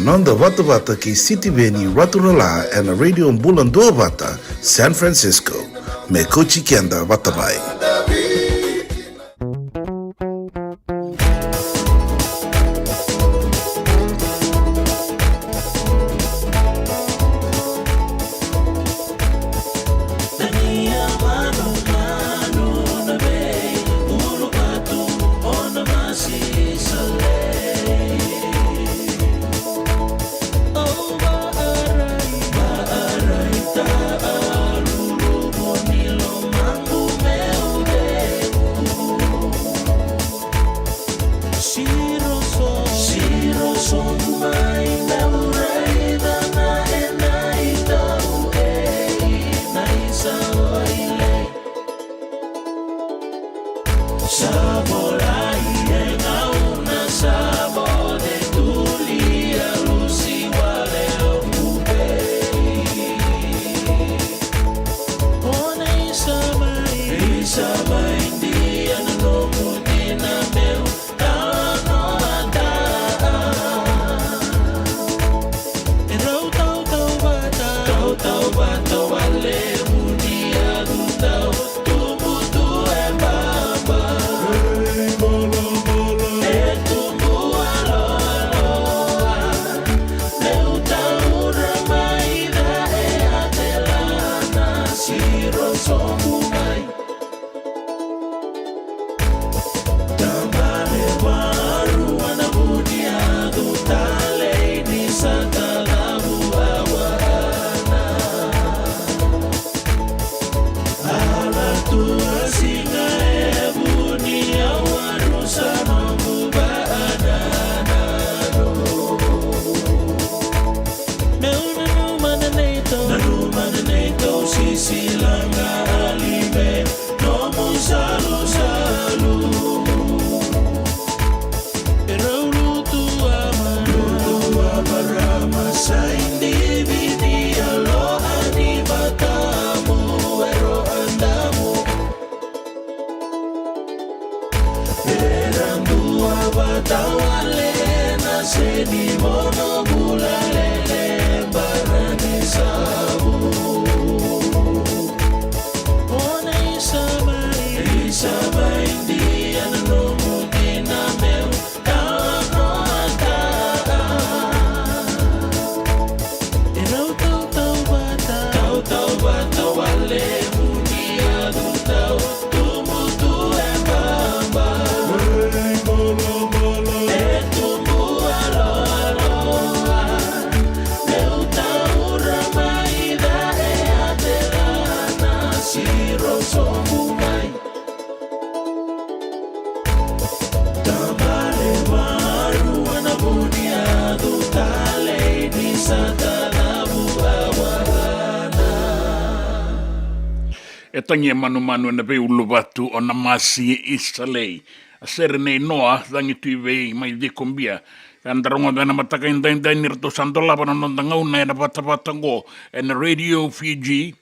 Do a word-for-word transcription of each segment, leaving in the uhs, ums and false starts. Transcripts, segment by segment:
Noda vatavata kei Sitiveni Raturala ena Radio Bula Duavata, San Francisco. Me kauti keda vata mai. E tagi e manumanu ena veiuluvatu o Namasi Isalei. A sere nei Noa, cagi tu i vei mai Cikobia. Ka da rogoca ena mataka edaidai ni ratou sa dolava na noda gauna ena vatavata oqo ena Radio Fiji,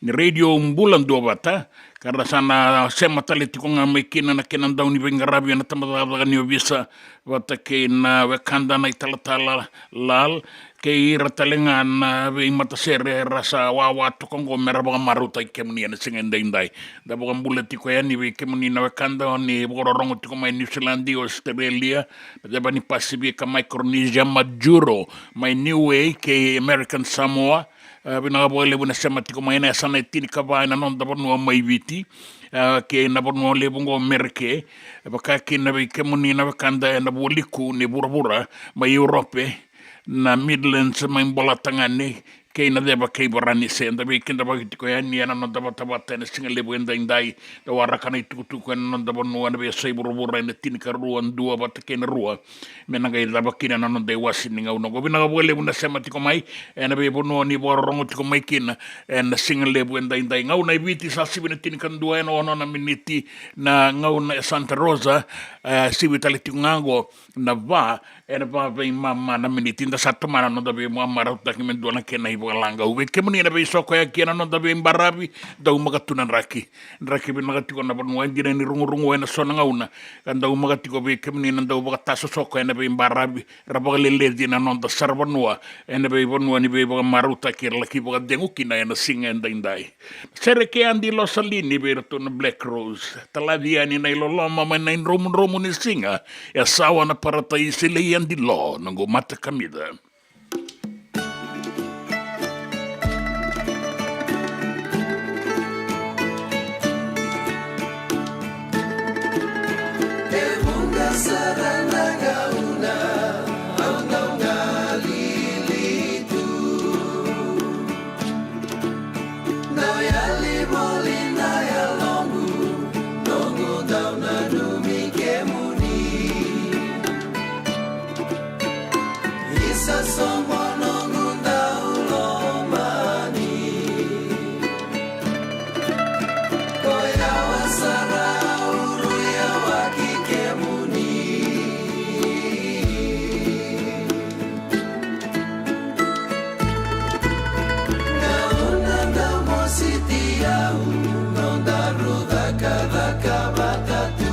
ni Radio Bula Duavata, ka ra sa na sema tale tiko ga mai kina na kena dau ni veiqaravi ena tabacakacaka ni ovisa vata kei na wekada na italatala lal, kei ira tale ga na veimatasere era sa wawa toka oqo me ra vakamarautaki kemuni ena siga edaidai. Da vakabula tiko yani vei kemuni na wekada o ni vakarorogo tiko mai Niusiladi, Australia, na ceva ni Pasifika, Micronesia, Majuro, mai Niue kei American Samoa. E, vinaka vakalevu na sema tiko mai ena yasana e tinikava ena noda vanua mai Viti, e, kei na vanua levu oqo Mereke, e, vaka kina vei kemuni na wekada ena vualiku ni vuravura mai Europe, na Midlands mai Bolatagane, kei na ceva kei Varanise. Da veikidavaki tiko yani ena noda vatavata ena siga levu edaidai. Da waraka na itukutuku ena noda vanua ena veiyasai vuravura ena tinikarua, dua vata kei na rua, me na qai cava kina na noda iwase ni gauna oqo. Vinaka vakalevu na sema tiko mai ena veivanua ni vakarorogo tiko mai kina ena siga levu edaidai. Gauna e Viti sa sivi na tinikadua ena ono na miniti. Na gauna e Santa Rosa, e, sivi tale tiko ga oqo na va ena va veimama na miniti. Da sa tomana na noda veimama rautaki me dua na kena Vakalagau vei kemuni na veisokoyaki ena noda veibaravi, daumaka tu na draki. Draki vinaka tiko na vanua e dina ni rugurugu ena so na gauna. Ka daumaka tiko vei kemuni na dau vakatasosoko ena veibaravi, ra vakaleleci na noda saravanua ena veivanua ni veivakamarautaki era laki vakacegu kina ena siga edaidai. Sere kei Adi Losalini vei iratou na Black Rose. Talaci yani na iloloma mai na idromudromu ni siga. E sawa na parataisi lei Adi Lo, noqu mata kamica. E vuqa sara na gauna au dau galili tu. Dau yali voli na yaloqu, noqu dau nanumi kemuni. Isa soqo noqu dau lomani. Ko yawa sara au rui yawaki kemuni. Gauna dau mositi au, noda rau cakacaka vata tu.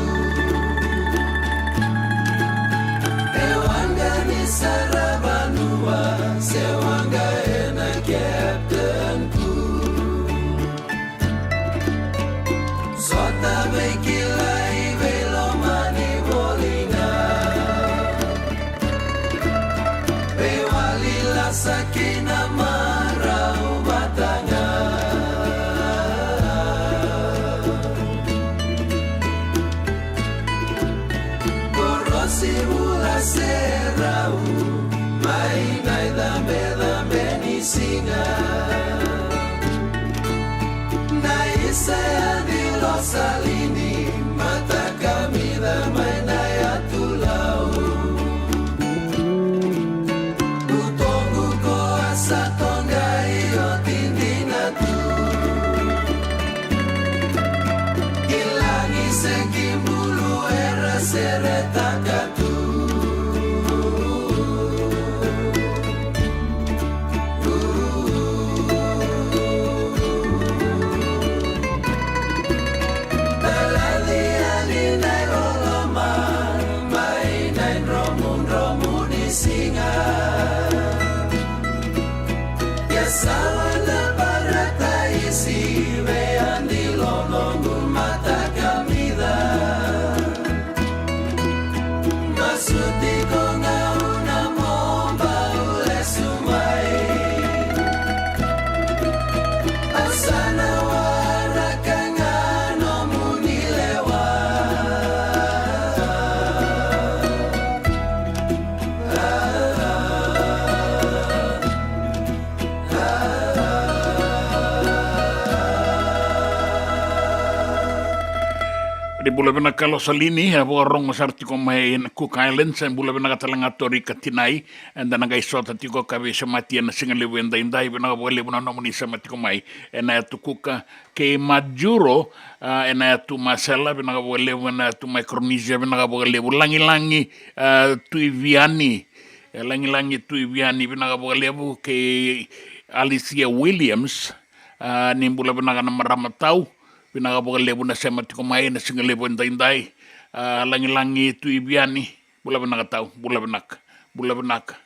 E waqa ni saravanua, se waqa ena captain ku. Sota veikilai veilomani voli ga. Veiwali lasa kina marau vata ga. Korosi vula se rau mai na icabecabe ni siga. Na isa ya ni Losalini, mata kamica mai na yatulau. Utoqu ko a sa toqai oti dina tu. Kilagi se kibulu era seretaka tu. Talaci yani na iloloma mai na idromudromu ni siga. Ia sawa na parataisi vei Adi Lo noqu mata kamica. Masuti ko gauna mo bau lesu mai. Au sa na waraka ga nomuni lewa. Ni bula vinaka Losalini, e vakarorogo sara tiko mai ena Cook Islands, e bula vinaka tale ga Tori Katinai, eda na qai sota tiko ka veisemati ena siga levu edaidai, vinaka vakalevu na nomuni sema tiko mai ena yatu Kuka, kei Majuro, a, ena yatu Masela, vinaka vakalevu ena yatu Micronesia, vinaka vakalevu Lagilagi, a, Tuiviani, e, Lagilagi Tuiviani, vinaka vakalevu kei Alicia Williams, a, ni bula vinaka na marama tau, vinaka vakalevu na sema tiko mai ena siga levu edaidai, a, Lagilagi Tuiviani, bula vinaka tau, bula vinaka, bula vinaka.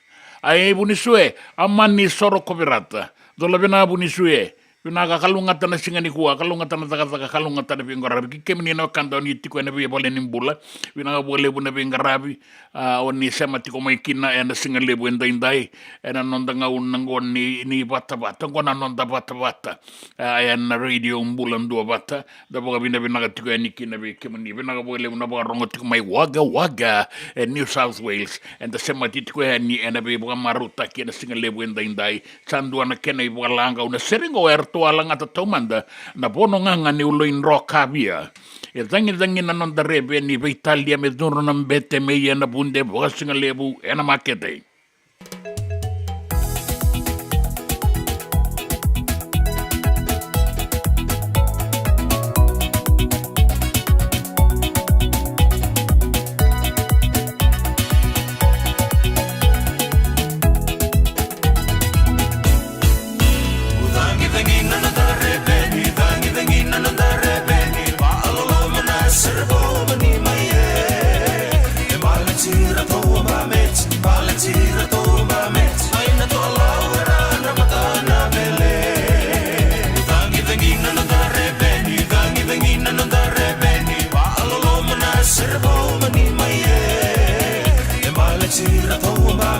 Ai Vunisue, a mani soro kovirata, cola vinaka Vunisue, vinaka kalougata na siga nikua, kalougata na cakacaka, kalougata na veiqaravi, kei kemuni na wekada o ni tiko ena veivale ni bula, vinaka vakalevu na veiqaravi, a, o ni sema tiko mai kina ena siga levu edaidai, ena noda gauna qo ni, ni vatavata, qo na noda vatavata, a, ena Radio Bula Dua Vata, da vakavinavinaka tiko yani kina vei kemuni, vinaka vakalevu na vakarorogo tiko mai Wagga Wagga, e New South Wales, eda semati tiko yani ena veivakamarautaki ena siga levu edaidai, sa dua na kena ivakalagau na sere qo eratou a lagata taumada na Vono Gaga ni Uloi Drokavia. E cagicagi na noda reve ni veitalia me cudru na bete me ia na vude vakasigalevu ena makete.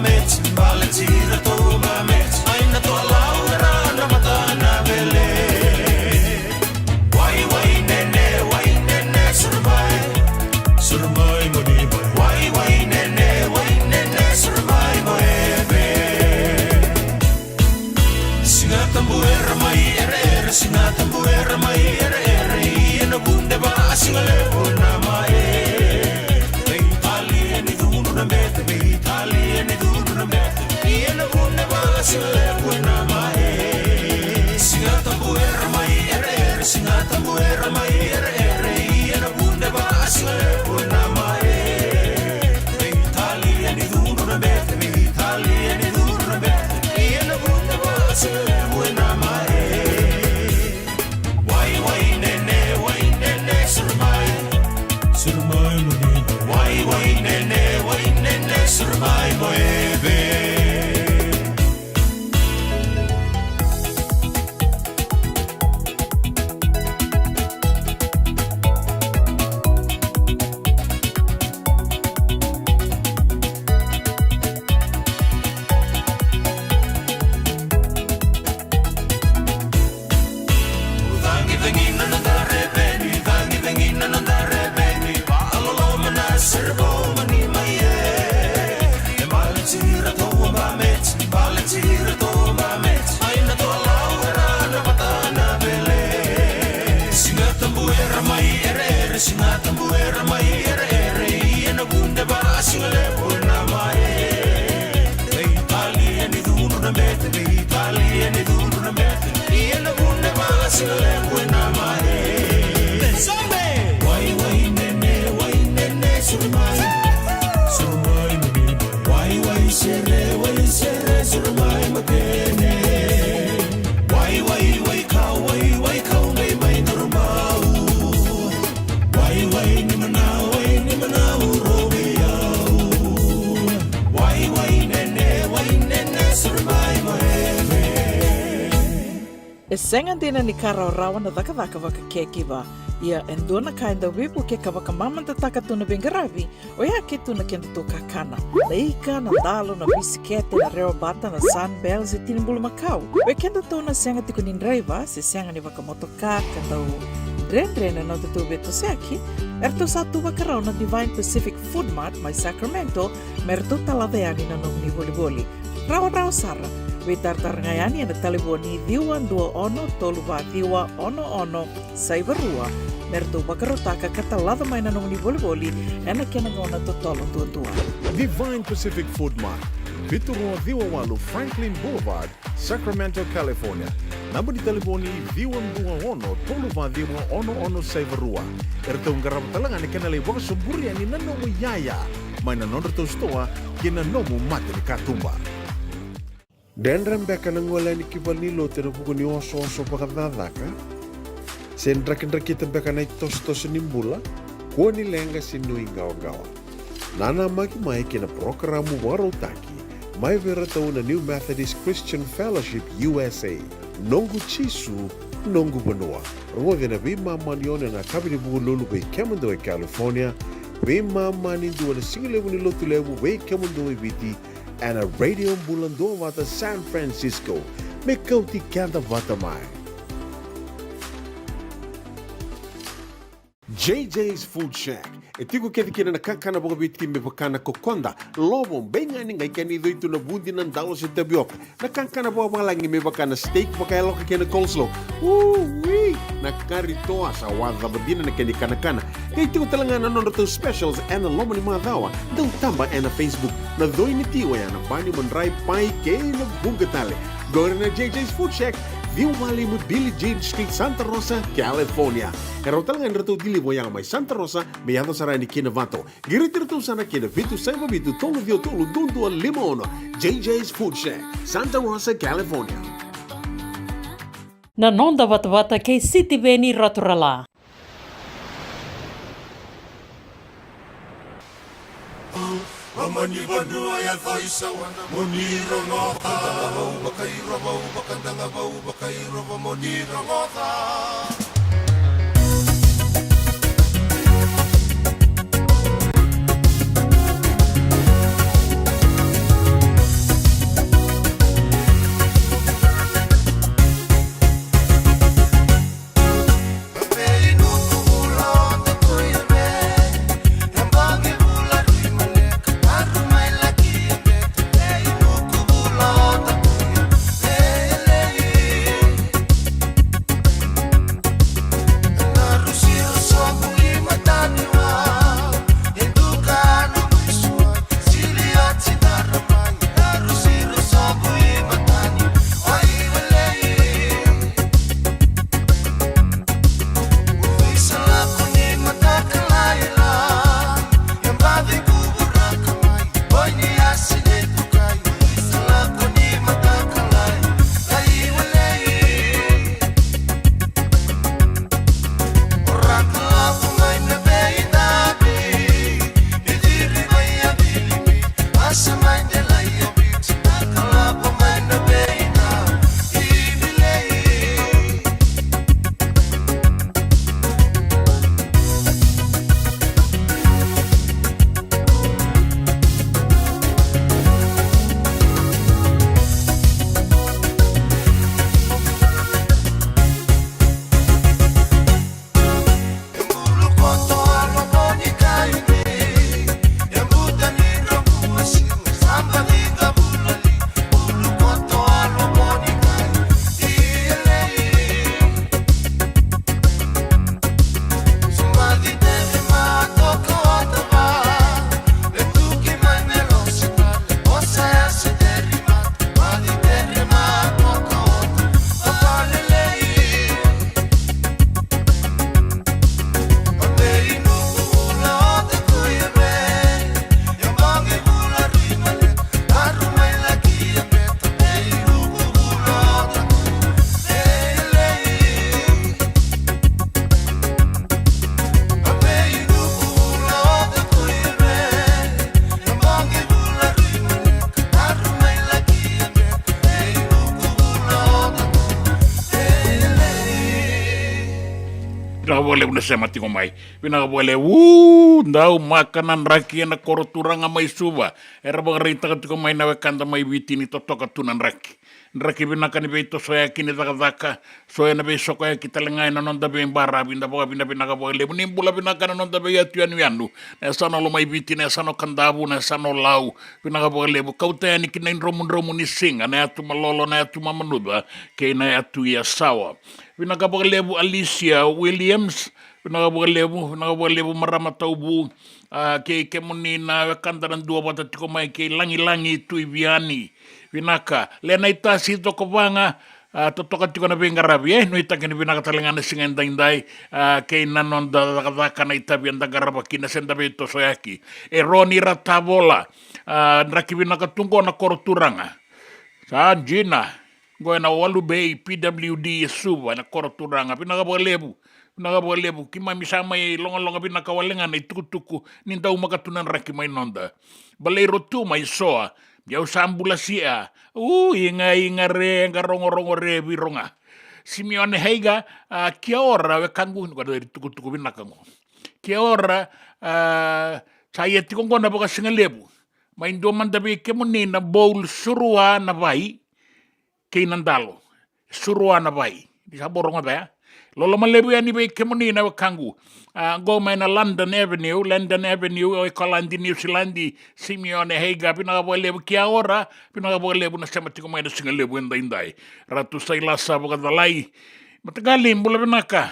Meti, baleti iratou na meti, mai na toalau era na mata na vele. Wai, wai, nene, wai, nene, suru mai. Suru mai mo ni mai. Wai, wai, nene, wai, nene, suru mai mo eve. Siga Tabu era mai ereere, Siga Tabu era mai ereere, ia na vude va a siga levu na mae. Veitalia ni cudru na bete, veitalia ni cudru na bete, ia na vude va a siga levu na mae. Siga Tabu era mai ereere, Siga Tabu era mai ereere, ia na vude va a siga levu na mae. Veitalia ni cudru na bete, veitalia ni cudru na bete, ia na vude va a siga levu na mae. Wai, wai, nene, wai, nene, suru mai. Suru mai mo ni. Wai, wai, nene, wai, nene, suru mai mo eve. Cagicagi na noda reveni, cagicagi na noda reveni, vaaloloma na serevomani mai e. E baleti iratou a bameti, baleti iratou a bameti, mai na toalau era na vata na vele. Siga Tabu era mai ereere, Siga Tabu era mai ereere, ia na vude va a siga levu na mae. Veitalia ni cudru na bete, veitalia ni cudru na bete, ia na vude va a siga levu na mae. Wai, wai, nene, wai, nene, suru mai. Suru mai mo ni mai. Wai, wai, sere, wai, sere, suru mai mo kene. Wai, wai, wai, kau, wai, wai, kau, mai, mai, durumau. Wai, wai, ni manau, wai, ni manau, rovi au. Wai, wai, nene, wai, nene, suru mai mo eve. E sega dina ni ka rawarawa na cakacaka vaka caregiver. Ia e dua na ka e dau veivukei ka vakamamadataka tu na veiqaravi, oya ke tu na kedatou kakana. Na ika, na dalo, na bisikete, na rewabata, na Sunbell, se tini bulumakau. Oi kedatou na sega tiko ni draiva, se sega ni vakamotoka, ka dau dredre na nodatou veitosoyaki, eratou sa tu vakarau na Divine Pacific Food Mart mai Sacramento, me ratou talaca yani na nomuni volivoli. Rawarawa sara, veitaratara ga yani ena talevoni ciwa dua ono tolu va ciwa ono ono saiva rua, me ratou vakarautaka ka talaca mai na nomuni volivoli ena kena gauna totolo duadua. Divine Pacific Food Mart, vitu rua ciwa walu Franklin Boulevard, Sacramento, California. Naba ni talevoni ciwa dua ono tolu va ciwa ono ono saiva rua. Eratou qarava tale ga na kena lai vakasoburi yani na nomu iyaya mai na nodratou sitoa kei na nomu mata ni katuba. Dredre beka na gole yani ki valenilotu ena vuku ni osooso vakacakacaka? Se drakidrakita beka na itosotoso ni bula, kua ni leqa se nuiqawaqawa. Nanamaki mai ki na parokaramu vakarautaki mai vei iratou na New Methodist Christian Fellowship U S A, Noqu Jisu, Noqu Vanua. Rogoci ena veimama ni ono ena yakavi ni Vukelulu vei kemudou e California, veimama ni dua na sigalevu ni Lotulevu vei kemudou e Viti, ena Radio Bula Duavata San Francisco. Me kauti keda vata mai. J J's Food Shack. E tiko kece kina na kakana vakaviti me vaka na kokoda, lovo, beigani, qai kena icoitu na vudi, na dalo se tavioka. Na kakana vakavalagi me vaka na steak vakayaloka kei na coleslaw. Ui! Na kari toa, sa wacava dina na kena ikanakana. Qai tiko tale ga na nodratou specials ena loma ni macawa. Dau taba ena Facebook. Na coi ni ti oya na bani, madrai, pai kei na vuqa tale. Qori na J J's Food Shack, ciwa walu lima Billie Jean Street, Santa Rosa, California. E rawa tale ga ni ratou deliver oya mai Santa Rosa me yaco sara yani ki Novato. Qiriti iratou sara ki na vitu saiva vitu tolu ciwa tolu dua dua lima ono. J J's Food Shack, Santa Rosa, California. Na noda vatavata kei Sitiveni Raturala. Moni vanua ya Thoisawana, moni rogoca. Vakadaga vau vakairova, vakadaga vau vakairova, moni rogoca. Au na sema tiko mai. Vinaka vakalevu, dau maka na draki ena koro turaga mai Suva. Era vakaraitaka tiko mai na wekada mai Viti ni totoka tu na draki. Draki vinaka ni veitosoyaki ni cakacaka, so ena veisokoyaki tale ga ena noda veibaravi, da vakavinavinaka vakalevu. Ni bula vinaka na noda veiyatu yanuyanu, na yasana o Lomaiviti, na yasana o Kadavu, na yasana o Lau. Vinaka vakalevu, kauta yani ki na idromudromu ni siga, na yatu Malolo, na yatu Mamanuca, kei na yatu Yasawa. Vinaka vakalevu Alicia Williams, vinaka vakalevu, vinaka vakalevu marama Tauvu, a, kei kemuni na wekada na dua vata tiko mai kei Lagilagi Tuiviani. Vinaka, Lenaitasi Cokovaga, a, totoka tiko na veiqaravi, e, nuitaki ni vinaka tale ga na siga edaidai, a, kei na noda cakacaka na itavi eda qarava kina se da veitosoyaki. E Roni Ratavola, a, draki vinaka tu qo na koro turaga. Sa dina, qo ena Walu Bay, P W D e Suva, ena koro turaga. Vinaka vakalevu, vinaka vakalevu. Keimami sa mai logaloga vinaka wale ga na itukutuku ni daumaka tu na draki mai noda. Baleiro tu mai Soa, ia au sa bula sia. U, iga, iga re, ga rogorogo re, viro ga. Simeone Heiga, a, kia ora, wekaqu, ni koya na itukutuku vinaka qo. Kia ora, a, sa ia tiko qo na vakasigalevu. Mai dua mada vei kemuni na bowl Surua na Vai, kei na Dalo. Surua na Vai. Ni sa bau rogoca ya. Loloma levu yani vei kemuni na wekaqu. A, qo mai na London Avenue, London Avenue, o Ikoladi, Niusiladi, Simeone Heiga, vinaka vakalevu kia ora, vinaka vakalevu na sema tiko mai na sigalevu edaidai. Ratu Sailasa Vakacalai. Mataqali, bula vinaka.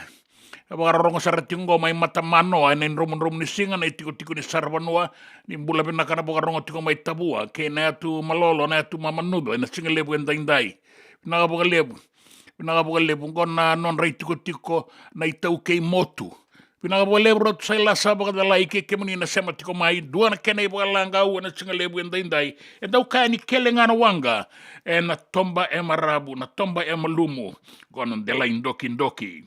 E vakarorogo sara tiko qo mai Matamanoa, ena idromudromu ni siga, na itikotiko ni saravanua, ni bula vinaka na vakarogo tiko mai Tavua, kei na yatu Malolo, na yatu Mamanuca, ena sigalevu edaidai. Vinaka vakalevu. Vinaka vakalevu, qo na nodra itikotiko na iTaukei Motu. Vinaka vakalevu Ratu Sailasa Vakacalai kei kemuni na sema tiko mai, dua na kena ivakalagau ena sigalevu edaidai. E dau kaya ni kele ga na waqa, ena toba e maravu, na toba e malumu, qo na delai dokidoki.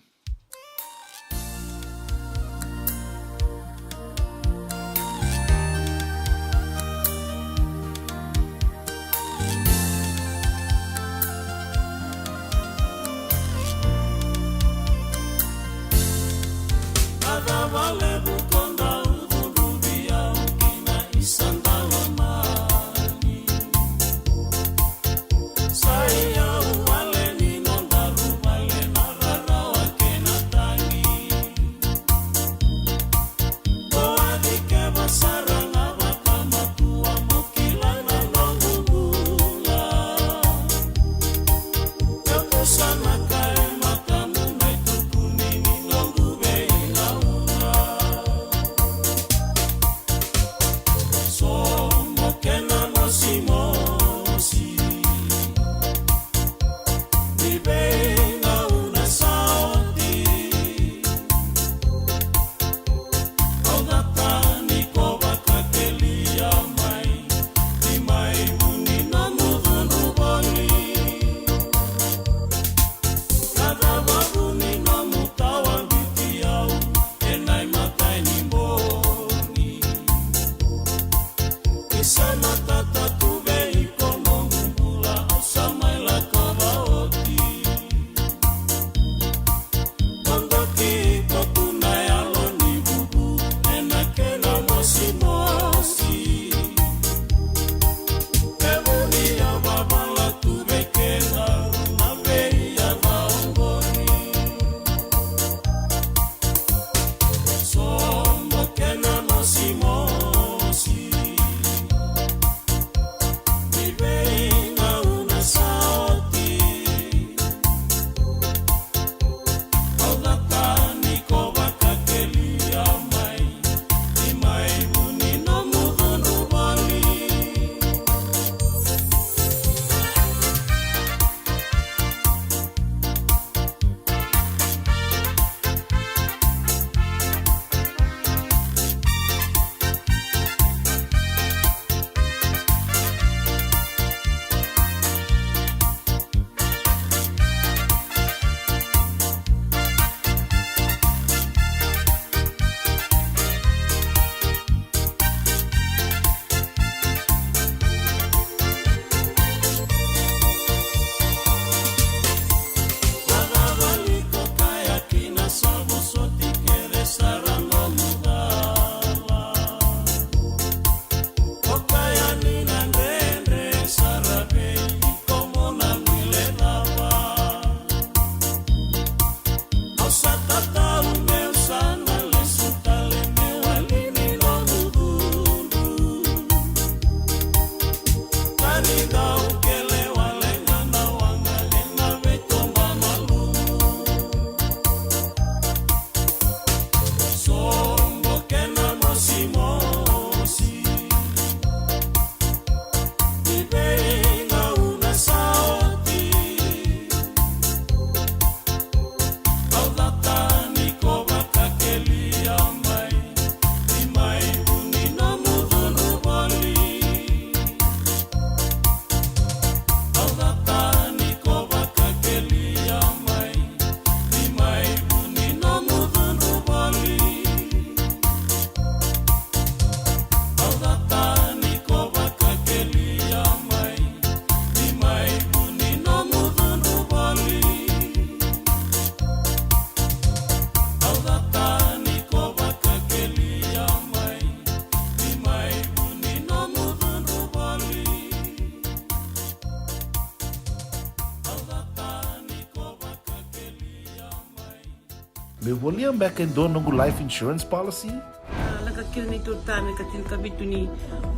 Meu volia beka e dua noqu life insurance policy? A, lako kina neitou ta na ka tinikavitu ni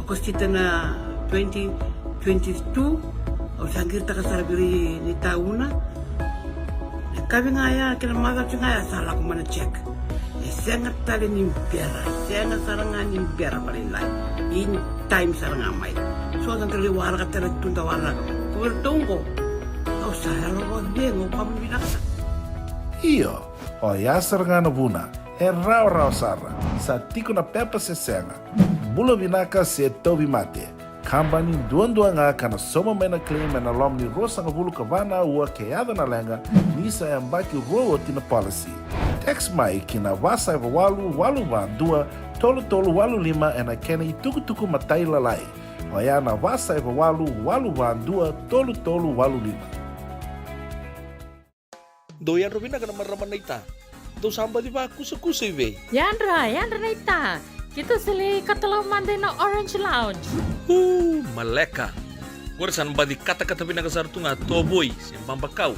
Okosita na twenty twenty-two. Au sa qiritaka sara vei ira na itauna. Na kavi ga ya kei na macawa ga ya sa lako mai na check. E sega tale ni bera, sega sara ga ni bera vakalailai. In time sara ga mai. So da qai waraka tale tu da waraka. Ko vei ratou oqo. Au sa yalo vakacegu, au vakavinavinaka. Io, oya sara ga na vuna. E rawarawa sara, sa tiko na pepa se sega. Bula vinaka se tauvimate. Kabani duadua ga ka na sauma mai na claim ena loma ni ruasagavulu ka va na aua ke yaco na leqa, ni sa yabaki rua oti na policy. Text mai ki na va saiva walu walu va dua tolu tolu walu lima ena kena itukutuku matailalai. Oya na va saiva walu walu va dua tolu tolu walu lima. Dou yadra vinaka na marama naita. Dou sa baci vakusakusa i vei? Yadra, yadra naita. Keitou sa lai katalau mada ina Orange Lounge. Uu, maleka. Qori sa na baci katakata vinaka sara tu ga tovoi se babakau.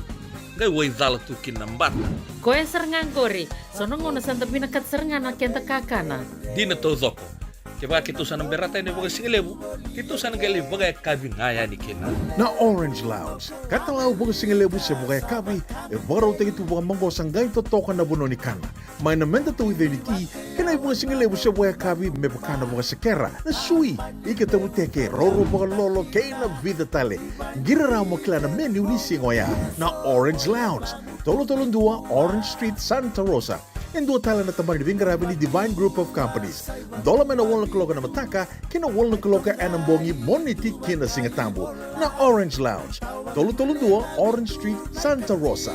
Qai waicala tu kina na bata. Koya sara ga qori. So na gauna sa da vinakata sara ga na keda kakana. Dina taucoko. Kevaka keitou sa na berata yani vakasigalevu, keitou sa na qai lai vakayakavi ga yani kina. Na Orange Lounge, katalau vakasigalevu se vakayakavi, e vakarautaki tu vakamaqosa qai totoka na vanua ni kana. Mai na meda tauica ni ti, kei na ivakasigalevu se vakayakavi me vaka na vakasekera, na sui, ika tavuteke, roro vakalolo, kei na vica tale. Qiri rawa mo kila na menu ni siga oya. Na Orange Lounge, tolu tolu dua Orange Street, Santa Rosa. E dua tale na tabana ni veiqaravi ni Divine Group of Companies. Dola mai na walu na kaloko ena mataka ki na walu na kaloko ena bogi, Moniti ki na Sigatabu. Na Orange Lounge, tolu tolu dua Orange Street, Santa Rosa.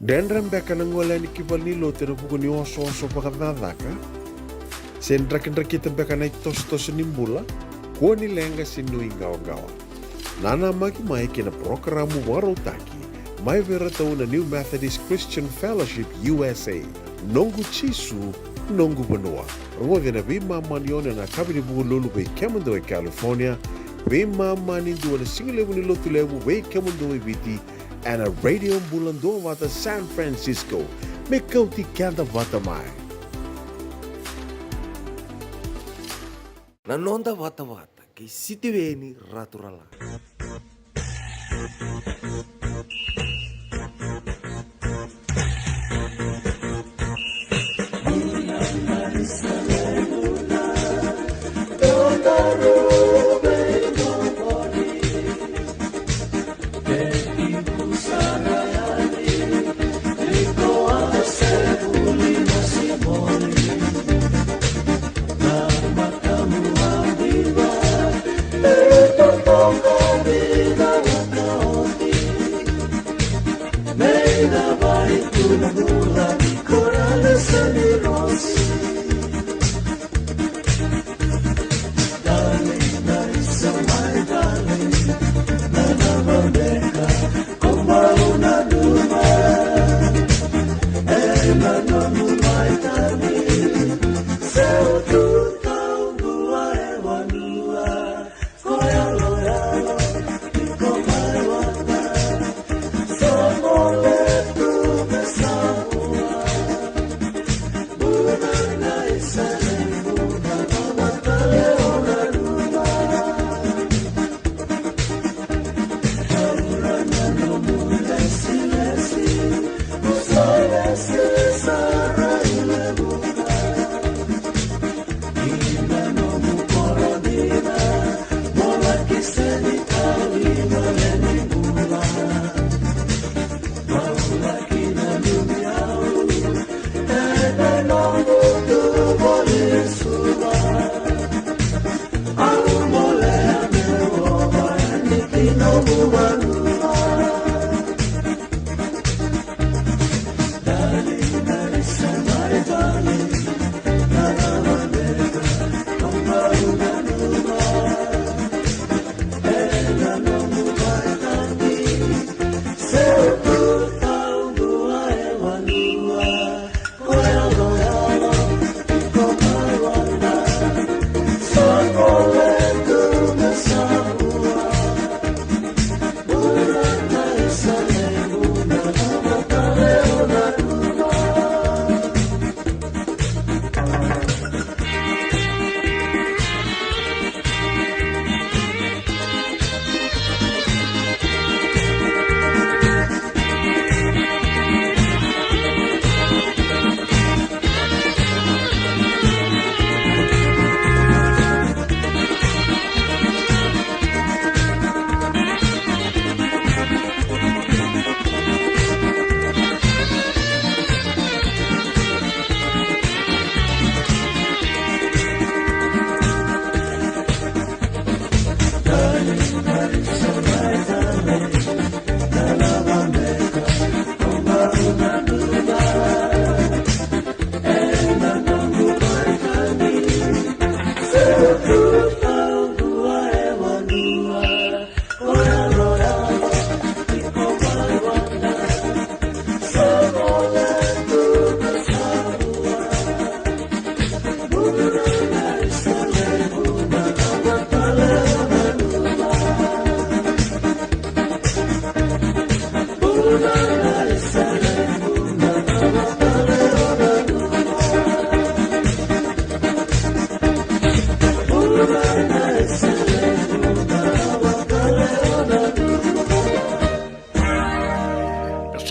Dredre beka na gole yani ki valenilotu ena vuku ni osooso vakacakacaka? Se drakidrakita beka na itosotoso ni bula? Kua ni leqa se nuiqawaqawa. Nanamaki mai ki na parokaramu vakarautaki mai vei iratou na New Methodist Christian Fellowship U S A, Noqu Jisu, Noqu Vanua. Rogoci ena veimama ni ono ena yakavi ni Vukelulu vei kemudou e California, veimama ni dua ena sigalevu ni Lotulevu vei kemudou e Viti, ena Radio Bula Duavata San Francisco, me kauti keda vata mai. Na noda vatavata kei Sitiveni Raturala.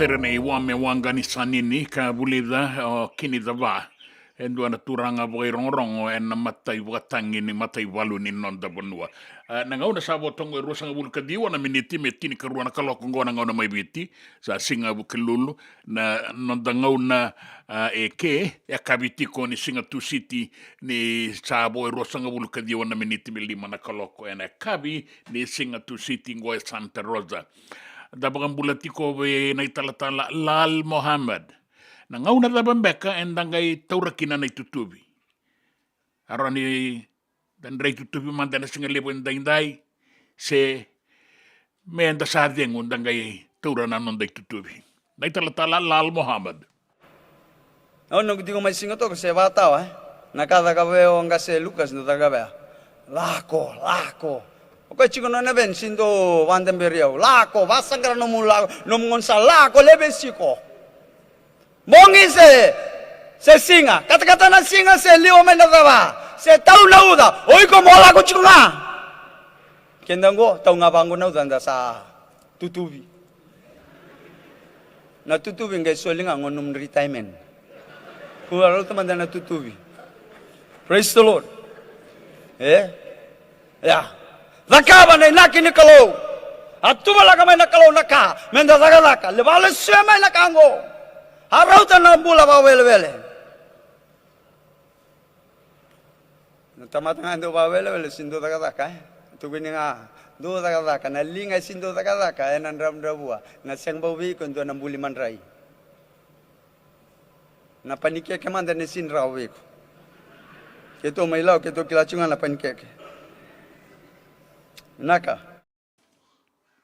Sere nei Wame Waqanisanini ka vulica o Kini Cava, e dua na turaga vakairogorogo ena matai vakatagi ni mataivalu ni noda vanua. A, na gauna sa vo toka e ruasagavulu ka ciwa na miniti me tinikarua na kaloko oqo na gauna mai Viti, sa siga Vukelulu. Na noda gauna, a, eke, e yakavi tiko ni siga Tusiti, ni sa vo e ruasagavulu ka ciwa na miniti me lima na kaloko ena yakavi ni siga Tusiti oqo e Santa Rosa. Da vakabula tiko vei na italatala Lal Mohammed. Na gauna cava beka eda qai taura kina na itutuvi? A rawa ni da dra itutuvi mada ena siga levu edaidai, se me da sa cegu da qai taura na noda itutuvi? Na italatala Lal Mohammed. Au noqu tiko mai Siga toka se vakatawa, e? Na ka caka vei au o qase Lukas, dau caka vei au. Lako, lako. O koya tiko na nona veni, sega ni dau vakadaberi au. Lako, vakasaqara nomu lako, nomu gauna sa lako, leve siko. Bogi se, se siga, katakata na siga se liwa mai na cava, se tau na uca, o iko mo lako tiko ga. Keda oqo, tau ga vaqo na uca, da sa tutuvi. Na tutuvi qai soli ga qo nomu retirement. Kua rauta mada na tutuvi. Praise the Lord. E? Ia. Cakava na inaki ni Kalou. A tuvalaka mai na Kalou na ka me da cakacaka. Levu na lesu e mai na ka oqo. A rauta na bula vakawelewele. Na tamata ga e dau vakawelewele, sega ni dau cakacaka, e? Tukuni ga, dau cakacaka. Na liga e sega ni dau cakacaka, ena dravudravua. Na sega bau vei iko e dua na buli madrai. Na panikeke mada e sega ni rawa vei iko. Keitou mai Lau, keitou kila tiko ga na panikeke. Vinaka.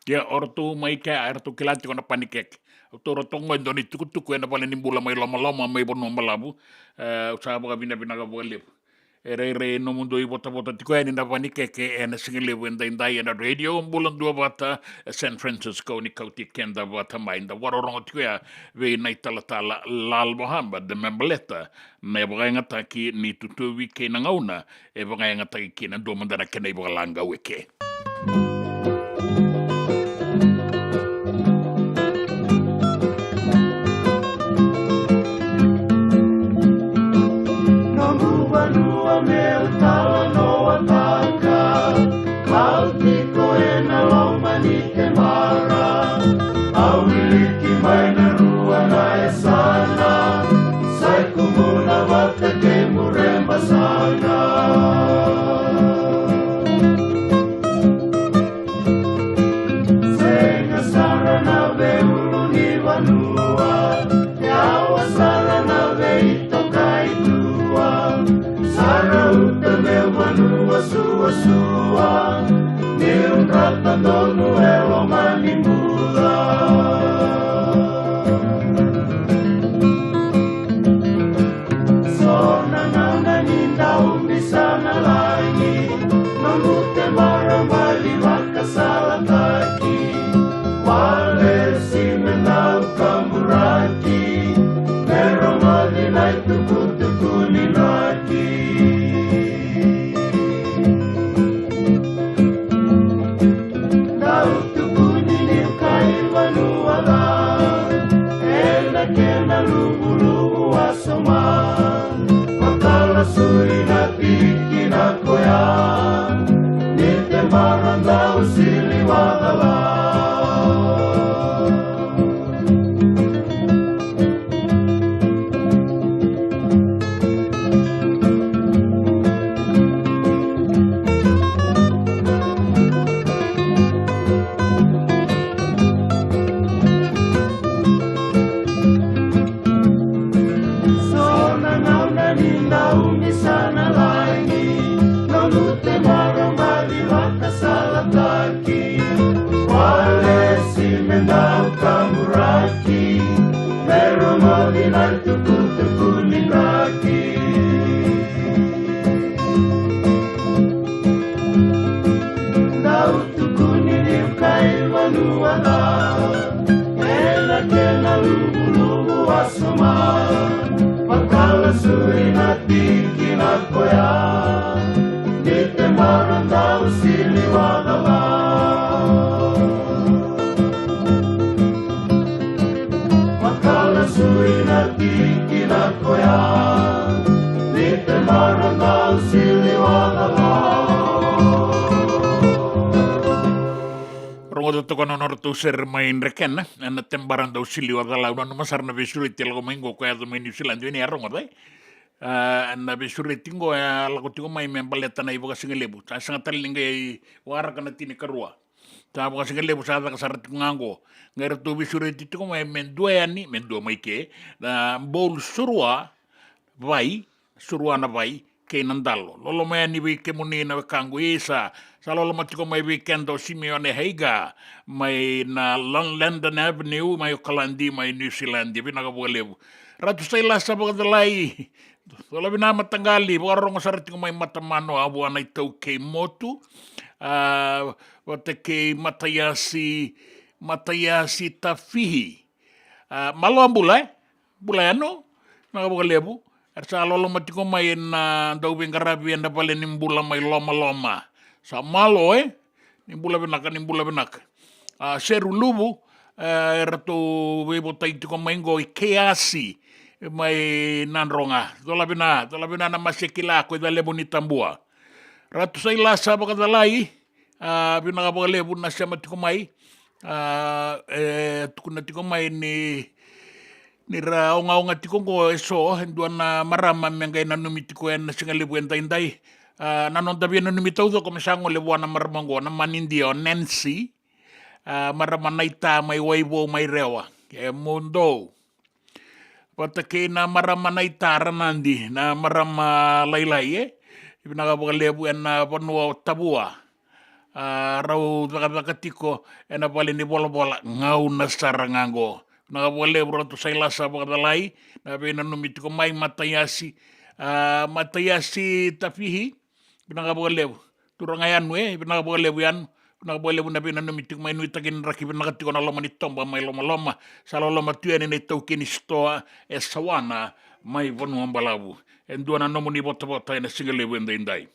Ia, o ratou mai kea, e ratou kila tiko na panikeke. Au taura toka qo e dua na itukutuku ena vale ni bula mai Lomaloma, mai Vanua Balavu. E, au sa vakavinavinaka vakalevu. E rairai nomudou ivotavota tiko yani na panikeke ena siga levu edaidai ena Radio Bula Duavata, e San Francisco, ni kauti keda vata mai. Da vakarorogo tiko ya vei na italatala Lal Mohammed me baleta na vakayagataki ni tutuvi kei na gauna e vakayagataki kina. Dua mada na kena ivakalaqau eke. Noqu vanua meu talanoataka, au tiko ena loma ni kemara. Au wiliki mai na rua na yasana, sa i kumuna vata kei Mureba sara. Sega sara na veiulunivanua, yawa sara na veitokaitua. Sa rauta meu vanua suasua, niu drata donu e loma ni bula. So na gauna ni dau bisanalagi, noqu tevara bali vakasalataki. Walesi me dau kaburaki, me rogoci na itukutuku ni draki. Dau tukuni ni kai vanua ca, ena kena luvuluvu wasoma. Vakala sui na tiki na koya, ni te mara dau sili wacala. So na gauna ni dau bisanalagi, noqu tevara bali vakasalataki. Walesi me dau kaburaki, me rogoci na itukutuku ni draki. Dau tukuni ni kai vanua ca, ena kena luvuluvu wasoma. Vakala sui na tiki na koya, ni te Rogoca toka na nodratou sere mai Drekena ena tebara dau sili o Calau. Nanuma sara na veisureti e lako mai qo, ko yaco mai Niusiladi, o ni a rogoca, e? A, na veisureti qo e a lako tiko mai me baleta na ivakasigalevu. Sa sega tale ni qai waraka na tinikarua. Sa vakasigalevu sa caka sara tiko ga qo. Qai ratou veisureti tiko mai me dua yani, me dua mai ke, na bowl Surua, Vai, Surua na Vai kei Nadalo. Loloma yani vei kemuni na wekaqu. Isa, sa loloma tiko mai vei keda o Simeone Heiga mai na Lon-, London Avenue mai Okaladi mai Niusiladi. Vinaka vakalevu. Ratu Sailasa Vakacalai, cola vina mataqali, vakarorogo sara tiko mai Matamanoa vua na iTaukei Motu. A, vata kei Mataiasi, Mataiasi Tafihi. A, malo, a bula, e? Bula yani, vinaka vakalevu. Era sa loloma tiko mai na dauveiqaravi ena vale ni bula mai Lomaloma. Sa malo, e? Ni bula vinaka, ni bula vinaka. A, Seru Luvu, e, eratou veivotai tiko mai qo i Keiasi mai Nadroga. Cola vina, cola vina na Masekila ko i Calevu ni Tabua. Ratu Sailasa Vakacalai, a, vinaka vakalevu na sema tiko mai. A, e tukuna tiko mai ni, ni ra ogaoga tiko qo eso e dua na marama me qai nanumi tiko ena sigalevu edaidai. A, na noda via nanumi taucoko me sa gole vua na marama qo, na manidia o Nancy. A, marama naita mai Waivou mai Rewa. E mudou. Vata kei na marama naita Ranadi, na marama lailai, e? Vinaka vakalevu ena vanua o Tavua. A, rau cakacaka tiko ena vale ni volavola, gauna sara ga qo. Vinaka vakalevu Ratu Sailasa Vakacalai, na veinanumi tiko mai Mataiasi. A, Mataiasi Tafihi, vinaka vakalevu. Turaga Yanu, e, vinaka vakalevu Yanu. Vinaka vakalevu na veinanumi tiko mai, nuitaki ni draki vinaka tiko na loma ni toba mai Lomaloma. Sa loloma tu yani na itaukei ni sitoa e Sawana mai Vanua Balavu. E dua na nomuni votavota ena sigalevu edaidai.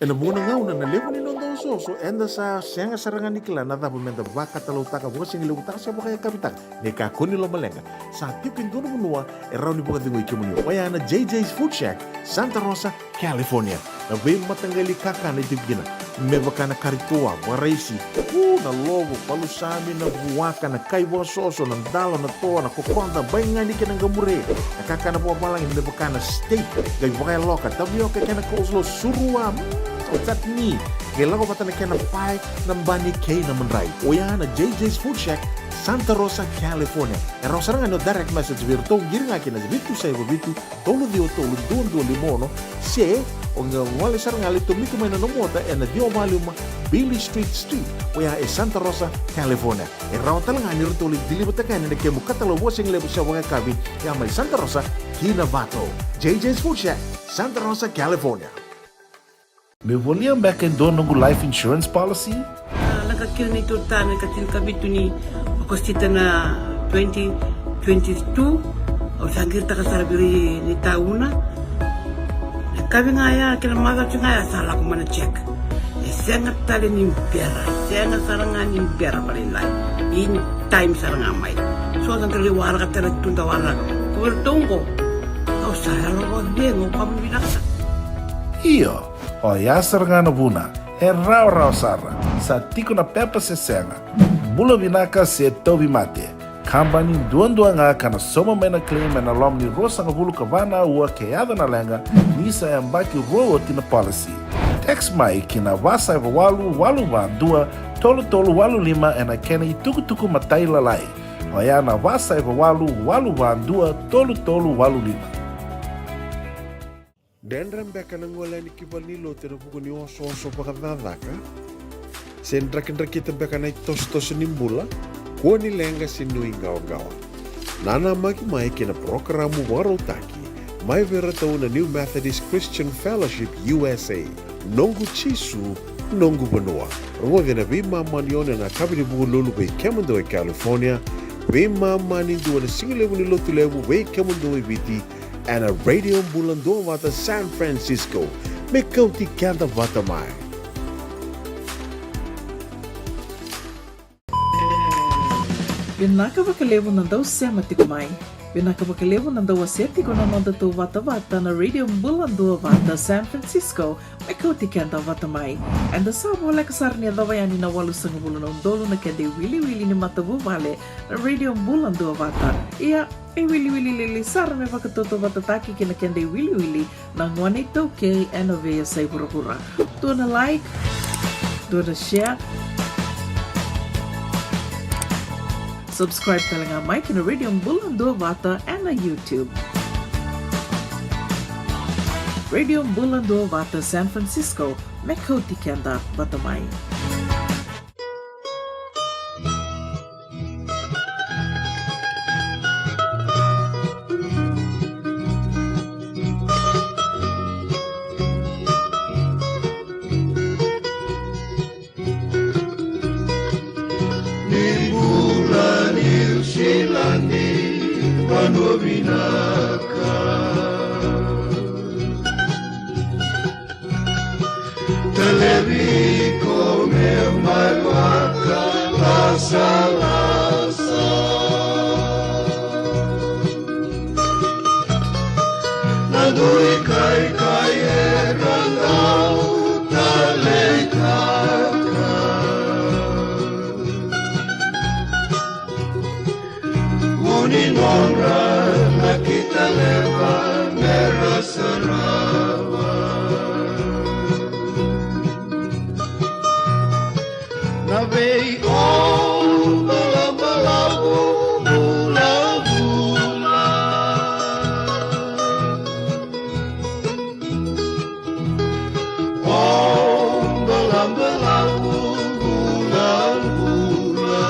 Ena vuqa na gauna na levu ni noda osooso, eda sa sega sara ga ni kila na cava meda vakatalautaka, vakasigalevu taka se vakayakavi taka. Ni kakua ni lomaleqa, sa tiko e dua na vanua e rawa ni vakacegui kemuni. Oya na J J's Food Shack, Santa Rosa, California. Na veimataqali kakana e tiko kina, me vaka na kari toa, vakaraisi, u, na lovo, palusami, na vuaka, na kai vakasoso, na dalo, na toa, na kokoda, baigani kei na qamure. Na kakana vakavalagi me vaka na steak, qai vakayaloka, tavioka kei na coleslaw, surua, mm, chutney. Qai lako vata na kena pae, na bani kei na madrai. Oya na J J's Food Shack, Santa Rosa, California. E rawa sara ga ni o direct message vei iratou, qiri ga kina vitu saiva vitu, tolu ciwa tolu, dua dua lima ono, se o qai gole sara ga, lai tomika mai na nomu ota ena ciwa walu lima Beale Street Suite, oya e Santa Rosa, California. E rawa tale ga ni ratou lai deliver-taka yani na kemu katalau vakasigalevu se vakayakavi, ya mai Santa Rosa ki Novato. J J's Food Shack, Santa Rosa, California. Meu volia beka e dua noqu life insurance policy? A, lako kina neitou tane ka tinikavitu ni Okosita na twenty twenty-two. Au sa qiritaka sara vei ira ni tauna. E kavi ga ya, kena macawa ga ya sa lako mai na check. E sega tale ni bera, e sega sara ga ni bera vakalailai. In time sara ga mai. So da qai waraka tale tu da waraka. Ko iratou qo, au sa yalo vakacegu, ka vinaka sara. Io. Oya sara ga na vuna, e rawarawa sara, sa tiko na pepa se sega. Bula vinaka se tauvimate. Kabani duadua ga ka na sauma mai na claim ena loma ni ruasagavulu ka va na aua ke yaco na leqa, ni sa yabaki rua oti na policy. Text mai ki na va saiva walu, walu va dua, tolu tolu walu lima ena kena itukutuku matailalai. Oya na va saiva walu, walu va dua, tolu tolu walu lima. Dredre beka na gole yani ki valenilotu ena vuku ni osooso vakacakacaka? Se drakidrakita beka na itosotoso ni bula, kua ni leqa se nuiqawaqawa. Nanamaki mai ki na parokaramu vakarautaki mai vei iratou na New Methodist Christian Fellowship U S A, Noqu Jisu, Noqu Vanua. Rogoci ena veimama ni ono ena yakavi ni Vukelulu vei kemudou e California, veimama ni dua na sigalevu ni Lotulevu vei kemudou e Viti, ena Radio Bula Duavata San Francisco. Me kauti keda vata mai. Vinaka vakalevu na dau sema tiko mai. Vinaka vakalevu na dau wasea tiko na noda tou vatavata na Radio Bula Duavata San Francisco. Me kauti keda vata mai. Eda sa voleka sara ni yacova yani na walusagavulu na udolu na keda iwiliwili ni matavuvale na Radio Bula Duavata. Ia, e wiliwili lili sara me vakatautauvatataki kei na keda iwiliwili na gone iTaukei ena veiyasai vuravura. Dua na like, dua na share. Subscribe tale ga mai ki na Radio Bula Duavata ena YouTube. Radio Bula Duavata San Francisco, me kauti keda vata mai. Ni bula Niusiladi, vanua vinaka. Talevi ko me mai vakalasalasa. Na dui kaikai era dau taleitaka. Vu ni nodra na kita leva mera sarava. Na vei o balabalavu vulavula. O balabalavu vulavula.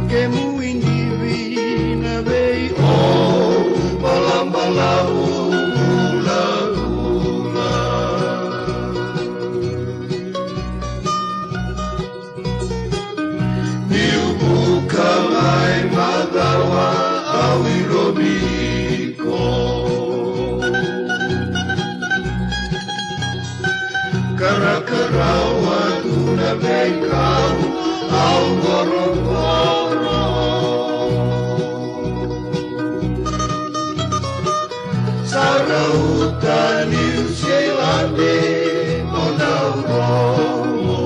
Kemu idivi na vei o balabalavu vulavula. Niu vuka mai macawa au irovi iko. Uta Niu Siladi mo Naurogo.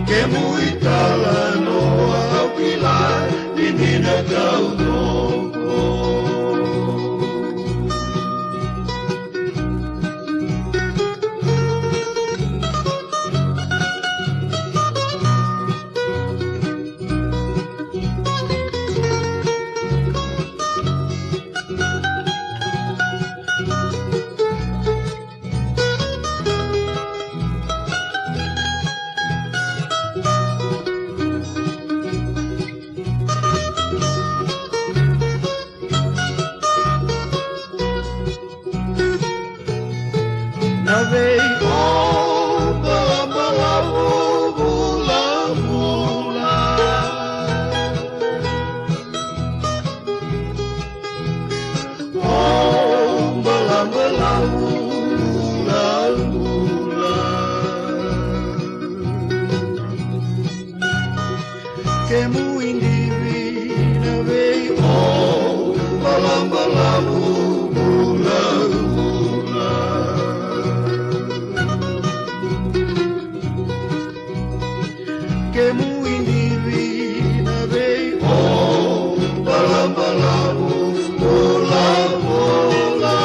Kemu italanoa au kila ni ni na taucoko. Na vei o balabalavu vulavula. O balabalavu vulavula. Kemu idivi na vei o balabalavu vulavula. Kemu idivi na vei o balabalavu vulavula.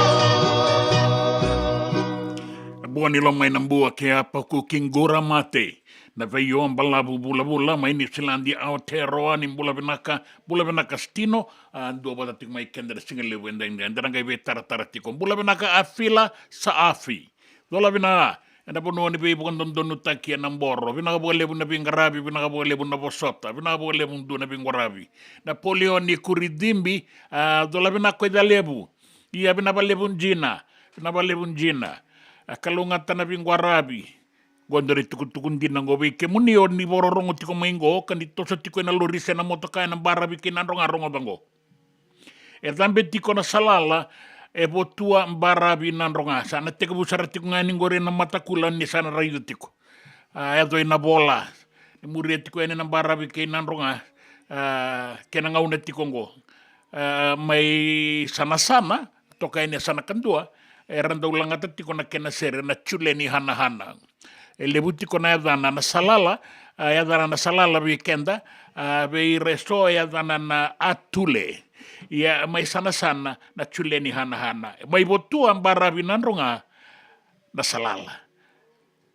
Bua ni loma i na bua ke a paku ki qura mate. Na vei o balavu vulavula mai Niusiladi, Aotearoa, ni bula vinaka, bula vinaka Stino, a, dua vata tiko mai keda na siga levu edaidai, eda na qai veitaratara tiko. Bula vinaka Afila sa Afi. Cola vina, ena vanua ni veivakadodonutaki ena boro. Vinaka vakalevu na veiqaravi, vinaka vakalevu na vosota, vinaka vakalevu dua na veiqaravi. Napoleoni Kuridibi, a, cola vinaka ko i Calevu. Ia vinaka vakalevu Jina, vinaka vakalevu Jina. A, kalougata na veiqaravi. Qo dua na itukutuku dina qo vei kemuni o ni vakarorogo tiko mai qo, ka ni toso tiko ena lori se na motoka ena baravi kei Nadroga, rogoca qo. E cabe tiko na salala, e Votua baravi Nadroga. Sa na tekivu sara tiko ga yani qori ena matakula ni sa na raica tiko. A, yaco i na vola. Ni muria tiko yani na baravi kei Nadroga. A, kena gauna tiko qo. A, mai Sanasana, toka yani e Sanakadua, era dau lagata tiko na kena sere na Juleni Hanahana. E levu tiko na yacana na salala, a, yacana na salala vei keda, a, vei ira eso e yacana na Atule. Ia mai Sanasana na Juleni Hanahana. Mai Votua baravi Nadroga na salala.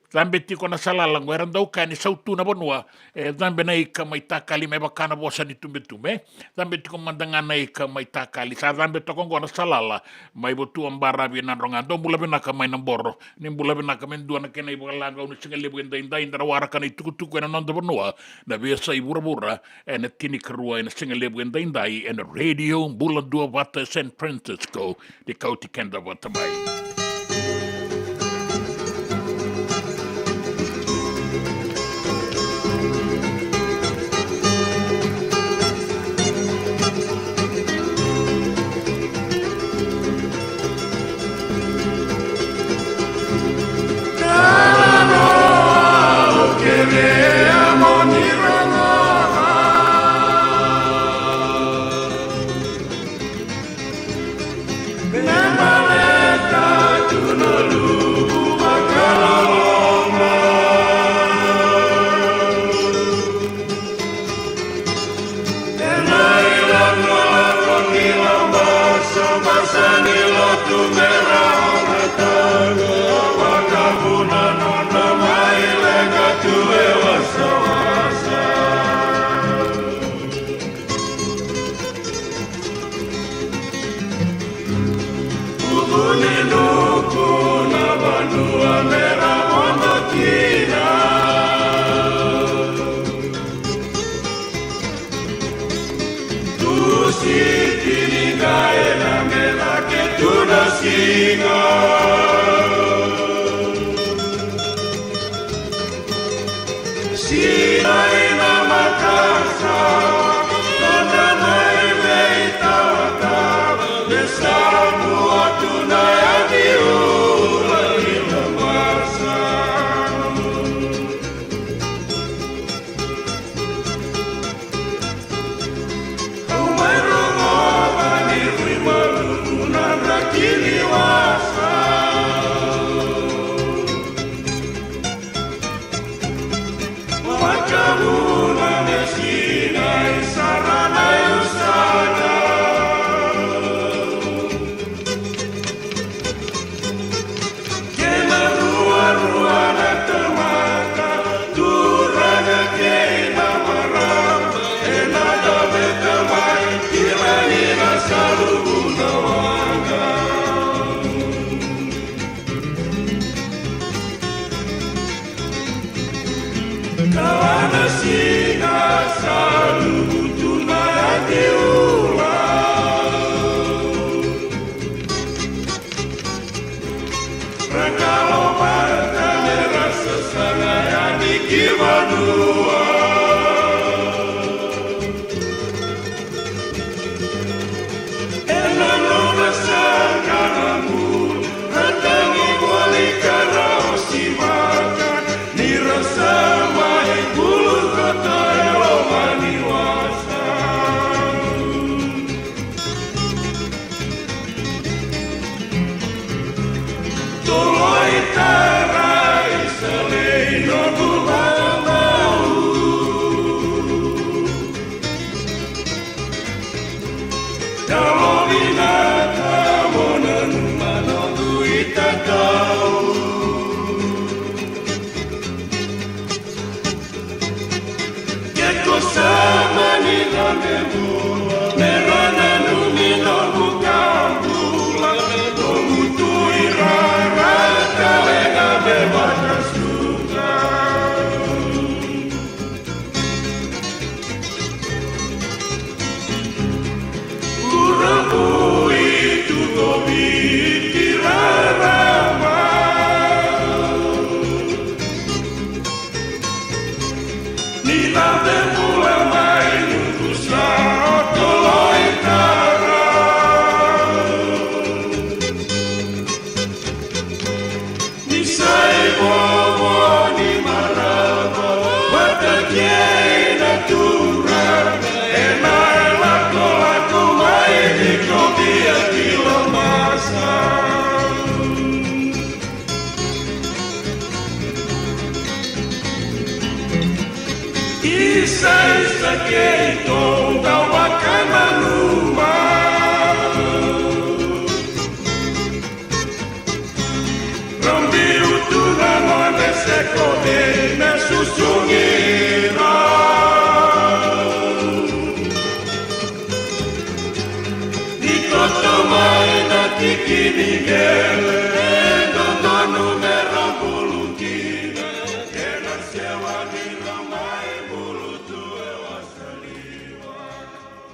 Cabe tiko na salala qo, era dau kaya ni sautu na vanua, e cabe na ika mai takali me vaka na vosa ni tubetube. Cabe tiko mada ga na ika mai takali, sa cabe toka qo na salala, mai Votua baravi Nadroga. Dou bula vinaka mai na boro, ni bula vinaka me dua na kena ivakalagau ni siga levu edaidai, da na waraka na itukutuku ena noda vanua, na veiyasai vuravura, ena tinikarua ena siga levu edaidai, ena Radio Bula Duavata San Francisco, ni kauti keda vata mai. Uvu ni nuku na vanua me ra vodo kina. Tusi tini qai na me cake tu na siga. Sinai na makasa, noda mai veitawaka, me samu atu na yavi ula ni na masa. Au mai rogo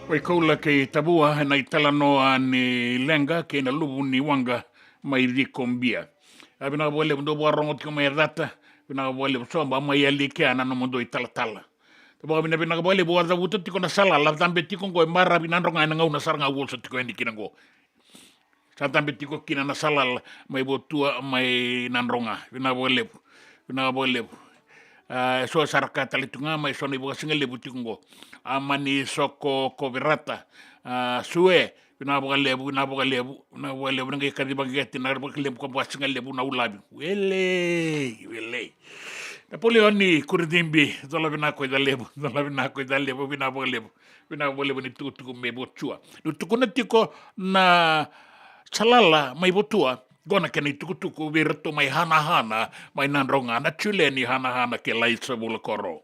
Waikoula kei Tavua ena italanoa ni leqa kei na luvu ni waqa mai Cikobia. A, vinaka vakalevu dou vakarogo tiko mai Yacata. Vinaka vakalevu Soba mai Yali kea na nomudou italatala. Tavua, vinaka, vinaka vakalevu. Au a cavuta tiko na salala, cabe tiko oqo e baravi Nadroga ena gauna sara ga au vosa tiko yani kina oqo. Sa cabe tiko kina na salala mai Votua mai Nadroga. Vinaka vakalevu. Vinaka vakalevu. A, e so sara ka tale tu ga mai so na ivakasigalevu tiko oqo. A, mani soko ko Verata. A, Sue. Vinaka vakalevu, vinaka vakalevu, vinaka vakalevu, na qai kaci vaqeti na vakalevu ka vakasigalevu na ulavi. Welei, welei. Napoleoni Kuricibi, cola vinaka ko i Calevu, cola vinaka ko i Calevu, vinaka vakalevu. Vinaka vakalevu ni tukutuku mai Votua. Niu tukuna tiko na salala mai Votua, qo na kena itukutuku vei iratou mai Hanahana, mai Nadroga, na Juleni Hanahana kei Laisa Vulakoro.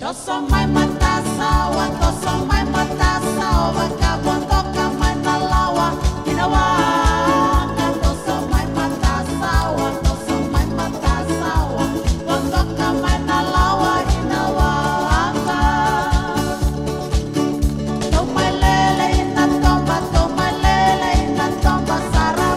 Toso mai matasawa, toso mai matasawa, ka vodoka mai na lawa, ina wa, ka toso mai matasawa, toso mai matasawa, vodoka mai na lawa, ina wa, ka. Tou mai lele ina toba, tou mai lele ina toba, sara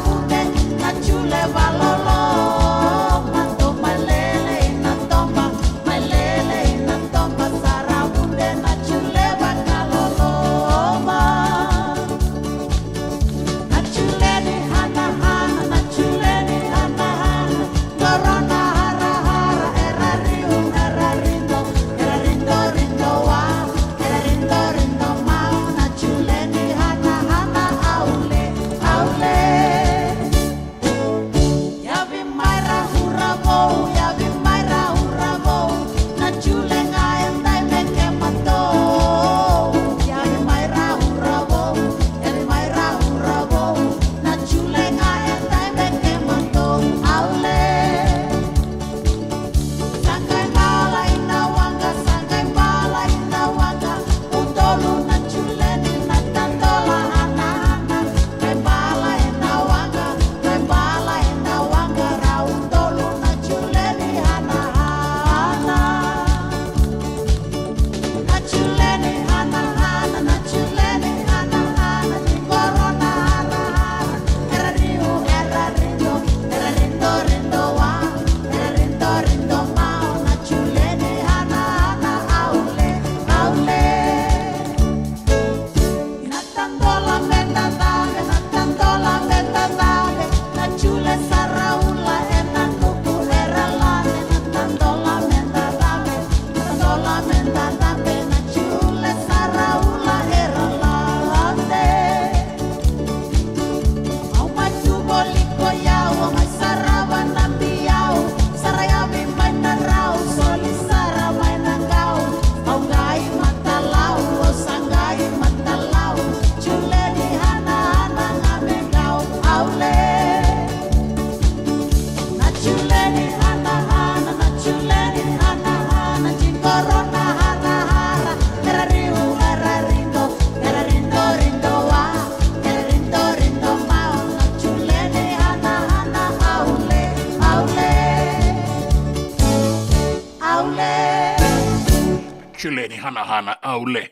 Sileni hanahana au le.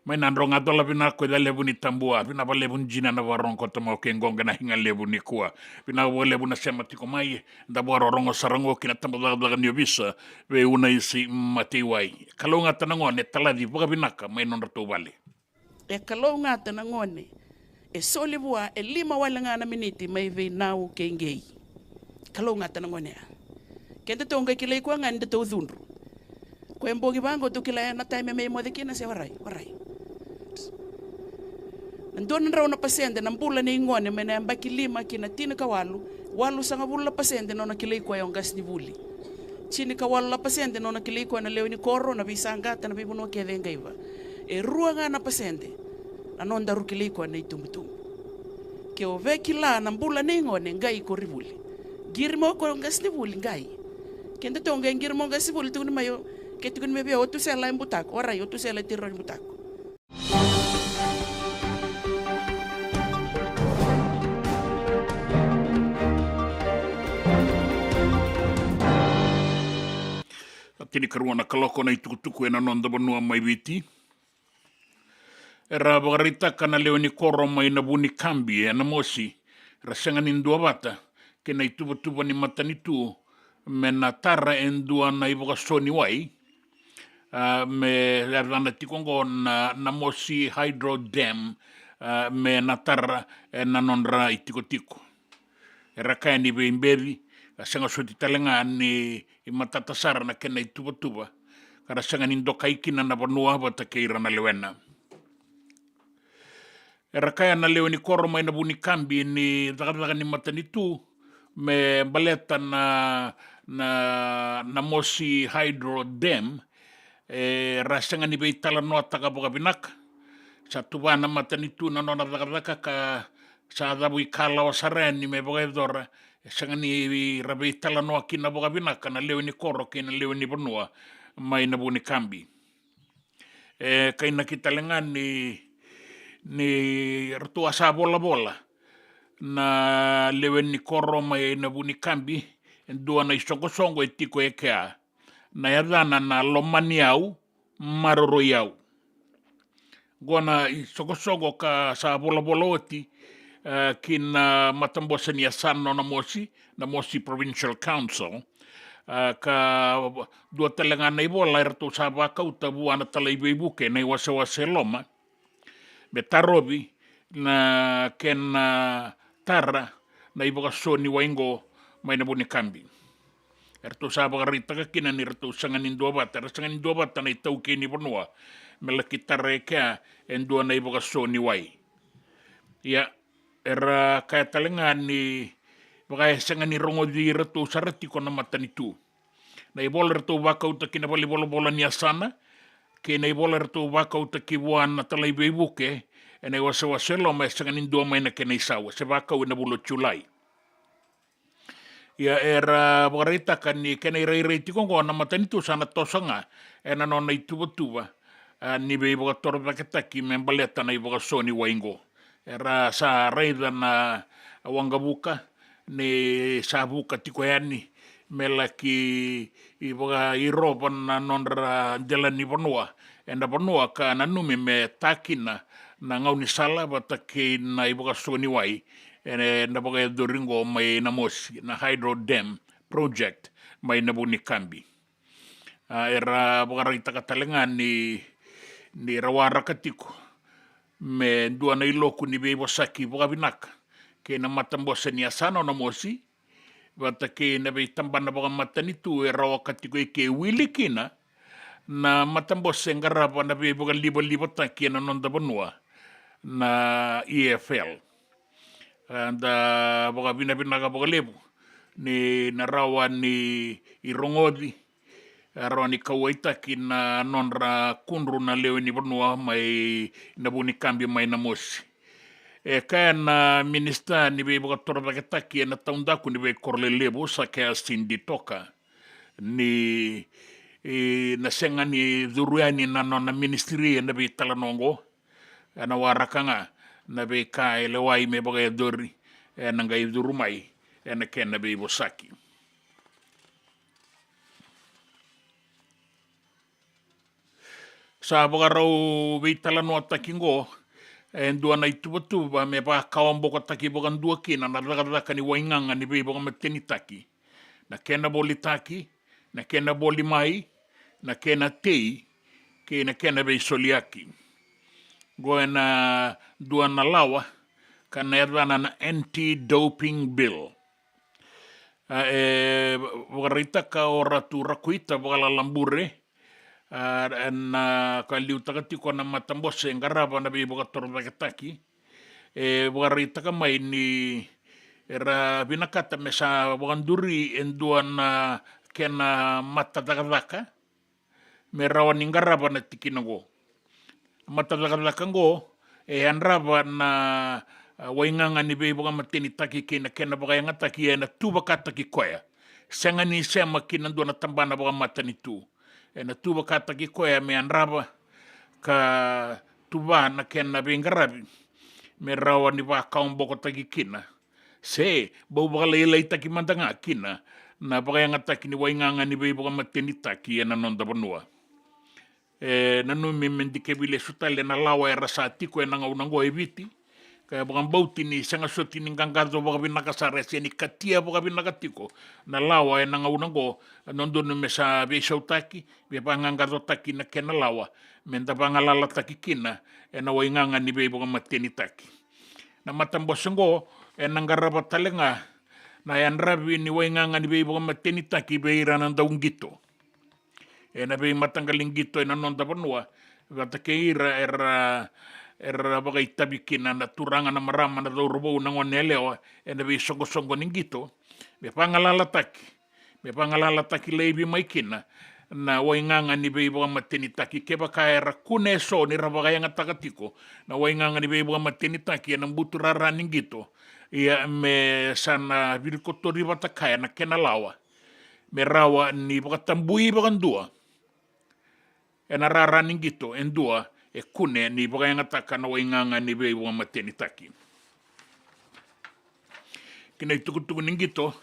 Mai na dro ga dola vinaka ko i levu ni tabua, vinaka valevu ni jina na varogo ko tamau kei qoqe na higa levu ni kua. Vinaka valevu na sema tiko mai, da vakarorogo sara qo ki na taba cakacaka ni ovisa, vei Unaisi Mateiwai. Kalougata na gone, talaci vakavinaka mai nodratou vale. E kalougata na gone, e soli vua e lima wale ga na miniti mai vei Nau kei Qei. Kalougata na gone ya. Kedatou qai kilai koya ga ni datou cudru. Koya e bogi vaqo tou kila ya na taimi me moce kina se warai, warai. Na dua na drau na pasede na bula nei gone mai na yabaki lima ki na tinikawalu, walusagavulu na pasede na nona kilai koya o qasenivuli. Tinikawalu na pasede na nona kilai koya na lewe ni koro, na veisaqata, na veivanua kece e qaiva. E rua ga na pasede na nodaru kilai koya na itubutubu. Ke o via kila na bula nei gone, qai ko Rivuli. Qiri mai o koya o qasenivuli, qai. Kedatou qai qiri mai o qasenivuli, tukuni mai o, ke tukuni mai vei au o Tusela e butako, warai o Tusela e tiro ni butako. Tinikarua na kaloko na itukutuku ena noda vanua mai Viti. Era vakaraitaka na lewe ni koro mai Navunikabi e Namosi, ra sega ni duavata kei na ituvatuva ni matanitu me na tara e dua na ivakaso ni wai, a, me yacana tiko oqo na Namosi Hydro Dam, a, me na tara ena nodra itikotiko. Era kaya ni veibeci, ka sega soti tale ga ni matata sara na kena ituvatuva, ka ra sega ni dokai kina na vanua vata kei ira na lewena. Era kaya na lewe ni koro mai Navunikabi ni cakacaka ni matanitu me baleta na, na, Namosi Hydro Dam, e, ra sega ni veitalanoataka vakavinaka. Sa tuva na matanitu na nona cakacaka ka sa cavuikalawa sara yani me vakayacora, e sega ni ra veitalanoa kina vakavinaka na lewe ni koro kei na lewe ni vanua mai Navunikabi. E kainaki tale ga ni, ni ratou a sa volavola na lewe ni koro mai Navunikabi e dua na isoqosoqo e tiko e kea, na yacana na Lomaniyau Maroroi Au. Qo na isoqosoqo ka sa volavola oti, e, ki na matabose ni yasana o Namosi, Namosi Provincial Council. E, ka dua tale ga na ivola e ratou sa vakauta vua na talai veivuke na iwasewase e loma me tarovi na kena tara na ivakaso ni wai qo mai Navunikabi. E ratou sa vakaraitaka kina ni ratou sega ni duavata, era sega ni duavata na itaukei ni vanua me laki tara e kea e dua na ivakaso ni wai. Ia, era kaya tale ga ni vaka e sega ni rogoci iratou sara tiko na matanitu. Na ivola eratou vakauta ki na valenivolavola ni yasana kei na ivola eratou vakauta ki vua na talai veivuke ena iwasewase e loma, e sega ni dua mai na kena isau, e se vakau ena vula o Julai. Ia, era vakaraitaka ni kena irairai tiko oqo na matanitu sa na toso ga ena nona ituvatuva, a, ni veivakatorocaketaki me baleta na ivakaso ni wai qo. Era sa raica na waqavuka ni sa vuka tiko yani me laki vakairova na nodra dela ni vanua ena vanua ka nanumi me ta kina na gaunisala vata kei na ivakaso ni wai ena vakayacori qo mai Namosi, na Hydro Dam Project mai Navunikabi. A, era vakaraitaka tale ga ni, ni ra waraka tiko me dua na iloku ni veivosaki vakavinaka kei na matabose ni yasana o Namosi vata kei na veitabana vakamatanitu e rawa ka tiko i ke, wili kina na matabose e qarava na veivakalivalivataki ena noda vanua, na E F L. A, da vakavinavinaka vakalevu ni na rawa ni rogoci, a, rawa ni kauwaitaki na nodra kudru na lewe ni vanua mai Navunikabi mai Namosi. E kaya na minisita ni veivakatorocaketaki ena taudaku ni veikoro lelevu, Sakeas Ditoka, ni, e, na sega ni curu yani na nona ministry ena veitalanoa oqo, ena waraka ga na veika e lewai me vakayacori ena qai curu mai ena kena veivosaki. Sa vakarau veitalanoataki qo e dua na ituvatuva me vakawabokotaki vakadua kina na cakacaka ni waigaga ni veivakamatenitaki, na kena volitaki, na kena voli mai, na kena tei, kei na kena veisoliyaki. Qo ena dua na lawa ka na yacana na Anti-Doping Bill. A, e vakaraitaka o Ratu Rakuita Vakalalabure, a, ena ka liutaka tiko na matabose e qarava na veivakatorocaketaki, e vakaraitaka mai ni era vinakata me sa vakaduri e dua na kena matacakacaka me rawa ni qarava na tikina qo. Matacakacaka qo e yadrava na, a, waigaga ni veivakamatenitaki kei na kena vakayagataki ena tuvakataki koya. Sega ni sema ki na dua na tabana vakamatanitu. Ena tuvakataki koya me yadrava ka tuva na kena veiqaravi me rawa ni vakawabokotaki kina se bau vakalailaitaki mada ga kina na vakayagataki ni waigaga ni veivakamatenitaki ena noda vanua. E nanumi me dikevi lesu tale na lawa era sa tiko ena gauna oqo e Viti, ka e vakabauti ni sega soti ni qaqaco vakavinaka sara, e sega ni katia vakavinaka tiko na lawa ena gauna oqo. E dodonu me sa veisautaki, veivaqaqacotaki na kena lawa, me da vagalalataki kina ena waigaga ni veivakamatenitaki. Na matabose oqo ena qarava tale ga na yadravi ni waigaga ni veivakamatenitaki vei ira na dauqito ena veimataqali qito ena noda vanua, vata kei ira era, era vakaitavi kina na turaga, na marama, na cauravou, na gone yalewa ena veisoqosoqo ni qito, me vagalalataki, me vagalalataki laivi mai kina na waigaga ni veivakamatenitaki. Kevaka era kune eso ni ra vakayagataka tiko na waigaga ni veivakamatenitaki ena buturara ni qito, ia me sa na virikotori vata kaya na kena lawa me rawa ni vakatabui vakadua ena rara ni qito e dua e kune ni vakayagataka na waigaga ni veivakamatenitaki. Ki na itukutuku ni qito,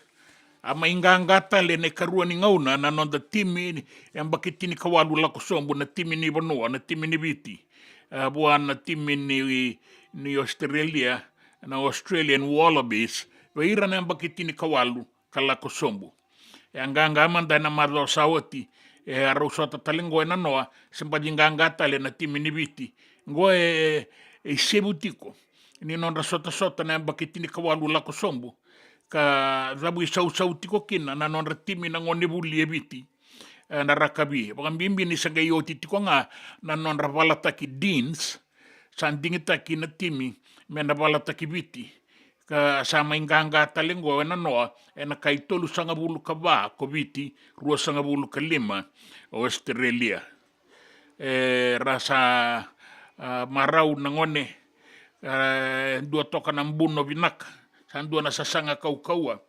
a mai qaqa tale ena ikarua ni gauna na noda timi ni yabaki tinikawalu lako sobu, na timi ni vanua, na timi ni Viti, a, vua na timi ni, ni Australia, na Australian Wallabies, vei ira na yabaki tinikawalu ka lako sobu. E a qaqa mada ena macawa sa oti, e a rau sota tale qo ena noa, se baci qaqa tale na timi ni Viti. Qo e, e isevu tiko ni nodra sotasota na yabaki tinikawalu lako sobu, ka cavuisausau tiko kina na nodra timi na gonevuli e Viti, e, na rakavi. Vakabibi ni sa qai oti tiko ga na nodra valataki Deans, sa digitaki na timi me na valataki Viti, ka sa mai qaqa tale qo ena noa ena kai tolusagavulu ka va ko Viti, ruasagavulu ka lima o Australia. E, ra sa, a, marau na gone, e, dua toka na buno vinaka, sa dua na sasaga kaukauwa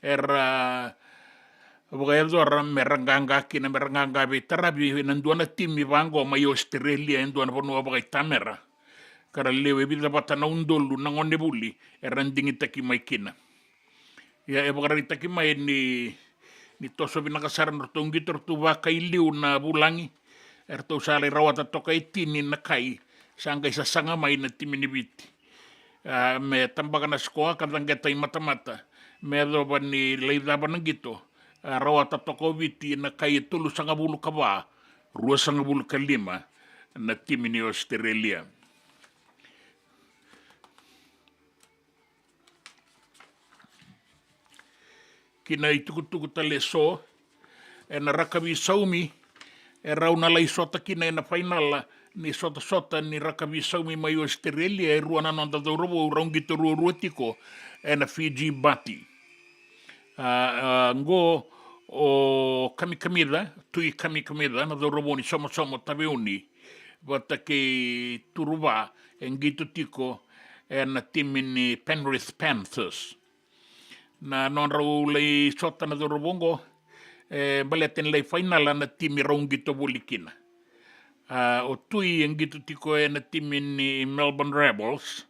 era vakayacora me ra qaqa kina, me ra qaqa veitaravi ena dua na timi vaqo mai Australia, e dua na vanua vakaitamera, ka ra lewe vica vata na udolu na gonevuli era digitaki mai kina. Ia e vakaraitaki mai ni, ni toso vinaka sara na ratou qito, ratou vakailiu na vulagi, eratou sa lai rawata toka e tini na kai sa qai sasaga mai na timi ni Viti. A, me tabaka na sikoa ka caqeta i matamata me yacova ni lai cava na qito, a, rawata toka o Viti na kai e tolusagavulu ka va, ruasagavulu ka lima na timi ni Australia. Ki na itukutuku tale eso, ena rakavi saumi, e rau na lai sota kina ena fainala ni sotasota ni rakavi saumi mai Australia e rua na noda cauravou, rau qito ruarua tiko ena Fiji Bati. A, a, qo o Kamikamica, Tui Kamikamica, na cauravou ni Somosomo Taveuni, vata kei Turuva, e qito tiko ena timi ni Penrith Panthers. Na nodrau lai sota na cauravou qo, e, baleta ni lai fainala na timi rau qito voli kina. A, o Tui e qito tiko ena timi ni Melbourne Rebels,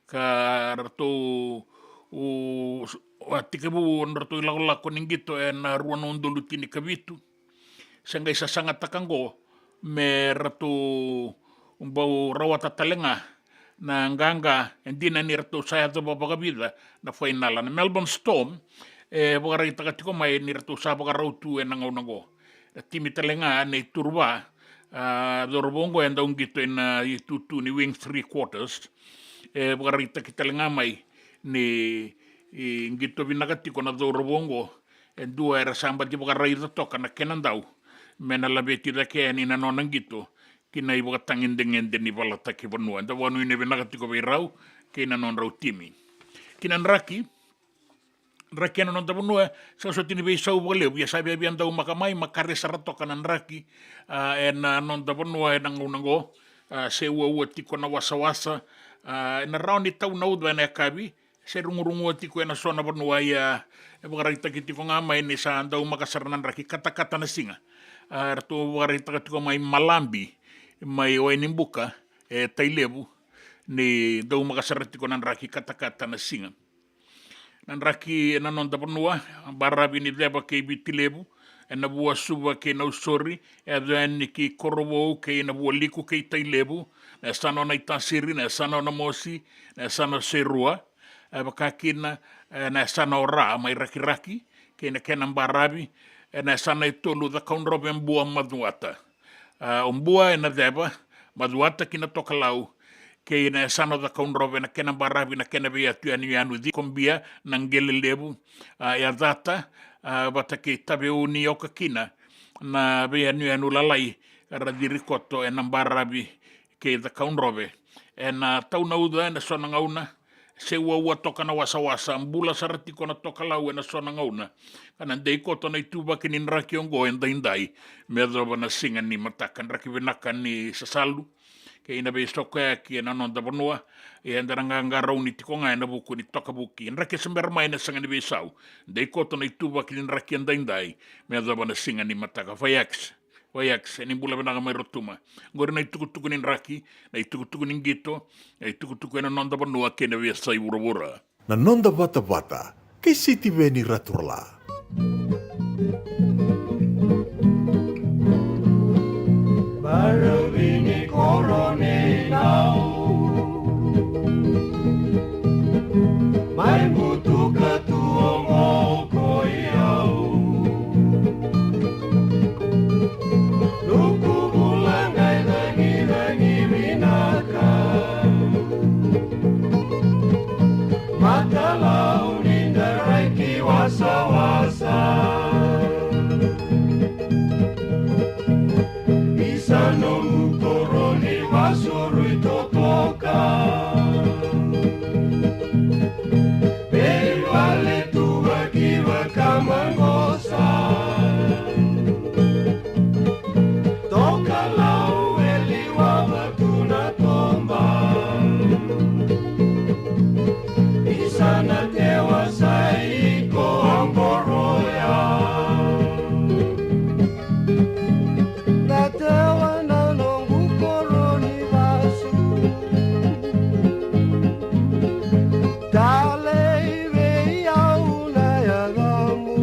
ka ratou, u, a tekivu na nodratou ilakolako ni qito ena rua na udolu tinikavitu. Se qai sasagataka qo me ratou bau rawata tale ga na qaqa, e dina ni ratou sa yacova vakavica na fainala. Na Melbourne Storm e vakaraitaka tiko mai ni ratou sa vakarau tu ena gauna oqo. Na timi tale ga nei Turuva, a, cauravou oqo e dau qito ena itutu ni wing three quarters, e vakaraitaki tale ga mai ni, i, qito vinaka tiko na cauravou oqo. E dua era sa bati vakaraica toka na kena dau me na laveti cake yani na nona qito ki na ivakatagedegede ni valataki vanua. Eda vakanuinui vinaka tiko vei rau kei na nodrau timi. Ki na draki, draki ena noda vanua, sa soti ni veisau vakalevu, ia sa viavia daumaka mai, makare sara toka na draki, a, ena noda vanua ena gauna oqo. A, se uaua tiko na wasawasa, a, ena rawa ni tau na uca ena yakavi, se rugurugua tiko ena so na vanua. Ia e vakaraitaki tiko ga mai ni sa daumaka sara na draki, katakata na siga. A, ratou vakaraitaka tiko mai Malabi, mai Wainibuka, e Tailevu, ni daumaka sara tiko na draki, katakata na siga. Na draki ena noda vanua, baravi ni Ceva kei Viti Levu, ena vua Suva kei Nausori, e yaco yani ki Korovou kei na vua Liku kei Tailevu, na yasana o Naitasiri, na yasana o Namosi, na yasana o Serua, e vaka kina, e, na yasana o Ra mai Rakiraki kei na kena baravi, e, na yasana e tolu Cakaudrove, Bua, Macuata. A, o Bua ena Ceva, Macuata ki na Tokalau, kei na yasana o Cakaudrove na kena baravi, na kena veiyatu yanuyanu, Cikobia, Naqelelevu, a, Yacata, a, vata kei Taveuni, oka kina na veiyanuyanu lalai, Racirikoto ena baravi kei Cakaudrove. Ena tau na uca ena so na gauna, se uaua toka na wasawasa, bula sara tiko na Tokalau ena so na gauna. Ka na dei koto na ituvaki ni draki oqo edaidai me yacova na siga ni mataka. Draki vinaka ni sasalu kei na veisokoyaki ena noda vanua. Ia eda na qaqarauni tiko ga ena vuku ni tokavuki. Draki se bera mai na sega ni veisau, dei koto na ituvaki ni draki edaidai me yacova na siga ni mataka. Vaiakis. Vaiakis, ni bula vinaka mai Rotuma. Oqori na itukutuku ni draki, na itukutuku ni qito, na itukutuku ena noda vanua kei na veiyasai vuravura. Na noda vatavata kei Sitiveni Raturala. Baravi ni koro ni nau, mai butuka tu oqo koi au. Nuku bula qai cagicagi vinaka, matalau ni daraki wasawasa. Isa nomu koro ni vasurui totoka. Vei vale tu vakivaka maqosa. Tokalau e liwava tu na toba. Isa na tewa sa iko oqoroya. Na tewa na noqu koro ni vasu. Talei vei au na yacamu.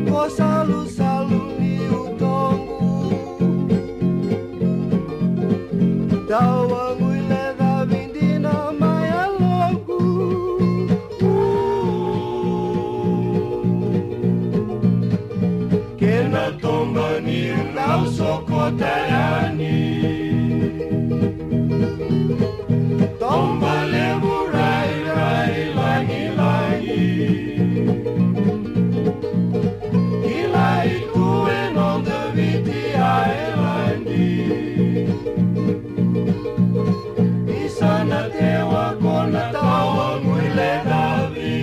Ko salusalu ni utoqu. Tawaguilecavi dina mai yaloqu. Kena toba niu dau sokota yani. Toba levu rairai lagilagi. Kilai tu e noda Viti Ailadi. Isa na tewa ko na tawaguilecavi.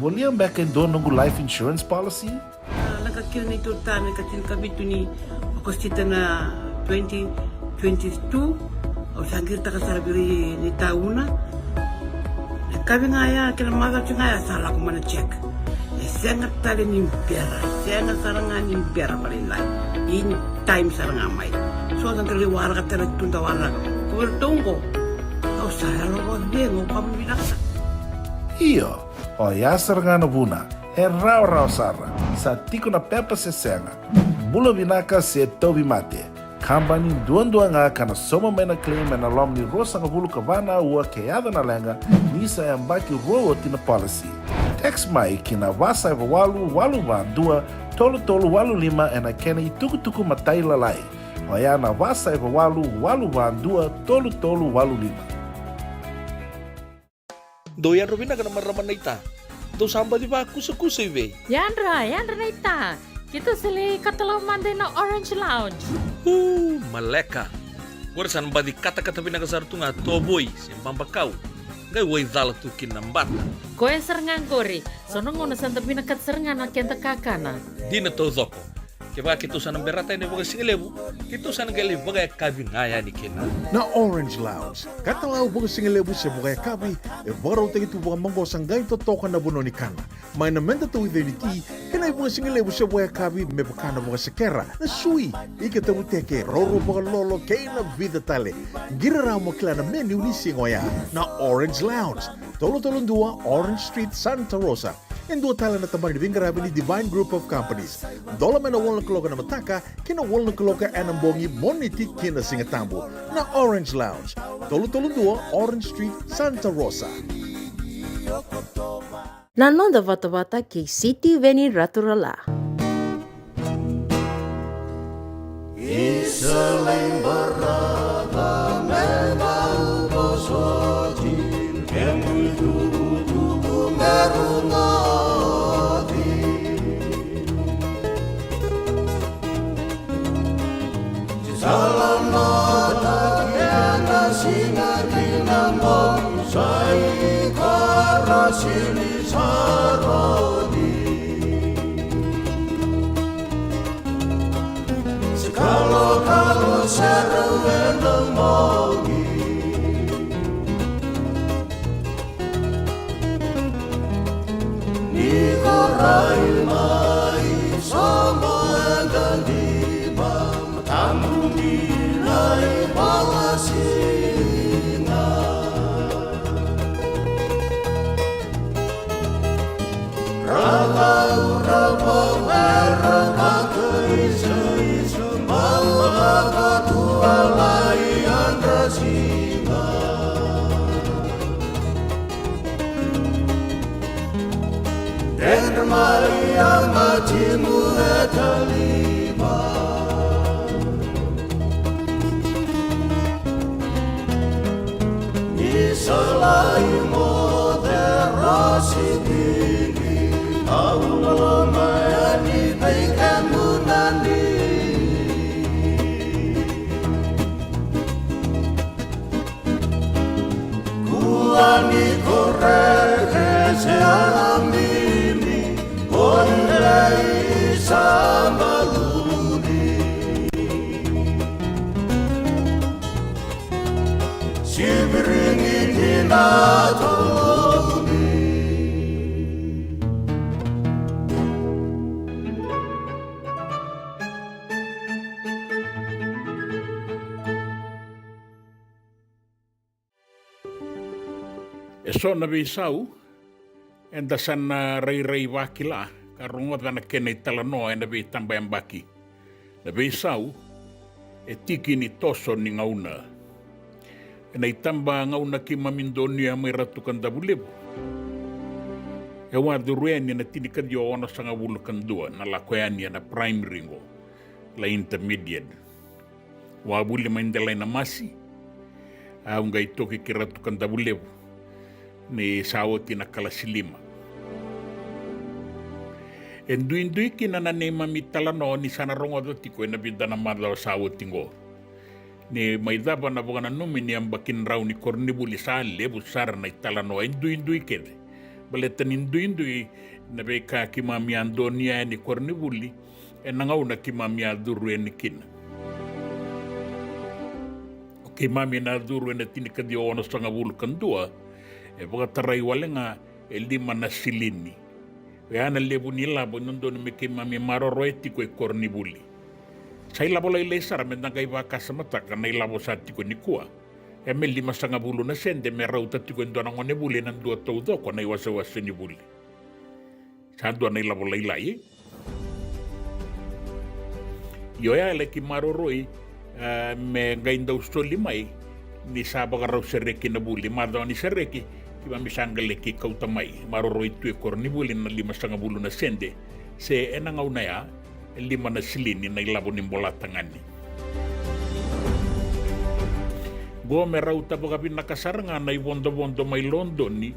Volia beka e dua noqu life insurance policy? A, lako kina na neitou ta na ika tinikavitu ni Okosita na twenty twenty-two. Au sa qiritaka sara vei ira na itauna. Na kavi ga ya kei na macawa ga ya sa lako mai na check. E sega tale ni bera, sega sara ga ni bera vakalailai. In time sara ga mai. So sa dau lai waraka tale tu da waraka. Ko vei ratou oqo. Au sa yalo vakacegu, au kama vinaka sara. Io, oya sara ga na vuna. E rawarawa sara. Sa tiko na pepa se sega. Bula vinaka se tauvimate. Kabani duadua ga ka na sauma mai na claim ena loma ni ruasagavulu ka va na aua ke yaco na leqa ni sa yabaki rua oti na policy. Text mai ki na va saiva walu walu va dua tolu tolu walu lima ena kena itukutuku matailalai. Oya na va saiva walu walu va dua tolu tolu walu lima. Dou yadra vinaka na marama naita. Dou sa baci vakusakusa i vei? Yadra, yadra naita. Keitou sa lai katalau mada ina Orange Lounge. Uu, maleka. Qori sa na baci katakata vinaka sara tu ga tovoi se babakau. Qai waicala tu kina na bata. Koya sara ga qori. So na gauna sa da vinakata sara ga na keda kakana. Dina taucoko. Kevaka keitou sa na berata yani vakasigalevu, keitou sa na qai lai vakayakavi ga yani kina. Na Orange Lounge, katalau vakasigalevu se vakayakavi, e vakarautaki tu vakamaqosa qai totoka na vanua ni kana. Mai na meda tauica ni ti, kei na ivakasigalevu se vakayakavi me vaka na vakasekera, na sui, ika tavuteke, rourou vakalolo, kei na vica tale. Qiri rawa mo kila na menu ni siga oya. Na Orange Lounge, tolu tolu dua Orange Street, Santa Rosa. E dua tale na tabana ni veiqaravi ni Divine Group of Companies. Dola mai na walu na kaloko ena mataka ki na walu na kaloko ena bogi, Moniti ki na Sigatabu. Na Orange Lounge, tolu tolu dua Orange Street, Santa Rosa. Na noda vatavata kei Sitiveni Raturala. Isa lai baraka me bau vosoti, me muitukutuku me rugoci. Sa la nota kena siga ki na bogi, sa i koro sili sa rodi. Se kalokalo sara ena bogi. Ni ko rai mai sobo eda diva, matamu ni na ivalasina. Rau, rau, rau, era vakaisaiso, bau vakatua lai yadra siga. Dredre mai a matimu e taliva. Ni sa lai moce rosi vili, au loloma yani vei kemuni. Kua ni koreke se ala bibi, ko i lei sa baluni. Sivirini ni na toloni. E so na veisau eda sa na rairai vakila ka rogoca na kena italanoa ena veitabayabaki. Na veisau e tiki ni toso ni gauna. Ena itaba gauna keimami donuya mai Ratu Kadavulevu, e wacuru yani ena tinikaciwa onosagavulu ka dua na lako yani ena primary qo, lai intermediate. Wavuli mai Delainamasi, au qai toki ki Ratu Kadavulevu ni sa oti na kalasi lima. E duidui kina na neimami talanoa ni sa na rogoca tiko ena vica na macawa sa oti qo. Ni mai cava na vakananumi ni yabaki drau ni koronivuli, sa levu sara na italanoa e duidui kece. Baleta ni duidui na veika keimami a donuya yani koronivuli ena gauna keimami a curu yani kina. O keimami na curu ena tinikaciwa onosagavulu ka dua, e vakatarai wale ga e lima na silini. Oya na levu ni lavo e dodonu me keimami maroroya tiko e koronivuli. Sa ilavo lailai sara me da qai vakasamataka na ilavo sa tiko nikua. E me limasagavulu na sede me rauta tiko e dua na gonevuli ena dua taucoko na iwasewase ni vuli. Sa dua na ilavo lailai. Io, oya e laki maroroi, e, me qai dau soli mai ni sa vakarau sereki na vuli. Macawa ni sereki, keimami sa qai laki kauta mai, maroroi tu e koronivuli na limasagavulu na sede. Se ena gauna ya, e lima na silini na ilavo ni bolatagane. Qo me rauta vakavinaka sara ga na ivodovodo mai Lodoni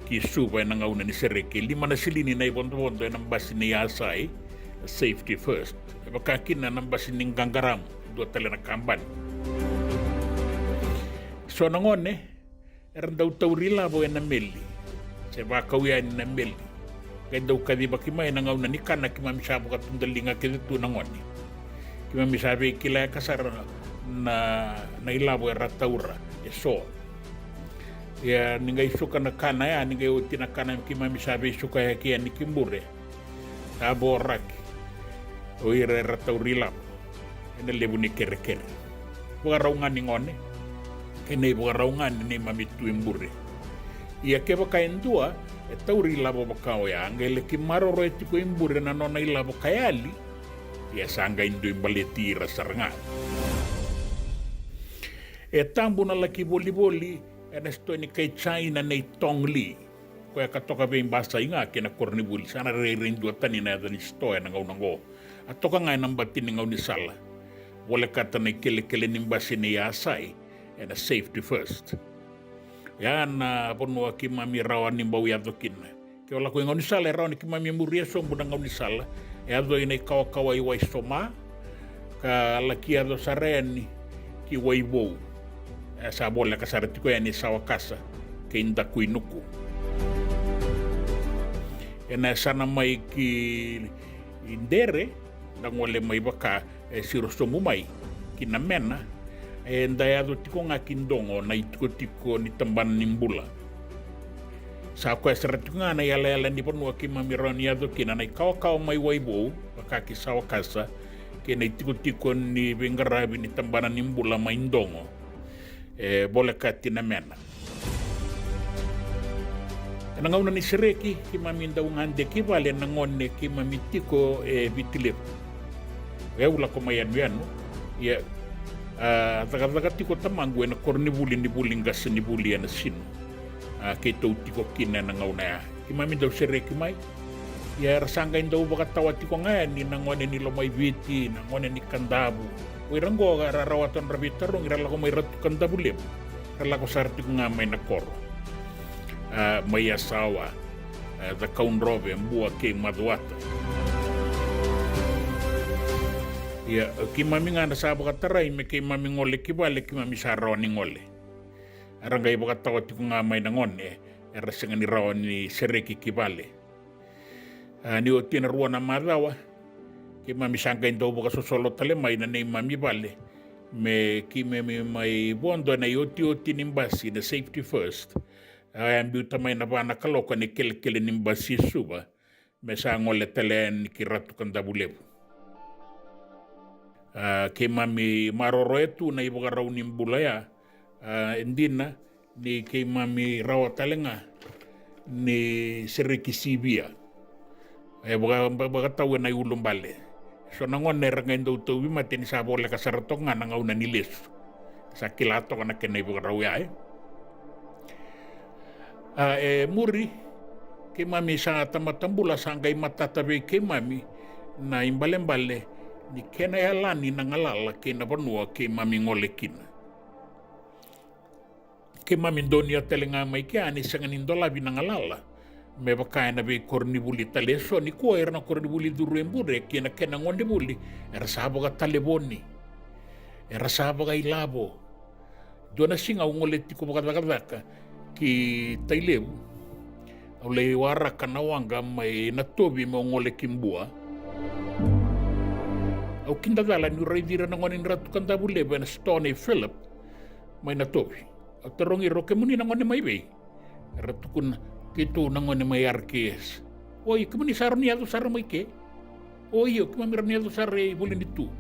ki Suva ena gauna ni sereki. E lima na silini na ivodovodo ena basi ni Yasai, Safety First. E vaka kina na basi ni Qaqaramu, dua tale na kabani. So na gone era dau tauri lavo ena meli, se vakau yani na meli, qai dau kacivaki mai na gauna ni kana. Keimami sa vakatudaliga kece tu na gone. Keimami sa veikilaeka sara na, na ilavo era taura e so. Ia ni qai suka na kana ya, ni qai oti na kana, keimami sa veisukayaki yani ki bure. Sa voraki o ira era tauri lavo ena levu ni kerekere. Vakarau ga ni gone kei na ivakarau ga ni neimami tu e bure. Ia kevaka e dua e tauri lavo vaka oya, qai laki maroroya tiko e bure na nona ilavo ka yali, ia sa qai dui baleti ira sara ga. E tabu na laki volivoli ena sitoa ni kai China nei Tong Li. Koya ka toka vei Basai ga kei na koronivuli, sa na rairai duatani na yaca ni sitoa ena gauna oqo. A toka ga ena bati ni gaunisala, volekata na ikelekele ni basi ni Yasai ena Safety First. Oya na vanua keimami rawa ni bau yaco kina. Ke o lako i gaunisala, e rawa ni keimami muria sobu na gaunisala, e yaco ina ikawakawa i Waisoma, ka laki yaco sara yani ki Waivou. E sa voleka sara tiko yani Sawakasa kei Dakuinuku. Ena yasana mai ki Dere, da gole mai vaka e siro sobu mai ki Namena, eda yaco tiko ga ki Dogo, na itikotiko ni Tabana ni Bula. Sa koya sara tiko ga na iyalayala ni vanua keimami rawa ni yaco kina, na ikawakawa mai Waivou vaka ki Sawakasa, kei na itikotiko ni veiqaravi ni Tabana ni Bula mai Dogo, e volekati Namena. Ena gauna ni sereki, keimami dau gade ki vale na gone keimami tiko e Viti Levu. O yau lako mai yanuyanu, ia a cakacaka tiko tamaqu ena koronivuli ni vuli qasenivuli e Nasinu. A keitou tiko kina ena gauna ya. Keimami dau sereki mai. Ia era sa qai dau vakatawa tiko ga yani na gone ni Lomaiviti, na gone ni Kadavu. O ira oqo era rawata nodra veitarogi, ra lako mai Ratu Kadavulevu, ra lako sara tiko ga mai na koro. A, mai Yasawa, a, Cakaudrove, Bua kei Macuata. Ia keimami ga na sa vakatarai me keimami gole ki vale, keimami sa rawa ni gole. Era qai vakatawa tiko ga mai na gone era sega ni rawa ni sereki ki vale. A, ni oti na rua na macawa, keimami sa qai dau vakasosolo tale mai na neimami vale, me keimami mai vodo ena iotioti ni basi na Safety First. A, e a biuta mai na va na kaloko ena ikelekele ni basi e Suva, me sa gole tale yani ki Ratu Kadavulevu. A, keimami maroroya tu na ivakarau ni bula ya. A, e dina ni keimami rawa tale ga ni sereki sivia. E vaka, vaka, vakatau ena iulubale. So na gone era qai dau tauvimate ni sa voleka sara toka ga na gauna ni lesu. Sa kila toka na kena ivakarau ya, e. A, e muri, keimami sa tamata bula, sa qai matata vei keimami na ibalebale ni kena yalani na galala kei na vanua keimami gole kina. Keimami donuya tale ga mai kea ni sega ni dolavi na galala me vaka ena veikoronivuli tale e so. Nikua ira na koronivuli curu e bure kei na kena gonevuli era sa vakatalevoni, era sa vakailavo. Dua na siga au gole tiko vakacakacaka ki Tailevu, Au lai waraka na waqa mai Natovi meu gole ki Bua. Au kidacala niu raici ira na gone ni Ratu Kadavulevu ena sitoa nei Philip mai Natovi. Au tarogi ira, o kemuni na gone mai vei? Era tukuna, keitou na gone mai R K S. Oi, kemuni sa rawa ni yaco sara mai ke? O io, keimami rawa ni yaco sara i Vulinitu.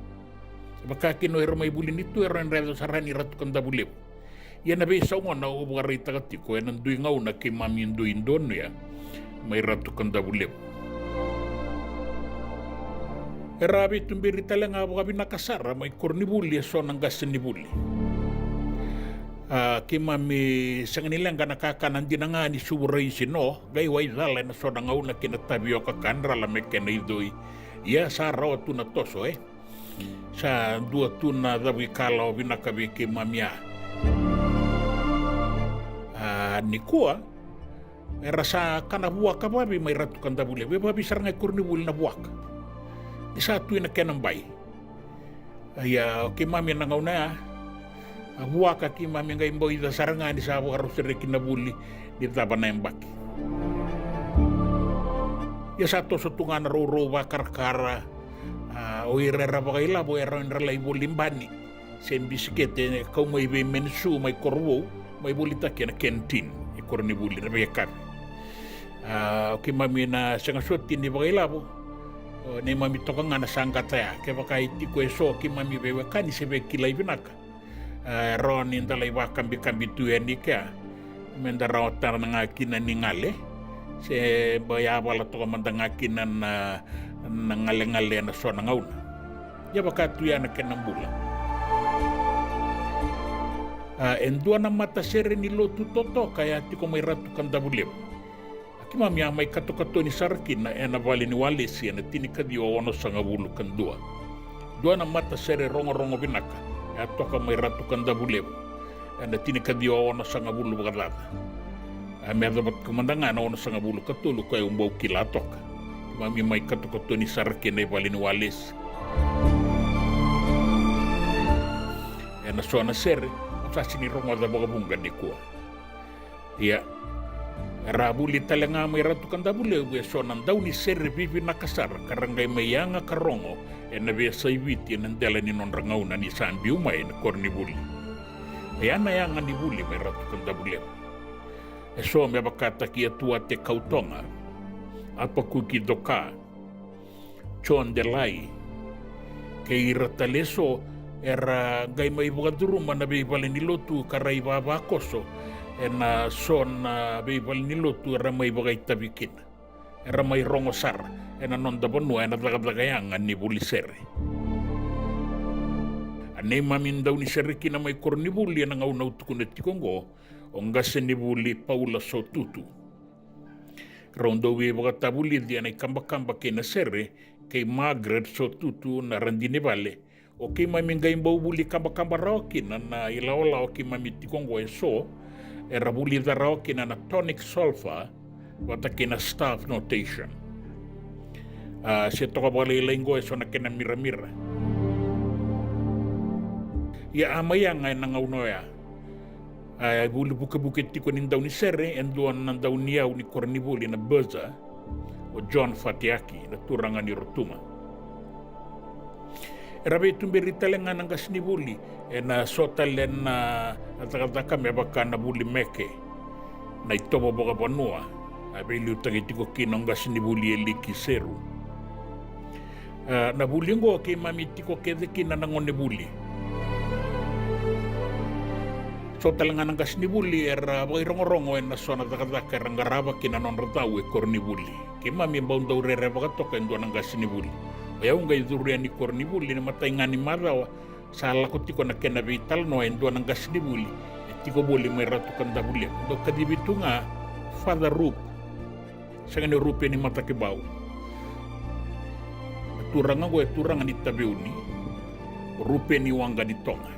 E vaka kina o ira mai Vulinitu era rawa ni ra yaco sara yani i Ratu Kadavulevu. Ia na veisau gona au vakaraitaka tiko ena dui gauna keimami dui donuya mai Ratu Kadavulevu. Era veituberi tale ga vakavinaka sara mai koronivuli eso na qasenivuli. A, keimami sega ni leqa na kakana dina ga ni suvu raisi no qai waicala ena so na gauna kei na tavioka kadrala me kena icoi. Ia sa rawa tu na toso, e. Sa dua tu na cavuikalawa vinaka vei keimami ya. A, nikua era sa kana vuaka vakavi mai Ratu Kadavulevu, e vakavi sara ga i koronivuli na vuaka. Ni sa tu ina kena bai. Ia o keimami ena gauna ya, a vuaka keimami qai bau ica sara ga ni sa vakarau sereki na vuli ni cava na yabaki. Ia sa toso tu ga na rourou vakarakara. A, o ira era vakailavo era rawa ni ra lai voli bani se bisikete e kau mai vei Menisu mai Korovou, mai volitaki ena kentin i koronivuli na veiyakavi. A, o keimami na sega soti ni vakailavo, o neimami toka ga na saqata ya. Kevaka e tiko eso keimami veiwekani se veikilai vinaka, e rawa ni da lai vakabikabi tu yani kea, me da rawa tara ga kina ni gale, se bau yavala toka mada ga kina na, na galegale ena so na gauna. Ia vaka tu ya na kena bula. A, e dua na matasere ni lotu totoka e a tiko mai Ratu Kadavulevu. A keimami a mai katokatoni sara kina ena vale ni Walesi ena tinikaciwa onosagavulu ka dua. Dua na matasere rogorogo vinaka e a toka mai Ratu Kadavulevu ena tinikaciwa onosagavulu vakacaca. A me yacova tiko mada ga na onosagavulu ka tolu koya au bau kila toka. Keimami mai katokatoni sara kina i vale ni Walesi. Ena so na sere au sa sini rogoca vakavuqa nikua. Ia, era a vuli tale ga mai Ratu Kadavulevu eso na daunisere vivinaka sara ka ra qai mai yaga ka rogo ena veiyasai Viti ena dela ni nodra gauna ni sa biu mai na koronivuli. E a na yaga ni vuli mai Ratu Kadavulevu. Eso me vakataki Atuate Kautoga, Apakuki Coka, John Delai, kei ira tale eso era qai mai vakacuruma na veivale ni lotu ka ra ivavakoso ena so na veivale ni lotu era mai vakaitavi kina. Era mai rogo sara ena noda vanua ena cakacaka yaga ni vuli sere. A neimami daunisere kina mai koronivuli ena gauna au tukuna tiko oqo, o qasenivuli Paula Sotutu. Rau dau veivakatavulici ena ikabakaba kei na sere kei Margaret Sotutu na radinivale. O keimami qai bau vuli kabakaba rawa kina na ilawalawa keimami tiko oqo eso, era vulica rawa kina na tonic solfa vata kei na staff notation. A, se toka vakalailai oqo eso na kena miramira. Ia a mai yaga ena gauna oya. A, e vuli vukevuke tiko ni daunisere e dua na dauniyau ni koronivuli na Buzzer, o John Fatiaki, na turaga ni Rotuma. Era veituberi tale ga na qasenivuli ena so tale na cakacaka me vaka na vuli meke, na itovo vakavanua, a veiliutaki tiko kina o qasenivuli Eliki Seru. A, na vuli oqo keimami tiko kece kina na gone vuli. So tale ga na qasenivuli era vakairogorogo ena so na cakacaka era qarava kina na nodra cau e koronivuli. Keimami bau dau rerevaka toka e dua na qasenivuli. O yau qai curu yani koronivuli ena imatai ga ni macawa, sa lako tiko na kena veitalanoa e dua na qasenivuli e tiko voli mai Ratu Kadavulevu. Dau kacivi tu ga Father Rupe. Sega ni Rupe ni Matakibau. Na turaga oqo e turaga ni Taveuni, Rupe ni Waqa ni Toga.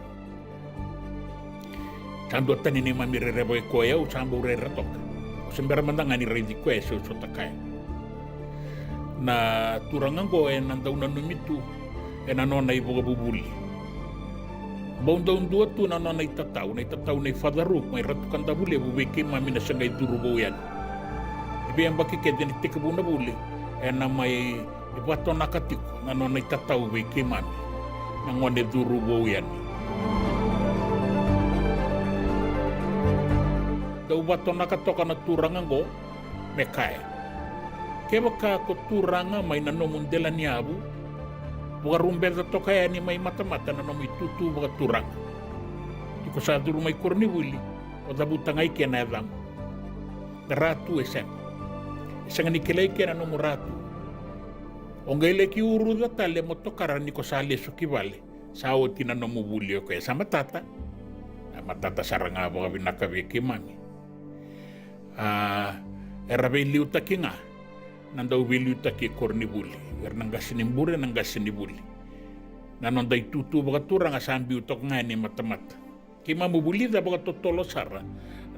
Sa dua tani neimami rerevaki koya, au sa bau rere toka. Au se bera mada ga ni raici koya e se au sota kaya. Na turaga oqo ena dau nanumi tu ena nona ivakavuvuli. Bau dau dua tu na nona itatau, na itatau nei Father Rupe mai Ratu Kadavulevu vei keimami na se qai curu vou yani. Veiyabaki kece ni tekivu na vuli, ena mai vatonaka tiko na nona itatau vei keimami na gone curu vou yani. Dau vatonaka toka na turaga oqo me kaya, kevaka ko turaga mai na nomu dela ni yavu, vakarubeca toka yani mai matamata na nomu itutu vakaturaga. Ni ko sa curu mai koronivuli, o cavuta ga i ke na yacaqu. Na Ratu e sega. E sega ni kilai ke na nomu Ratu. O qai laki uruca tale mo tokara ni ko sa lesu ki vale. Sa oti na nomu vuli o koya. Sa matata. A matata sara ga vakavinaka vei keimami. A, era veiliutaki ga na dau veiliutaki e koronivuli. Era na qase ni bure, na qase ni vuli. Na noda itutu vakaturaga sa biu toka ga yani matamata. Keimami vulica vakatotolo sara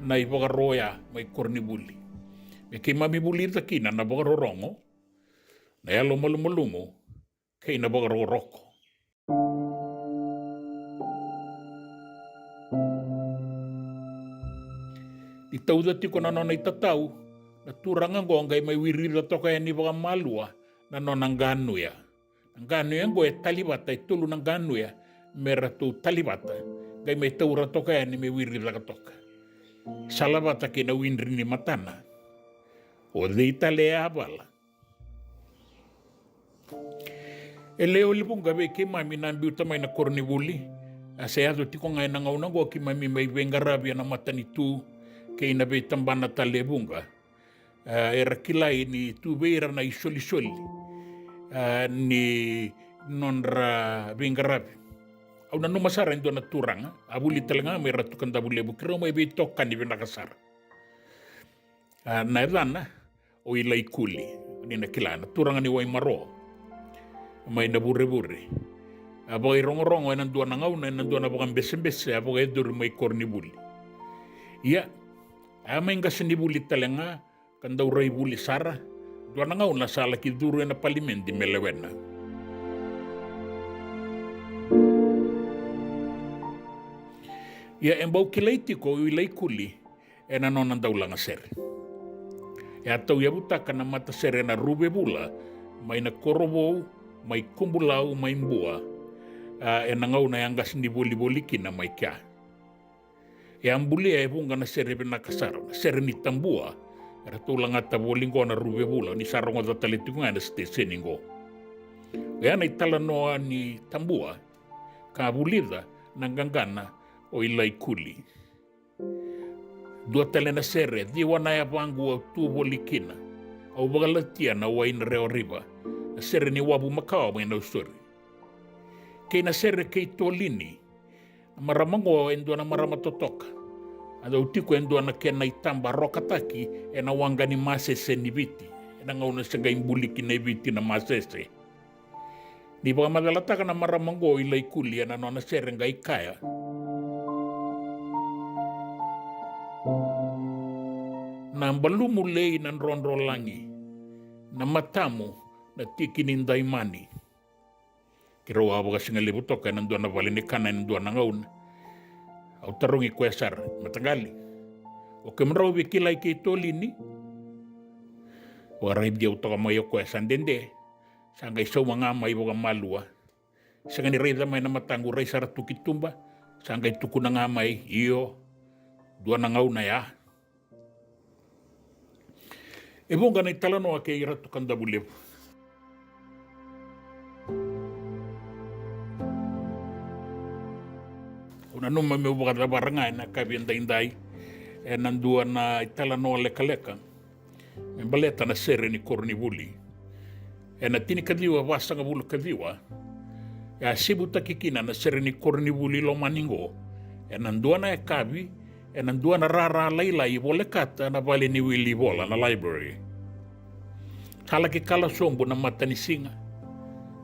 na ivakaro oya mai koronivuli. Me keimami vulica kina na vakarorogo, na yalo malumalumu, kei na vakarokoroko. Ni tauca tiko na nona itatau, na turaga oqo qai mai wirica toka yani vakamalua na nona qanuya. Na qanuya oqo e talivata, e tolu na qanuya me ratou talivata. Qai mai taura toka yani me wiri caka toka. Salavata kei na widri ni matana. O cei tale e a vala? E lewe ni vuqa vei keimami na biuta mai na koronivuli. A se yaco tiko ga ena gauna oqo keimami mai veiqaravi ena matanitu kei na veitabana tale e vuqa. A, era kilai ni tu vei ira na isolisoli, a, ni nodra veiqaravi. Au nanuma sara e dua na turaga, a vuli tale ga mai Ratu Kadavulevu, keirau mai veitokani vinaka sara. A, na yacana o Ilaikuli, ni na kila, na turaga ni Waimaro, mai Navurevure. A vakairogorogo ena dua na gauna, ena dua na vakabesebese a vakayacori mai koronivuli. Ia, a mai qasenivuli tale ga, ka dau rai vuli sara, dua na gauna sa laki curu ena palimedi me lewena. Ia e bau kilai tiko o Ilaikuli ena nona dau lagasere. E a tauyavutaka na matasere na Ruvevula mai na Korovou, mai Kubulau, mai Bua, a, ena gauna e a qasenivolivoli kina mai kea. E a bulia e vuqa na sere vinaka sara, na sere ni Tabua, eratou lagata voli qo na Ruvevula, ni sa rogoca tale tiko ga ena siteseni qo. Oya na italanoa ni Tabua, ka vulica na qaqana o Ilaikuli. Dua tale na sere, ciwa na yavaqu au tu voli kina, au vakalatia na wai na Rewa River, na sere ni Wavu Makawa mai Nausori. Kei na sere kei Tolini, na marama qo e dua na marama totoka. A dau tiko e dua na kena itaba rokataki ena waqa ni masese ni Viti. Ena gauna se qai buli kina e Viti na masese. Ni vakamacalataka na marama qo o Ilaikuli ena nona sere qai kaya. Na balumu lei na drodro lagi. Na matamu na tiki ni daimani. Keirau a vakasigalevu toka ena dua na vale ni kana ena dua na gauna. Au tarogi koya sara, mataqali, o kemudrau via kilai kei Tolini? Vakaraici au toka mai o koya sa dede, sa qai sauma ga mai vakamalua. Sega ni raica mai na mataqu, rai sara tu ki tuba, sa qai tukuna ga mai, io, dua na gauna ya. E vuqa na italanoa kei Ratu Kadavulevu. Au nanuma meu vakacavara ga ena yakavi edaidai ena dua na italanoa lekaleka me baleta na sere ni koronivuli. Ena tinikaciwa vasagavulu kaciwa, e a sivutaki kina na sere ni koronivuli lomani qo ena dua na yakavi, ena dua na rara lailai i volekata na vale ni wili vola, na library. Sa laki kala sobu na matanisiga,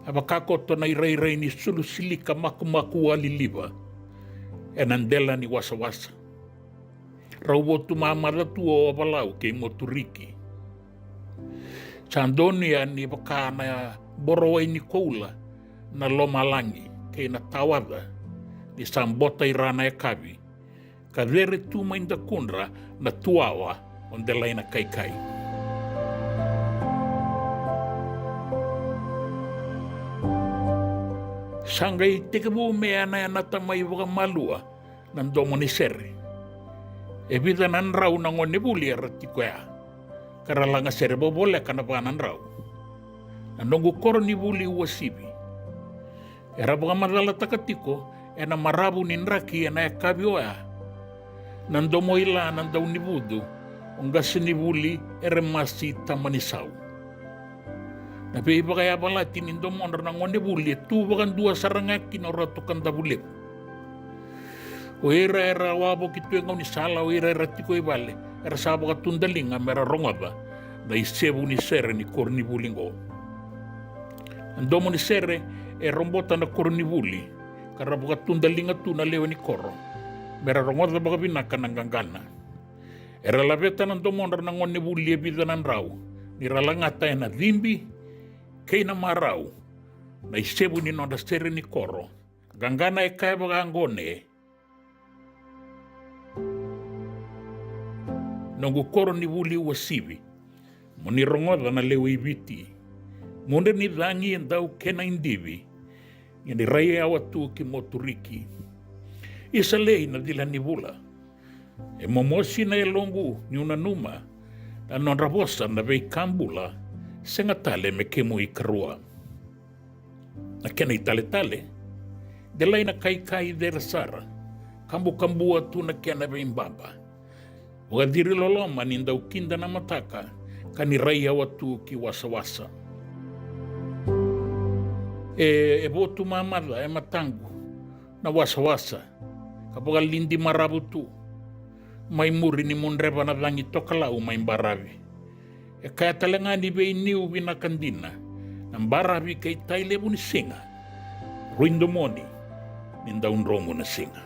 a vakakoto na irairai ni sulu silika makumaku waliliva ena dela ni wasawasa. Rau votu mamaca tu o Ovalau kei Moturiki. Sa donuya ni vaka na borowai ni koula na lomalagi kei na tawaca, ni sa bota i ra na yakavi, ka cere tu mai dakudra na tuwawa o Delainakaikai. Sa qai tekivu me yanayanata mai vakamalua na domo ni sere. E vica na drau na gonevuli era tiko ya, ka ra laga sere vovoleka na va na drau. Na noqu koronivuli uasivi. Era vakamacalataka tiko ena maravu ni draki ena yakavi oya na domo ila na daunivucu o qasenivuli Eremasi Tamanisau. Na veivakayavalati ni domodra na gonevuli e tu vakadua sara ga kina o Ratu Kadavulevu. O ira era wavoki tu e gaunisala, o ira era tiko i vale, era sa vakatudaliga me ra rogoca na isevu ni sere ni koronivuli oqo. Na domo ni sere e robota na koronivuli, ka ra vakatudaliga tu na lewe ni koro me ra rogoca vakavinaka na qaqana. Era laveta na domodra na gonevuli e vica na drau ni ra lagata ena cibi kei na marau na isevu ni nodra sere ni koro. Qaqana e kaya vaka oqo: Noqu koronivuli uasivi, mo ni rogoca na lewe i Viti. Mudre ni cagi e dau kena idivi, ni rai yawa tu ki Moturiki. Isa lei na cila ni vula, e momosi na yaloqu niu nanuma na nodra vosa na veika bula, sega tale me kemu ikarua. Na kena italetale, delai na kaikai cere sara, kabukabua tu na kena veibaba. Vakaciri loloma ni dau kida na mataka, ka ni rai yawa tu ki wasawasa. E, e votu mamaca e mataqu na wasawasa, ka vakalidi maravu tu. Mai muri ni mudreva na cagi tokalau mai baravi. E kaya tale ga ni veiniu vinaka dina na baravi kei tai levu ni siga. Rui domoni ni dau dromu na siga.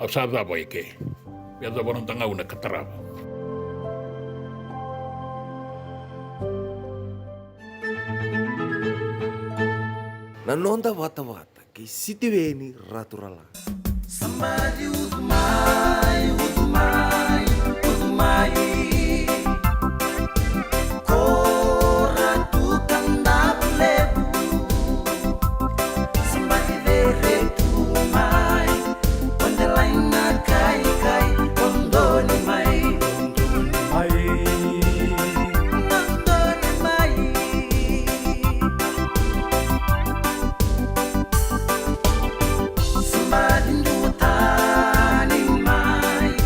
Au sa cava eke. Via cava noda gauna ka tarava. Na noda vatavata kei Sitiveni Raturala. Somebody utu mai, utu mai, utu mai. Ko Ratu Kadavulevu. Somebody vere tu mai. O delai na kaikai, o doni mai, o doni mai. Somebody duatani mai,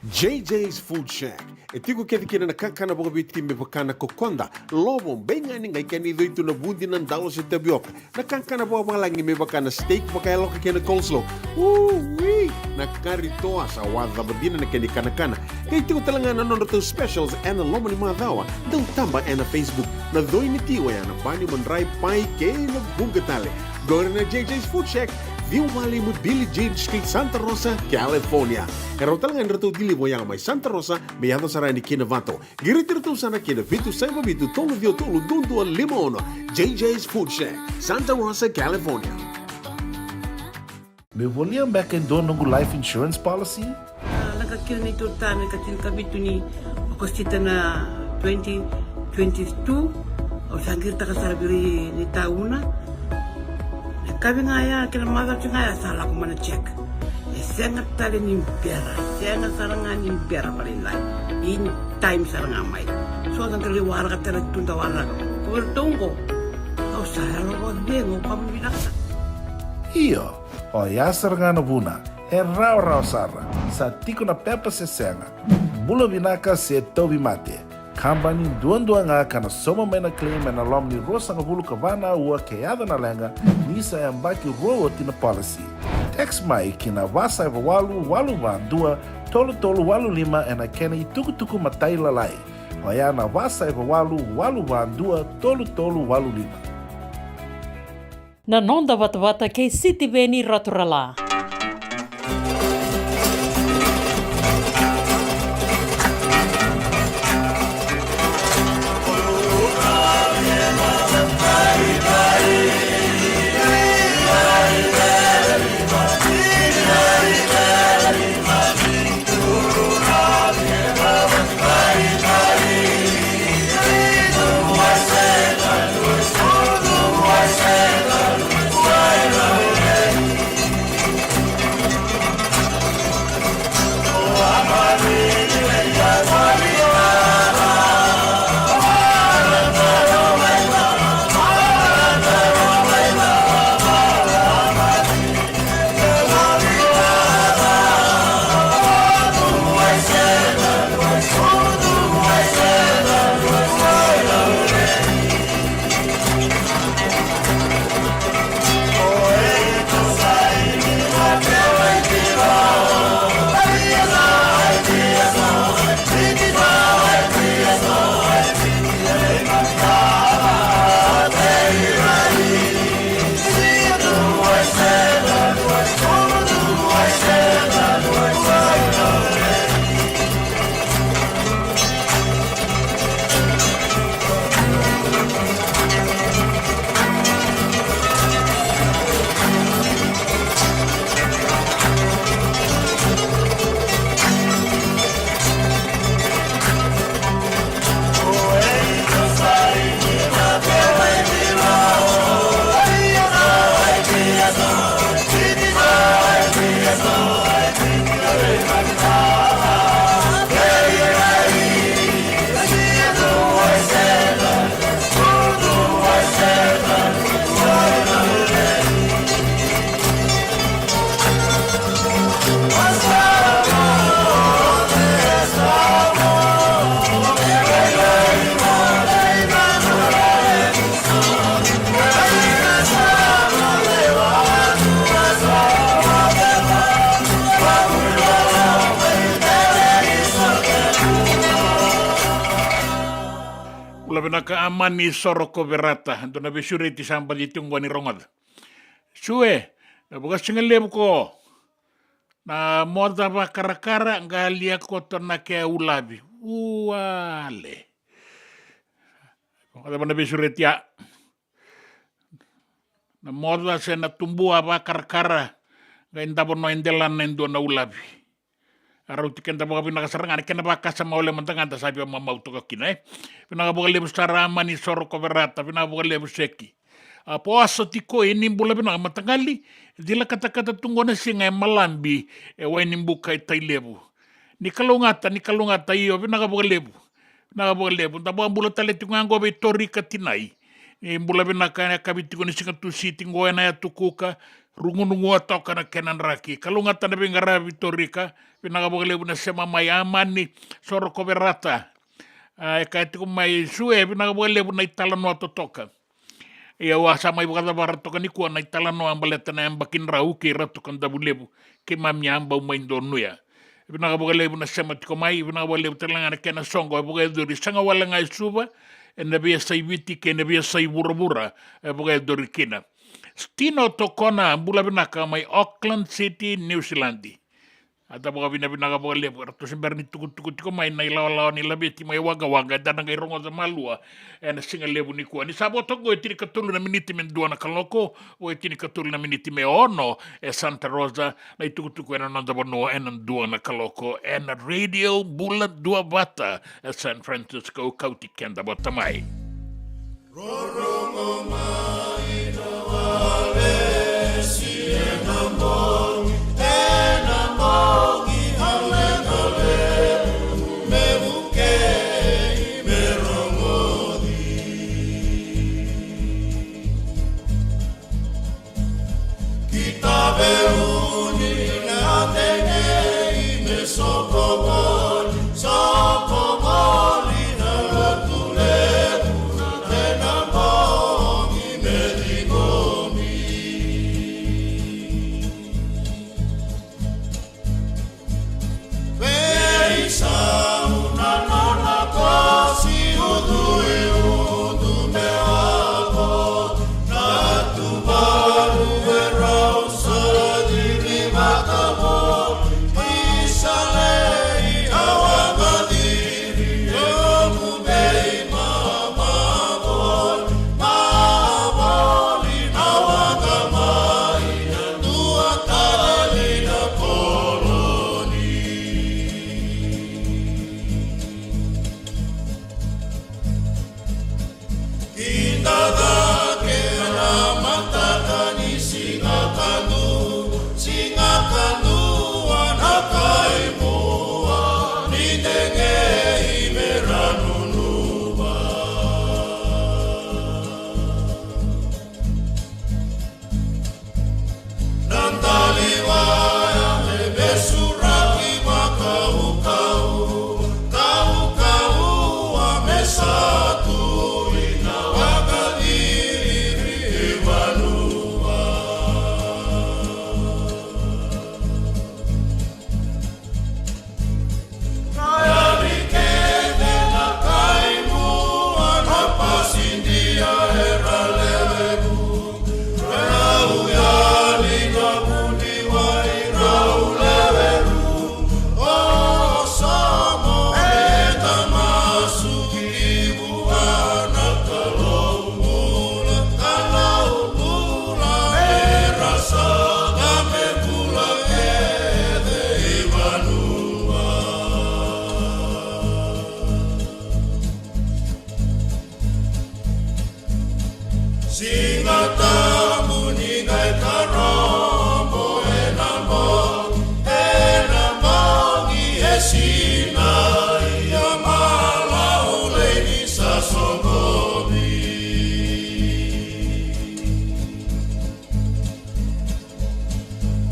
J J's Food Shack. E tiko kece kina na kakana vakaviti me vaka na kokoda, lovo, beigani, qai kena icoi tu na vudi, na dalo se tavioka. Na kakana vakavalagi me vaka na steak vakayaloka kei na coleslaw. Ui! Na kari toa sa wacava dina na kena ikanakana. Qai tiko tale ga na nodratou specials ena loma ni macawa. Dau taba ena Facebook. Na coi ni ti oya na bani, madrai, pai kei na vuqa tale. Qori na J J's Food Shack, ciwa walu lima Billie Jean Street, Santa Rosa, California. E rawa tale ga ni ratou deliver oya mai Santa Rosa me yaco sara yani ki Novato. Qiriti iratou sara ki na vitu saiva vitu tolu ciwa tolu dua dua lima ono. J J's Food Shack, Santa Rosa, California. Meu volia beka e dua noqu life insurance policy? A, lako kina neitou tama ena ika tinikavitu ni Okosita na twenty twenty-two. Au sa qiritaka sara vei ira ni tauna. Na yakavi ga ya kei na macawa ga ya sa lako mai na check. E sega tale ni bera, sega sara ga ni bera vakalailai. In time sara ga mai. So da qai waraka tale tu, da waraka. Ko iratou qo, au sa yalo vakacegu, au vakavinavinaka sara. Io, oya sara ga na vuna. E rawarawa sara. Sa tiko na pepa se sega. Bula vinaka se tauvimate. Kabani duadua ga ka na sauma mai na claim ena loma ni ruasagavulu ka va na aua ke yaco na leqa, ni sa yabaki rua oti na policy. Text mai ki na va saiva walu walu va dua tolu tolu walu lima ena kena itukutuku matailalai. Oya na va saiva walu walu va dua tolu tolu walu lima. Na noda vatavata kei Sitiveni Raturala. Bula vinaka Amani Sorokoverata, dua na veisureti sa baci tiko qo ni rogoca. Sue, na vakasigalevu ko. Na moca vakarakara, qai lia koto na ke ulavi. Uale. Moca vana veisureti ya. Na moca se na tubua vakarakara, qai davo no e delana e dua na ulavi. A rauti keda vakavinaka sara ga na kena vakasama ole mada ga da sa via mamau toka kina, e. Vinaka vakalevu sara Amani Sorokoverata, vinaka vakalevu Seki. A po aso tiko e ni bula vinaka mataqali, cila katakata tu qo na siga e Malabi, e Wainibuka e Tailevu. Ni kalougata, ni kalougata, io, vinaka vakalevu. Vinaka vakalevu. Da vakabula tale tiko ga qo vei Torika Tinai. Ni bula vinaka ena yakavi tiko ni siga Tusiti qo ena yatu Kuka, rugurugu toka na kena draki. Kalougata na veiqaravi Torika, vinaka vakalevu na sema mai. Amani Sorokoverata, a, e kaya tiko mai Sue, vinaka vakalevu na italanoa totoka. Ia au a sa mai vakacavara toka nikua na italanoa baleta na yabaki drau kei Ratu Kadavulevu, keimami a bau mai donuya. Vinaka vakalevu na sema tiko mai, vinaka vakalevu tale ga na kena soqo, e vakayacori sega wale ga e Suva, ena veiyasai Viti kei na veiyasai vuravura, e vakayacori kina. Stino Tokona, bula vinaka mai Auckland City, New Zealand. A da vakavinavinaka vakalevu, eratou se bera ni tukutuku tiko mai na ilawalawa ni laveti mai Wagga Wagga, eda na qai rogoca malua ena siga levu nikua. Ni sa vo toka qo e tinikatolu na miniti me dua na kaloko, vo e tinikatolu na miniti me ono e Santa Rosa, na itukutuku ena noda vanua ena dua na kaloko, ena Radio Bula Duavata e San Francisco, kauti keda vata mai. Rorogo mai na walesi ena bogi, ena bogi, a leqa levu me vukei me rogoci. Ki Taveuni na tegei me soko voli, soko voli na lotu levu, ena bogi me ciqomi. Veisau na nona kosi, ucui ucu me wavo, na tuvalu e rau sa ciri vata voli, isa lei a waqa ciri, noqu veimama voli, ma voli na waqa mai na dua tale na koloni. Kida cake na mataka ni siga kadua, siga kadua na kaimua ni tegei me ra nunuva. Na daliwaya e vesuraki vakaukau, kaukauwa me sa tu ina vakaciri e vanua. Na yali kece na kaimua na pasidia era lewe vu, rau yali na vuniwai rau lewe vu. O Samoa e tamasu ki vua na Kalou bula, Kalou bula, era saga me bula kece i vanua. Siga Tabu ni qai karobo ena bogi, ena bogi e sinai, a malaulei ni sa soqovi.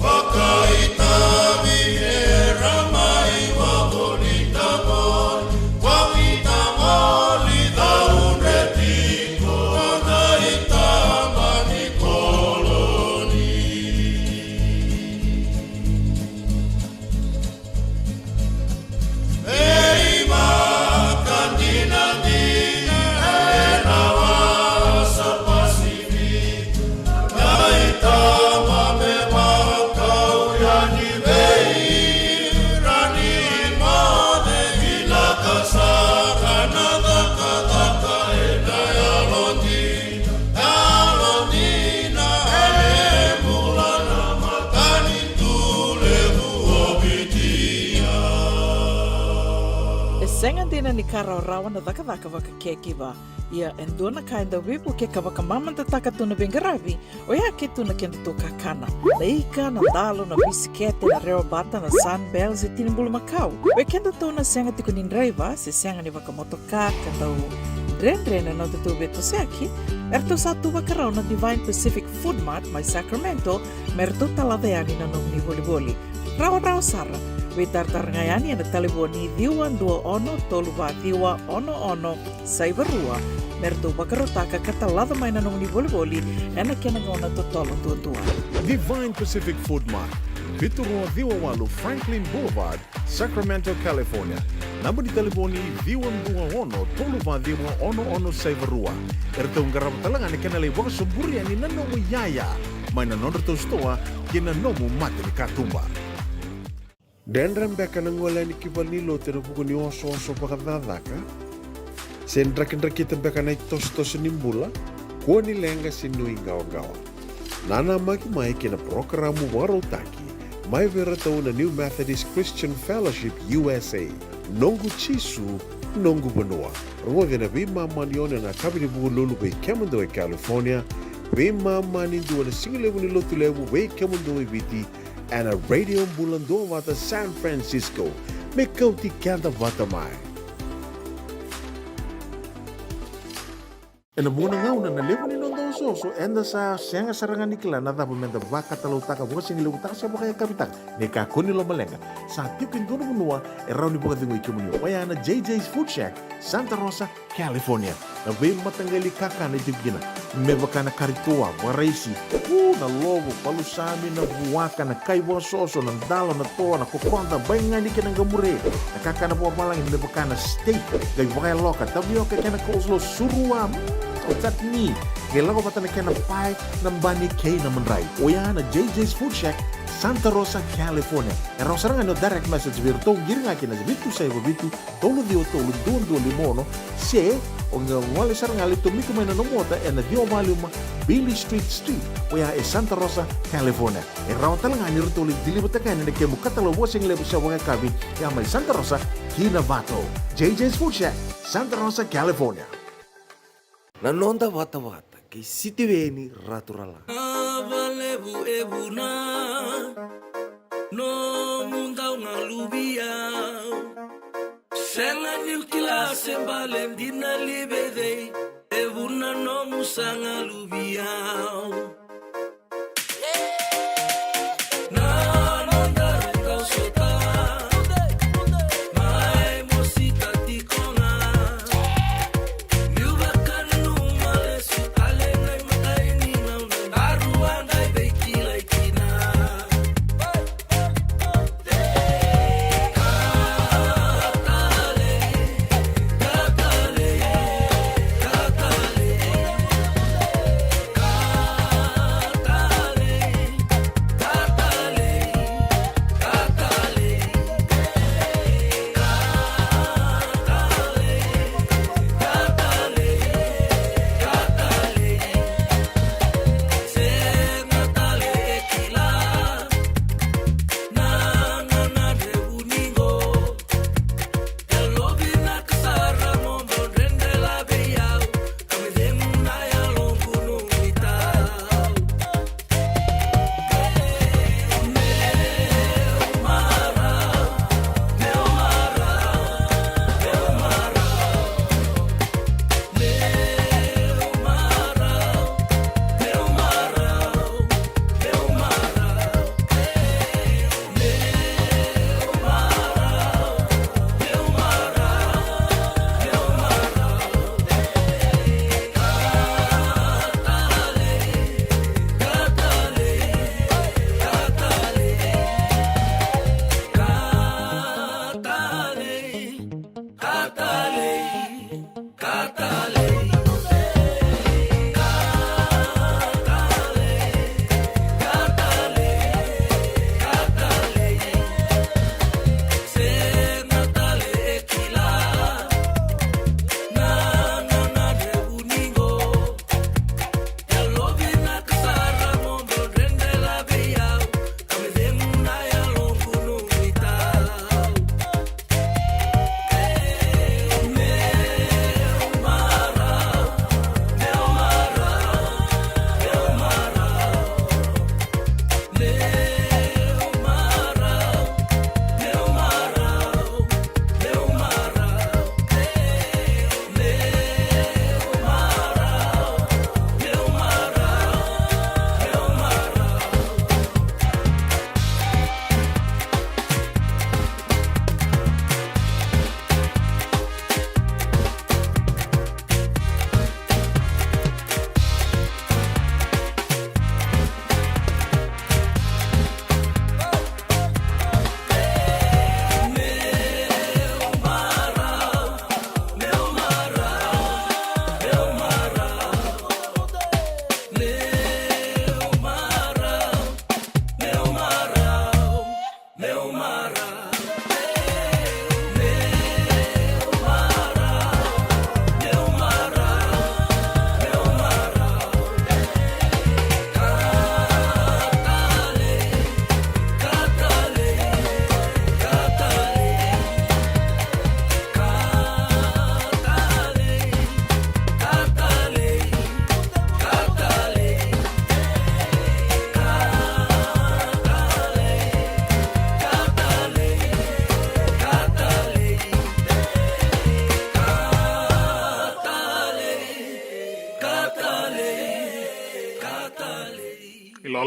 Vakaitavi era mai wavolita voli, wavolita voli, caudre tiko na itaba ni koloni. Ei, vakadinadina ena wasa Pasifika, na itaba me vakau yani vei ira ni moce, vinaka sara na cakacaka ena yalodina. Yalodina e bula na matanitu levu o Viti. E sega dina ni ka rawarawa na cakacaka vaka caregiver. Ia e dua na ka e dau veivukei ka vakamamadataka tu na veiqaravi, oya ke tu na kedatou kakana. Na ika, na dalo, na bisikete, na rewabata, na Sunbell se tini bulumakau. Vei kedatou na sega tiko ni draiva se sega ni vakamotoka, ka dau Dredre na nodatou veitosoyaki, eratou sa tu vakarau na Divine Pacific Food Mart mai Sacramento me ratou talaca yani na nomuni volivoli. Rawarawa sara, veitaratara ga yani ena talevoni ciwa dua ono tolu va ciwa ono ono saiva rua me ratou vakarautaka ka talaca mai na nomuni volivoli ena kena gauna totolo duadua. Divine Pacific Food Mart, vitu rua ciwa walu Franklin Boulevard, Sacramento, California. Naba ni talevoni ciwa dua ono tolu va ciwa ono ono saiva rua. Eratou qarava tale ga na kena lai vakasoburi yani na nomu iyaya mai na nodratou sitoa ki na nomu mata ni katuba. Dredre beka na gole yani ki valenilotu ena vuku ni osooso vakacakacaka? Se drakidrakita beka na itosotoso ni bula? Kua ni leqa se nuiqawaqawa. Nanamaki mai ki na parokaramu vakarautaki mai vei iratou na New Methodist Christian Fellowship U S A, Noqu Jisu, Noqu Vanua. Rogoci ena veimama ni ono ena yakavi ni Vukelulu vei kemudou e California, veimama ni dua ena sigalevu ni Lotulevu vei kemudou e Viti, ena Radio Bula Duavata San Francisco. Me kauti keda vata mai. Ena vuqa na gauna na levu ni noda osooso, eda sa sega sara ga ni kila na cava meda vakatalautaka, vakasigalevutaka se vakayakavitaka. Ni kakua ni lomaleqa, sa tiko e dua na vanua e rawa ni vakacegui kemuni. Oya na J J's Food Shack, Santa Rosa, California. Na veimataqali kakana e tiko kina, me vaka na kari toa, vakaraisi, u, na lovo, palusami, na vuaka, na kai vakasoso, na dalo, na toa, na kokoda, baigani kei na qamure. Na kakana vakavalagi me vaka na steak, qai vakayaloka, tavioka kei na coleslaw, surua, mm, o chutney, qai lako vata na kena pae, na bani kei na madrai. Oya na J J's Food Shack, Santa Rosa, California. E rawa sara ga ni o direct message vei iratou, qiri ga kina vitu saiva vitu, tolu ciwa tolu, dua dua lima ono, se o qai gole sara ga, lai tomika mai na nomu ota ena ciwa va lima Beale Street Suite, oya e Santa Rosa, California. E rawa tale ga ni ratou lai deliver-taka yani na kemu katalau vakasigalevu se vakayakavi, ya mai Santa Rosa ki Novato. J J's Food Shack, Santa Rosa, California. Na noda vatavata kei Sitiveni Raturala. Ava levu e vuna nomu dau galuvi au. Sega niu kila se bale dina li vei cei, e vuna nomu sa galuvi au.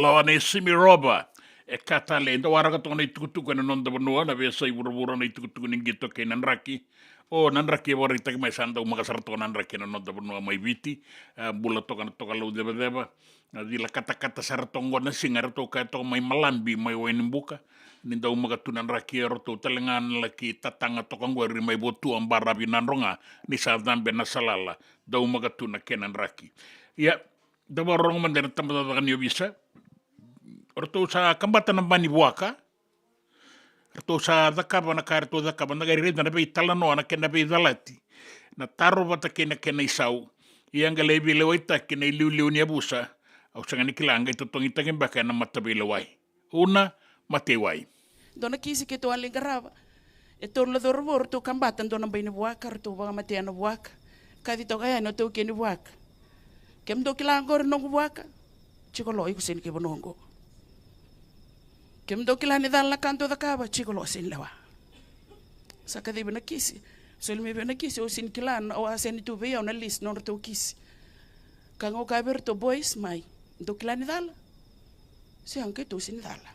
Lawa nei Simi Roba. E ka tale, e dau waraka toka na itukutuku ena noda vanua, na veiyasai vuravura, na itukutuku ni qito kei na draki. O na draki e vakaraitaki mai, sa dau maka sara toka na draki ena noda vanua mai Viti. E, bula toka na tokalau cevaceva. Na cila katakata sara toka qo na siga, eratou kaya toka mai Malabi, mai Wainibuka. Ni dau maka tu na draki, eratou tale ga na laki tataga toka qori mai Votua, baravi Nadroga, ni sa cabe na salala. Dau maka tu na kena draki. Ia, da vakarorogo mada ena tabacakacaka ni ovisa. O ratou sa kabata na ba ni vuaka. Ratou sa cakava na ka ratou cakava, da qai raica na veitalanoa, na kena veicalati, na taro vata kei na kena isau. Ia qai lai veilewaitaki na iliuliu ni yavusa. Au sega ni kila, qai totogitaki beka ena mataveilewai. Una, mataiwai. Dua na kisi keitou a lai qarava. E tolu na cauravou ratou kabata dua na bai ni vuaka, ratou vakamatea na vuaka. Kaci toka yani o taukei ni vuaka. Kemudou kila qori noqu vuaka? Jiko lo, iko sega ni kai vanua qo. Kemudou kila ni cala na ka dou cakava? Jiko lo, sega ni lewa. Sa kacivi na kisi. Soli mai vei au na kisi, au sega ni kila, au a send tu vei au na list nodratou kisi. Ka qo kaya vei iratou, boys, mai. Dou kila ni cala? Sega, keitou sega ni cala.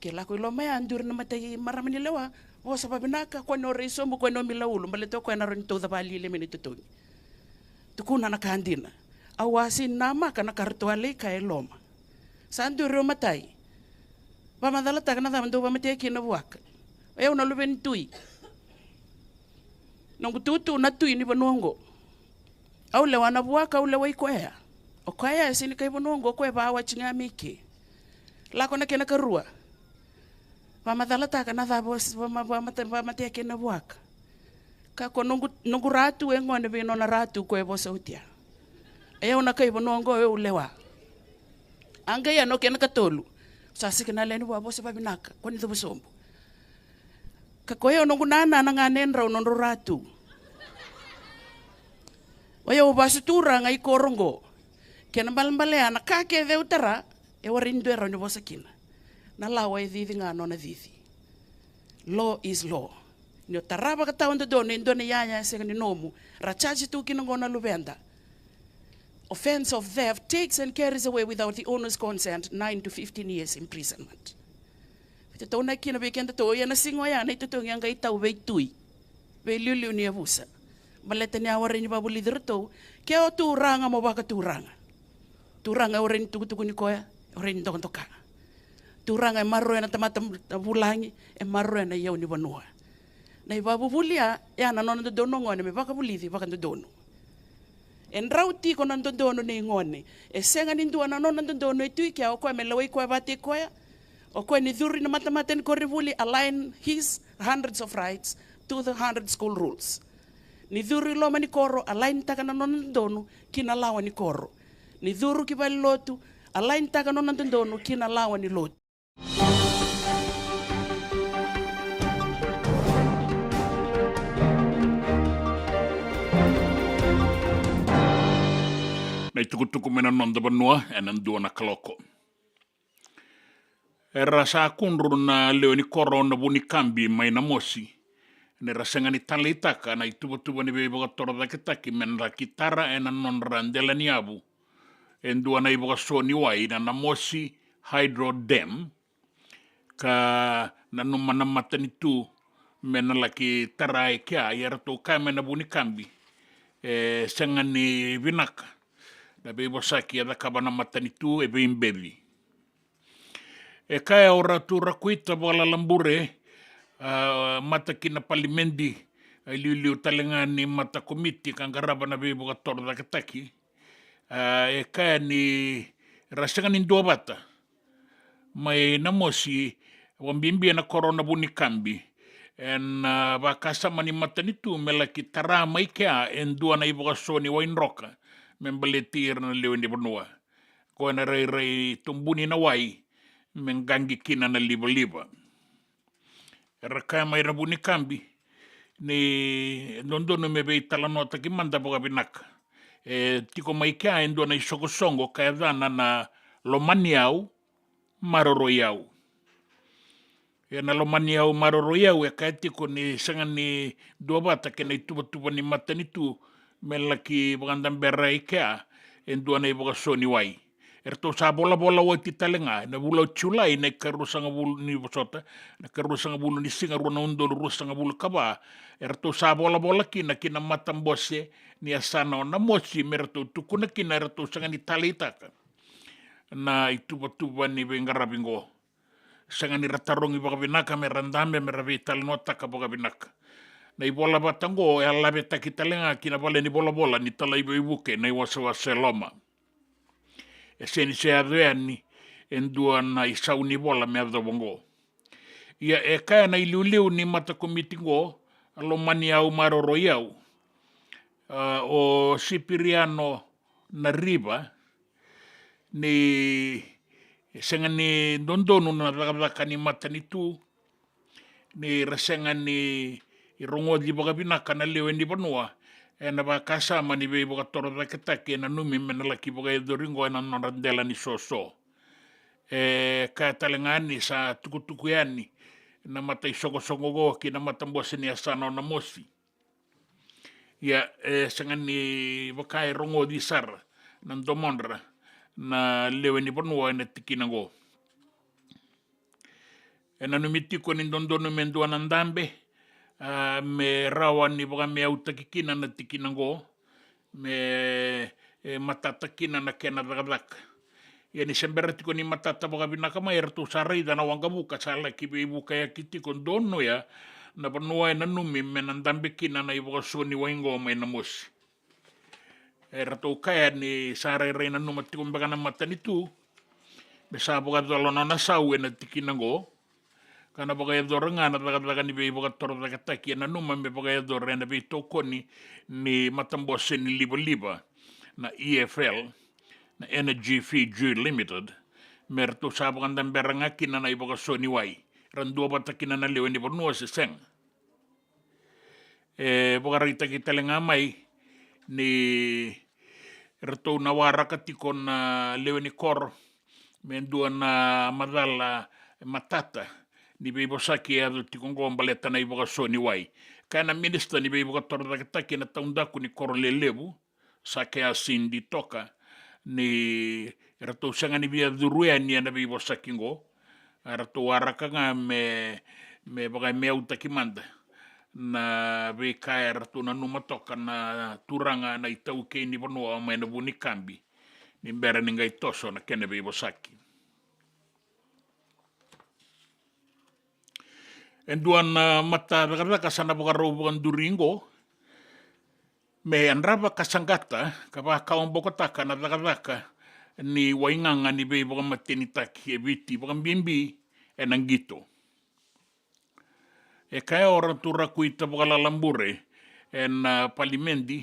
Ke lako i loma ya, duri na matai marama ni lewa, vosa vavinaka, kua ni o rai sobu, kua ni o mila ulu, baleta o koya na rawa ni tauca vakalialia mai na itotogi. Tukuna na ka dina. Au a sega ni namaka na ka ratou a lai kaya e loma. Sa duri o matai. Vakamacalataka na cava dou vakamatea kina na vuaka. O yau na luve ni tui. Noqu tutu na tui ni vanua oqo. Au lewa na vuaka, au lewai koya. O koya e sega ni kai vanua oqo, o koya e vawati ga mai ke. Lako na kena karua. Vakamacalataka na cava o s-, vama-, vamate-, vamatea kina na vuaka. Ka ko noqu, noqu ratu e gone vei nona ratu ko e vosa oti ya. E au na kai vanua oqo, e au lewa. A qai ya na kena katolu. Sa sega na lewe ni vua, vosa vavinaka, ko ni cuva sobu. Ka ko e au noqu nana na ganedrau nodrau ratu. O yau vasu turaga i koro oqo. Kena balebale ya na ka kece au tara, e warai ni dua e rawa ni vosa kina. Na lawa e cici ga nona cici. Law is law. Ni o tara vakatawadodonu e dua na iyaya e sega ni nomu, ra charge tu kina qo na luveda. Offence of theft takes and carries away without the owner's consent nine to fifteen years imprisonment. Veitataunaki kina vei kedatou, ia na siga oya na itotogi a qai tau veitui, veiliuliu ni yavusa. Baleta ni a warai ni vakavulici iratou, ke o turaga mo vakaturaga. Turaga e warai ni tukutukuni koya, e warai ni dokadoka. Turaga e maroroya na tamata vulagi, e maroroya na iyau ni vanua. Na ivakavuvuli ya, ya na nona dodonu o gone me vakavulici vakadodonu. E drau tiko na dodonu nei gone. E sega ni dua na nona dodonu e tu i kea, o koya me lewai koya vata i koya. O koya ni curu i na matamata ni koronivuli, align his hundreds of rights to the hundred school rules. Ni curu i loma ni koro, align-taka na nona dodonu ki na lawa ni koro. Ni curu ki valenilotu, align-taka na nona dodonu ki na lawa ni lotu. Na itukutuku mai na noda vanua ena dua na kaloko. Era sa kudru na lewe ni koro na Vunikabi mai Namosi, ni ra sega ni taleitaka na ituvatuva ni veivakatorocaketaki me na laki tara ena nodra dela ni yavu e dua na ivakaso ni wai na Namosi Hydro Dam, ka nanuma na matanitu me na laki tara e kea. Ia eratou kaya mai na Vunikabi, e sega ni vinaka na veivosaki e cakava na matanitu, e veibeci. E kaya o Ratu Rakuita Vakalalabure, a, mata ki na palimedi, a, iliuliu tale ga ni mata komiti ka qarava na veivakatorocaketaki. A, e kaya ni ra sega ni duavata mai Namosi, vakabibi ena koro na Vunikabi, ena, a, vakasama ni matanitu me laki tara mai kea e dua na ivakaso ni wai droka me baleti ira na lewe ni vanua. Koya na rairai tubuni na wai me qaqi kina na livaliva. Era kaya mai na Vunikabi ni dodonu me veitalanoataki mada vakavinaka. E tiko mai kea e dua na isoqosoqo ka yacana na Lomani Au, Maroroi Au. Ia na Lomani Au, Maroroi Au e kaya tiko ni sega ni duavata kei na ituvatuva ni matanitu me laki vakadabera e kea e dua na ivakaso ni wai. eratou sa volavola oti tale ga ena vula o Julai, na ikaruasagavulu ni vosota, na ikaruasagavulu ni siga rua na udolu ruasagavulu ka va, eratou sa volavola kina ki na matabose ni yasana o Namosi me ratou tukuna kina eratou sega ni taleitaka na ituvatuva ni veiqaravi qo. Sega ni ra tarogi vakavinaka me ra dabe me ra veitalanoataka vakavinaka. Na ivola vata qo e a lavetaki tale ga ki na vale ni volavola ni Talai Veivuke na iwasewase e Loma. E sega ni se yaco yani e dua na isau ni vola me yacova qo. Ia e kaya na iliuliu ni matakomiti qo, a lomani au, maroroi au, a, o Sipiriano Nariva, ni sega ni dodonu na cakacaka ni matanitu, ni ra sega ni rogoci vakavinaka na lewe ni vanua ena vakasama ni veivakatorocaketaki e nanumi me na laki vakayacori qo ena nodra dela ni soso. E kaya tale ga ni sa tukutuku yani na mataisoqosoqo qo ki na matabose ni yasana o Namosi. Ia e sega ni vaka e rogoci sara na domodra na lewe ni vanua ena tikina qo. E nanumi tiko ni dodonu me dua na dabe, a, me rawa ni vakameautaki kina na tikina qo, me, e, matata kina na kena cakacaka. Ia ni se bera tiko ni matata vakavinaka mai, eratou sa raica na waqavuka sa laki veivukayaki tiko, donuya na vanua e nanumi me na dabe kina na ivakaso ni wai qo mai Namosi. Eratou kaya ni sa rairai nanuma tiko beka na matanitu me sa vakacala nona sau ena tikina qo, ka na vakayacora ga na cakacaka ni veivakatorocaketaki e nanuma me vakayacora ena veitokoni ni matabose ni livaliva na E F L, na Energy Fiji Limited, me ratou sa vakadabera ga kina na ivakaso ni wai, ra duavata kina na lewe ni vanua se sega. E vakaraitaki tale ga mai ni ratou na waraka tiko na lewe ni koro me dua na macala matata ni veivosaki e yaco tiko qo baleta na ivakaso ni wai. Kaya na minisita ni veivakatorocaketaki ena taudaku ni koro lelevu, Sakea Cindy Toka, ni ratou sega ni via curu yani ena veivosaki qo, a ratou waraka ga me, me vakameautaki mada na veika e ratou nanuma toka na turaga na itaukei ni vanua mai na Vunikabi ni bera ni qai toso na kena veivosaki. E dua na mata cakacaka sa na vakarau vakaduri qo me yadrava ka saqata ka vakawabokotaka na cakacaka ni waigaga ni veivakamatenitaki e Viti, vakabibi ena qito. E kaya o Ratu Rakuita Vakalalabure ena palimedi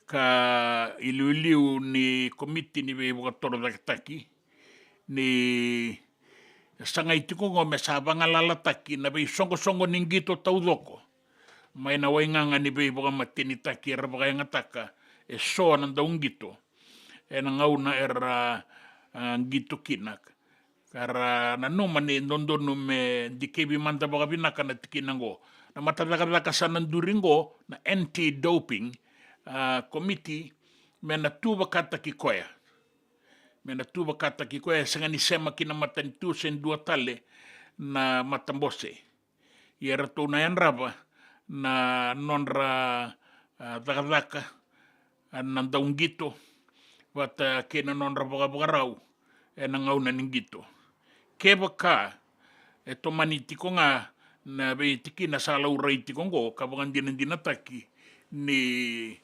ka iliuliu ni komiti ni veivakatorocaketaki ni sagai tiko qo me sa vagalalataki na veisoqosoqo ni qito taucoko mai na waigaga ni veivakamatenitaki era vakayagataka e so na dauqito ena gauna era, a, qito kina. Ka ra nanuma ni dodonu me dikevi mada vakavinaka na tikina qo. Na mata cakacaka sa na duri qo na anti-doping, a, komiti me na tu vakataki koya. Me na tu vakataki koya, e sega ni sema ki na matanitu se dua tale na matabose. Ia ratou na yadrava na nodra, a, cakacaka, a, na dauqito vata kei na nodra vakavakarau ena gauna ni qito. Kevaka e tomani tiko ga na veitikina sa laurai tiko qo ka vakadinadinataki ni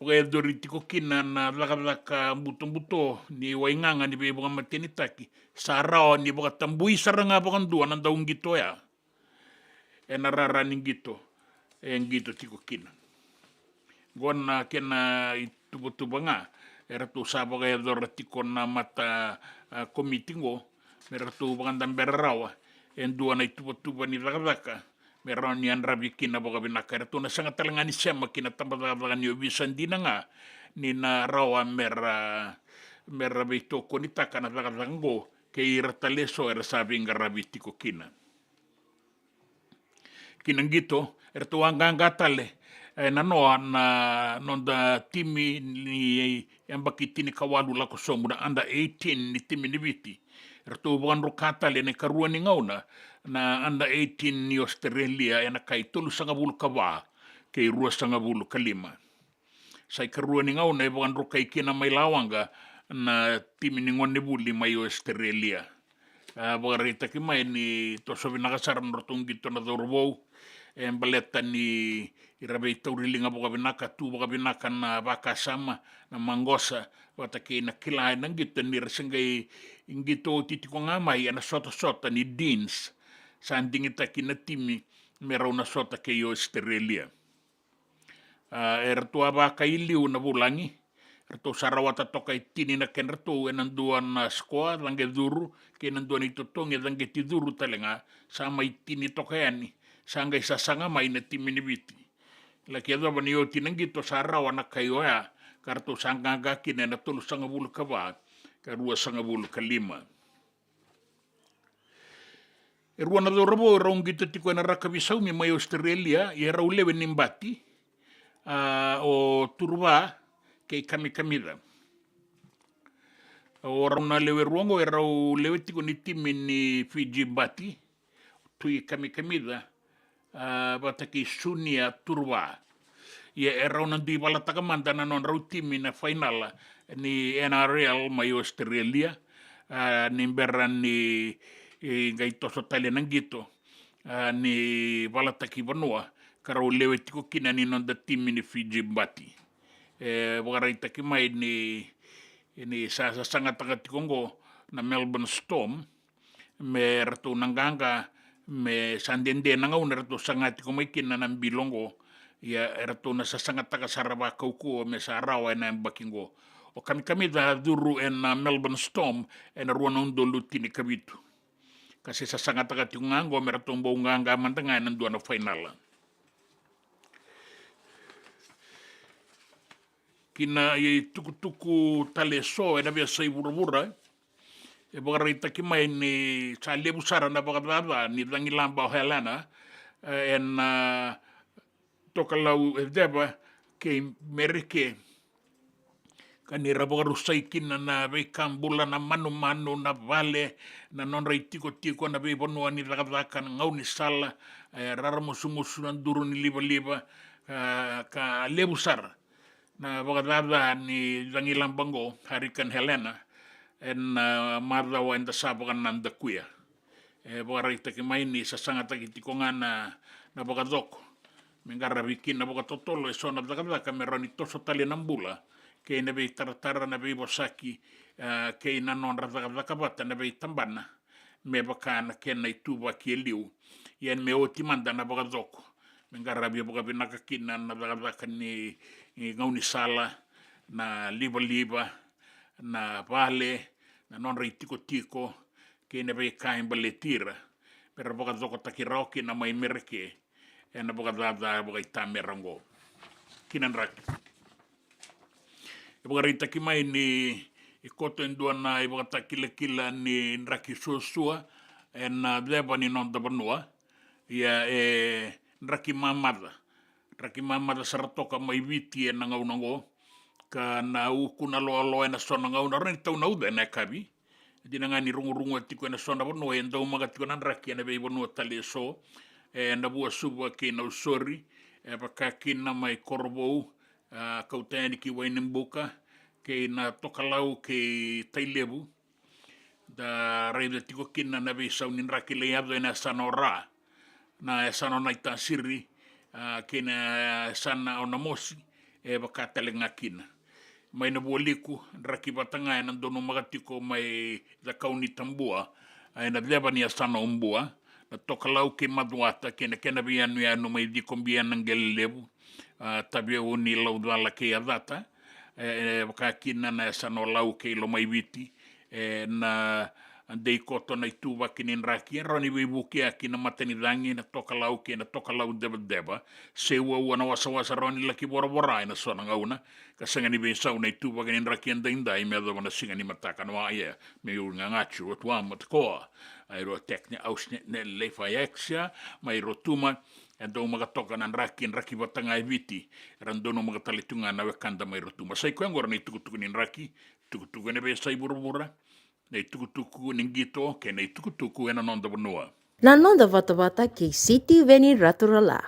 vakayacori tiko kina na cakacaka butobuto ni waigaga ni veivakamatenitaki, sa rawa ni vakatabui sara ga vakadua na dauqito oya ena rara ni qito e qito tiko kina. Qo na kena ituvatuva ga e ratou sa vakayacora tiko na mata, a, komiti qo me ratou vakadabera rawa e dua na ituvatuva ni cakacaka me rawa ni yadravi kina vakavinaka. E ratou na sega tale ga ni sema ki na tabacakacaka ni ovisa dina ga ni na rawa me ra, me ra veitokonitaka na cakacaka qo kei ira tale eso era sa veiqaravi tiko kina. Ki na qito, e ratou a qaqa tale e nanoa na noda timi ni yabaki tinikawalu lako sobu, na under eighteen ni timi ni Viti. Eratou vakadruka tale ena ikarua ni gauna na under eighteen ni Australia ena kai tolusagavulu ka va kei ruasagavulu ka lima. Sa ikarua ni gauna e vakadrukai kina mai Lawaqa na timi ni gonevuli mai Australia. A vakaraitaki mai ni toso vinaka sara na nodratou qito na cauravou, e baleta ni ra veitauriliga vakavinaka, tu vakavinaka na vakasama, na maqosa, vata kei na kila ena qito, ni ra se qai qito oti tiko ga mai ena sotasota ni Deans. Sa digitaki na timi me rau na sota kei Australia. A, eratou a vakailiu na vulagi. Eratou sa rawata toka e tini na kedratou ena dua na sikoa, caqe curu, kei na dua na itotogi e caqeti curu tale ga. Sa mai tini toka yani, sa qai sasaga mai na timi ni Viti. Laki yacova ni oti na qito sa rawa na kai oya, ka ratou sa qaqa kina ena tolusagavulu ka va ka ruasagavulu ka lima. E rua na cauravou erau qito tiko ena rakavi saumi mai Australia, ia erau lewe ni bati, a, o Turuva kei Kamikamica. O rau na lewe rua oqo erau lewe tiko ni timi ni Fiji Bati, Tui Kamikamica, a, vata kei Sunia Turuva. Ia erau na dui valataka mada na nodrau timi na fainala ni N R L mai Australia, a, ni bera ni, e, qai toso tale na qito, a, ni valataki vanua, ka rau lewe tiko kina ni noda timi ni Fiji Bati. E vakaraitaki mai ni, ni sa, sa sasagataka tiko oqo na Melbourne Storm, me ratou na qaqa, me sa dede na gauna eratou saga tiko mai kina na bilo oqo. Ia eratou na sasagataka sara vakaukauwa me sa rawa ena yabaki oqo. O Kamikamica a curu ena Melbourne Storm ena rua na udolu tinikavitu. Ka se sasagataka tiko ga oqo me ratou bau qaqa mada ga ena dua na fainala. Ki na itukutuku tale eso ena veiyasai vuravura, e vakaraitaki mai ni sa levu sara na vakacaca ni cagilaba o Helena, e, ena, a, tokalau e ceva kei Mereke. Ka ni ra vakarusai kina na veika bula, na manumanu, na vale, na nodra itikotiko, na veivanua ni cakacaka, na gaunisala, e, raramusumusu, na duru ni livaliva, a, ka levu sara na vakacaca ni cagilaba oqo, Hurricane Helena, ena, a, macawa eda sa vakanadakuya. E vakaraitaki mai ni sasagataki tiko ga na, na vakacoko me qaravi kina vakatotolo eso na cakacaka me rawa ni toso tale na bula kei na veitaratara, na veivosaki, a, kei na nodra cakacaka vata na veitabana, me vaka na kena ituvaki e liu. Ia me oti mada na vakacoko me qaravi vakavinaka kina na cakacaka ni, ni gaunisala, na livaliva, na vale, na nodra itikotiko, kei na veika e baleti ira, me ra vakacokotaki rawa kina mai Mereke ena vakacaca vakaitamera oqo. Ki na draki. E vakaraitaki mai ni koto e dua na ivakatakilakila ni draki suasua ena ceva ni noda vanua. Ia e draki mamaca. Draki mamaca sara toka mai Viti ena gauna oqo. Ka na uku na loaloa ena so na gauna, rawa ni tau na uca ena yakavi. E dina ga ni rugurugua tiko ena so na vanua, e daumaka tiko na draki ena veivanua tale eso, e Navuasuva kei Nausori, e vaka kina mai Korovou, a, kauta yani ki Wainibuka, kei Natokalau kei Tailevu. Da raica tiko kina na veisau ni draki lai yaco ena yasana o Ra, na yasana o Naitasiri, a, kei na yasana o Namosi, e vaka tale ga kina. Mai Navualiku, draki vata ga ena donumaka tiko mai Cakaunitabua, a, ena ceva ni yasana o Bua, Natokalau kei Macuata, kei na kena veiyanuyanu mai Cikobia, Naqelelevu, a, Taveuni, Laucala kei Yacata, e, e vaka kina na yasana o Lau kei Lomaiviti, e, na dei koto na ituvaki ni draki, e rawa ni veivukiyaki na matanicagi, Natokalau kei Natokalau Cevaceva, se uaua na wasawasa rawa ni laki voravora ena so na gauna, ka sega ni veisau na ituvaki ni draki edaidai me yacova na siga ni mataka. Na wa ia, me uri gagati, Rotuama, Takoa, ai Rotekne, Ausne, ne Leifa, Yaxia, mai Rotuma, E dau maka toka na draki, draki vata ga e Viti, era donumaka tale tu ga na wekada mai Rotuma. Sa i koya oqori na itukutuku ni draki, tukutuku ena veiyasai vuravura, na itukutuku ni qito kei na itukutuku ena noda vanua. Na noda vatavata kei Sitiveni Raturala.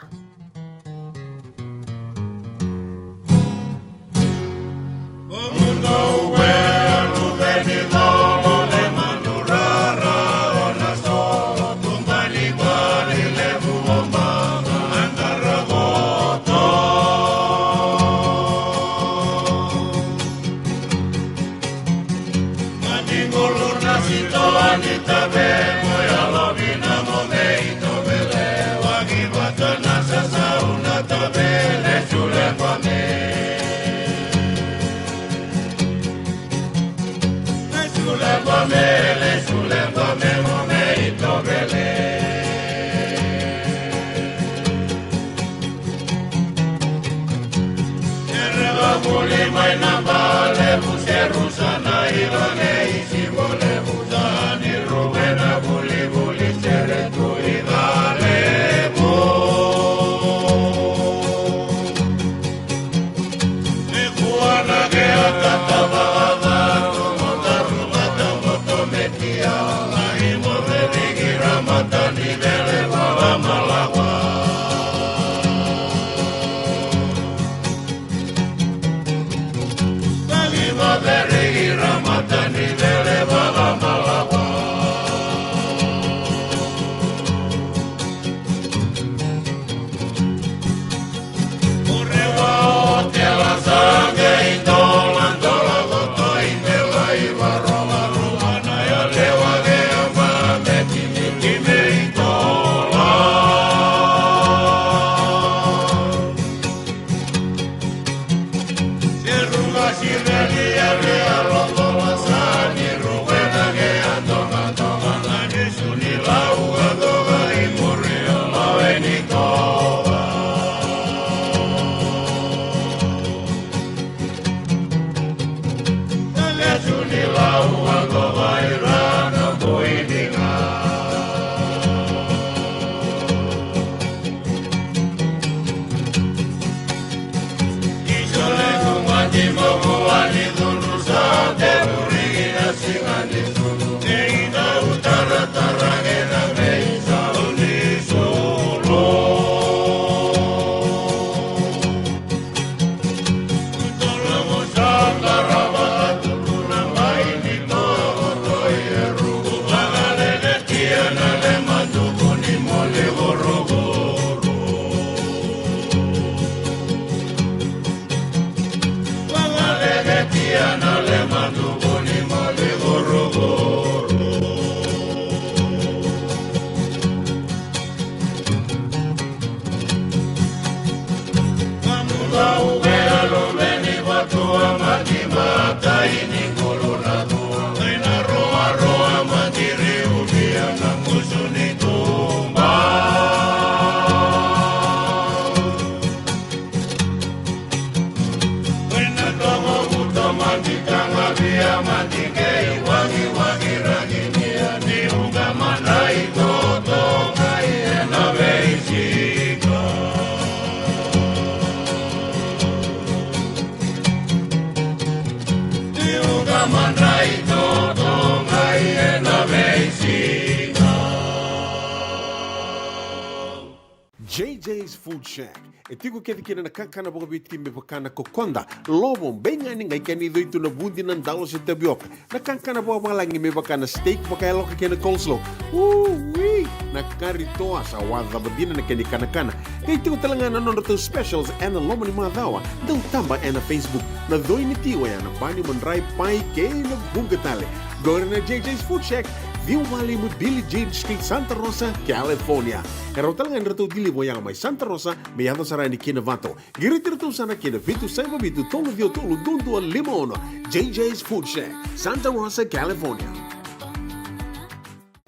J J's Food Shack. E tiko kece kina na kakana vakaviti me vaka na kokoda, lovo, beigani, qai kena icoi tu na vudi, na dalo se tavioka. Na kakana vakavalagi me vaka na steak vakayaloka kei na coleslaw. Ui! Na kari toa sa wacava dina na kena ikanakana. Qai tiko tale ga na nodratou specials ena loma ni macawa. Dau taba ena Facebook. Na coi ni ti oya na bani, madrai, pai kei na vuqa tale. Qori na J J's Food Shack, ciwa walu lima Billie Jean Street, Santa Rosa, California. E rawa tale ga ni ratou deliver oya mai Santa Rosa me yaco sara yani ki Novato. Qiriti iratou sara ki na vitu saiva vitu tolu ciwa tolu dua dua lima ono. J J's Food Shack, Santa Rosa, California.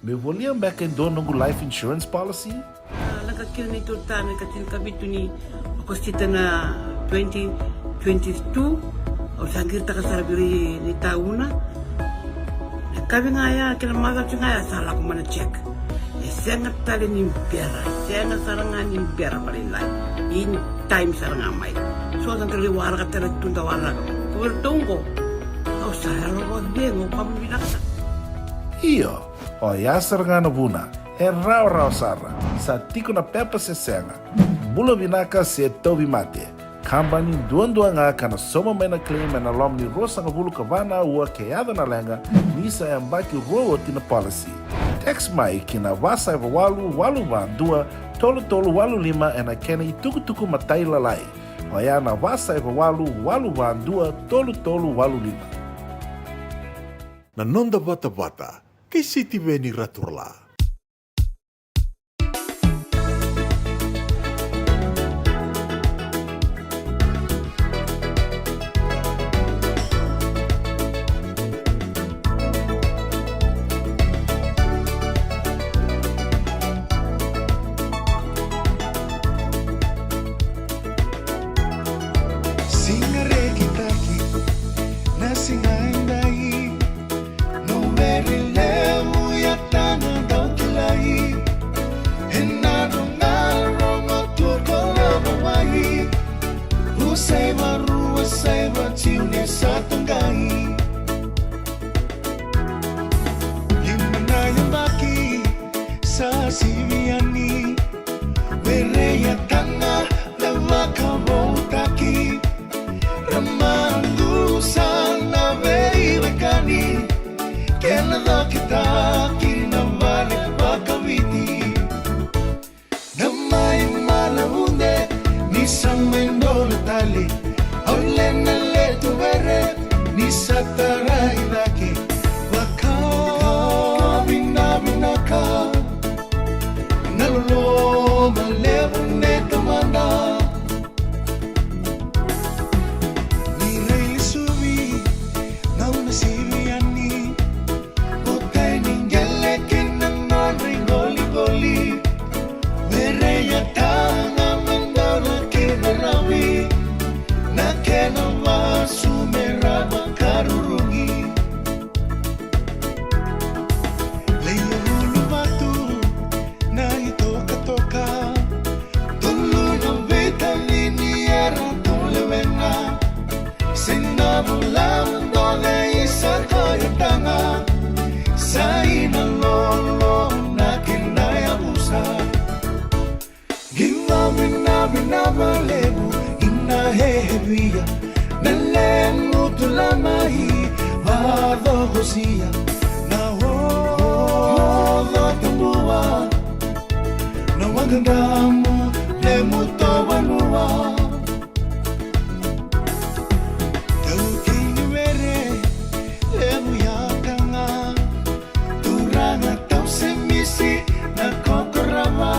Meu volia beka e dua noqu life insurance policy? A, lako kina neitou retirement ena ika tinikavitu ni Okosita na twenty twenty-two. Au sa qiritaka sara vei ira na itauna. Na yakavi ga ya kei na macawa ga ya sa lako mai na check. E Sega tale ni bera, sega sara ga ni bera vakalailai. In time sara ga mai. So da qai waraka tale tu da waraka. Ko vei ratou oqo, au sa yalo vakacegu, au vakavinavinaka sara. Io, oya sara ga na vuna. E rawarawa sara, sa tiko na pepa se sega. Bula vinaka se tauvimate. Kabani duadua ga ka na sauma mai na claim ena loma ni ruasagavulu ka va na aua ke yaco na leqa, ni sa yabaki rua oti na policy. Text mai ki na va saiva walu walu va dua tolu tolu walu lima ena kena itukutuku matailalai. Oya na va saiva walu walu va dua tolu tolu walu lima. Na noda vatavata kei Sitiveni Raturala. Siga rekitaki na siga edai. No vere levu ya tana dau kilai. Ena roga rogo tu ko lava wai. U saiva rua saiva tiu ne sa tagai. Lima na yabaki sa sivi yani. Vere ya tana na vakavoutaki. Ra madusa na veiwekani, kena cokitaki na vale vakaviti. Na mai malaude ni sa mai dola tale, au lena letu vere ni sa tarai cake. Vakavinavinaka na loloma levu ne tamada. Ni railesuvi na una sivi yani. O tai ni qele kina nona iqoliqoli. Vereya tana me dona kina ravi. Na kena vasu me rava ka rurugi. Leia uluvatu na itokatoka. Tolu na veitalini era tu lewena. Se na vula dole i sa koya tana. Sa i na lolo na kena yavusa. Vinavina valevu ina hehevia na lemu tulamai vacokosia na oco tabua na waqadamu lemu tovalua. Tau kei ni were levu ya tana. Turaga tau se misi na kokorava.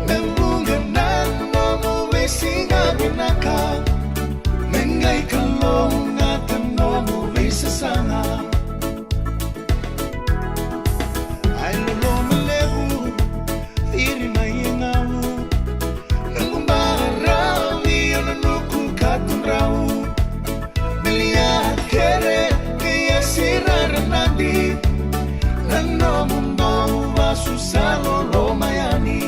Me vuqa na nomu veisiga vinaka. Me qai kalougata nomu veisasaga. Ai loloma levu, ciri mai e gau. Noqu baravi o na nuku ka tudrau. Bilia kere kei a sirara nadi. Na nomu dou vasu sa loloma yani.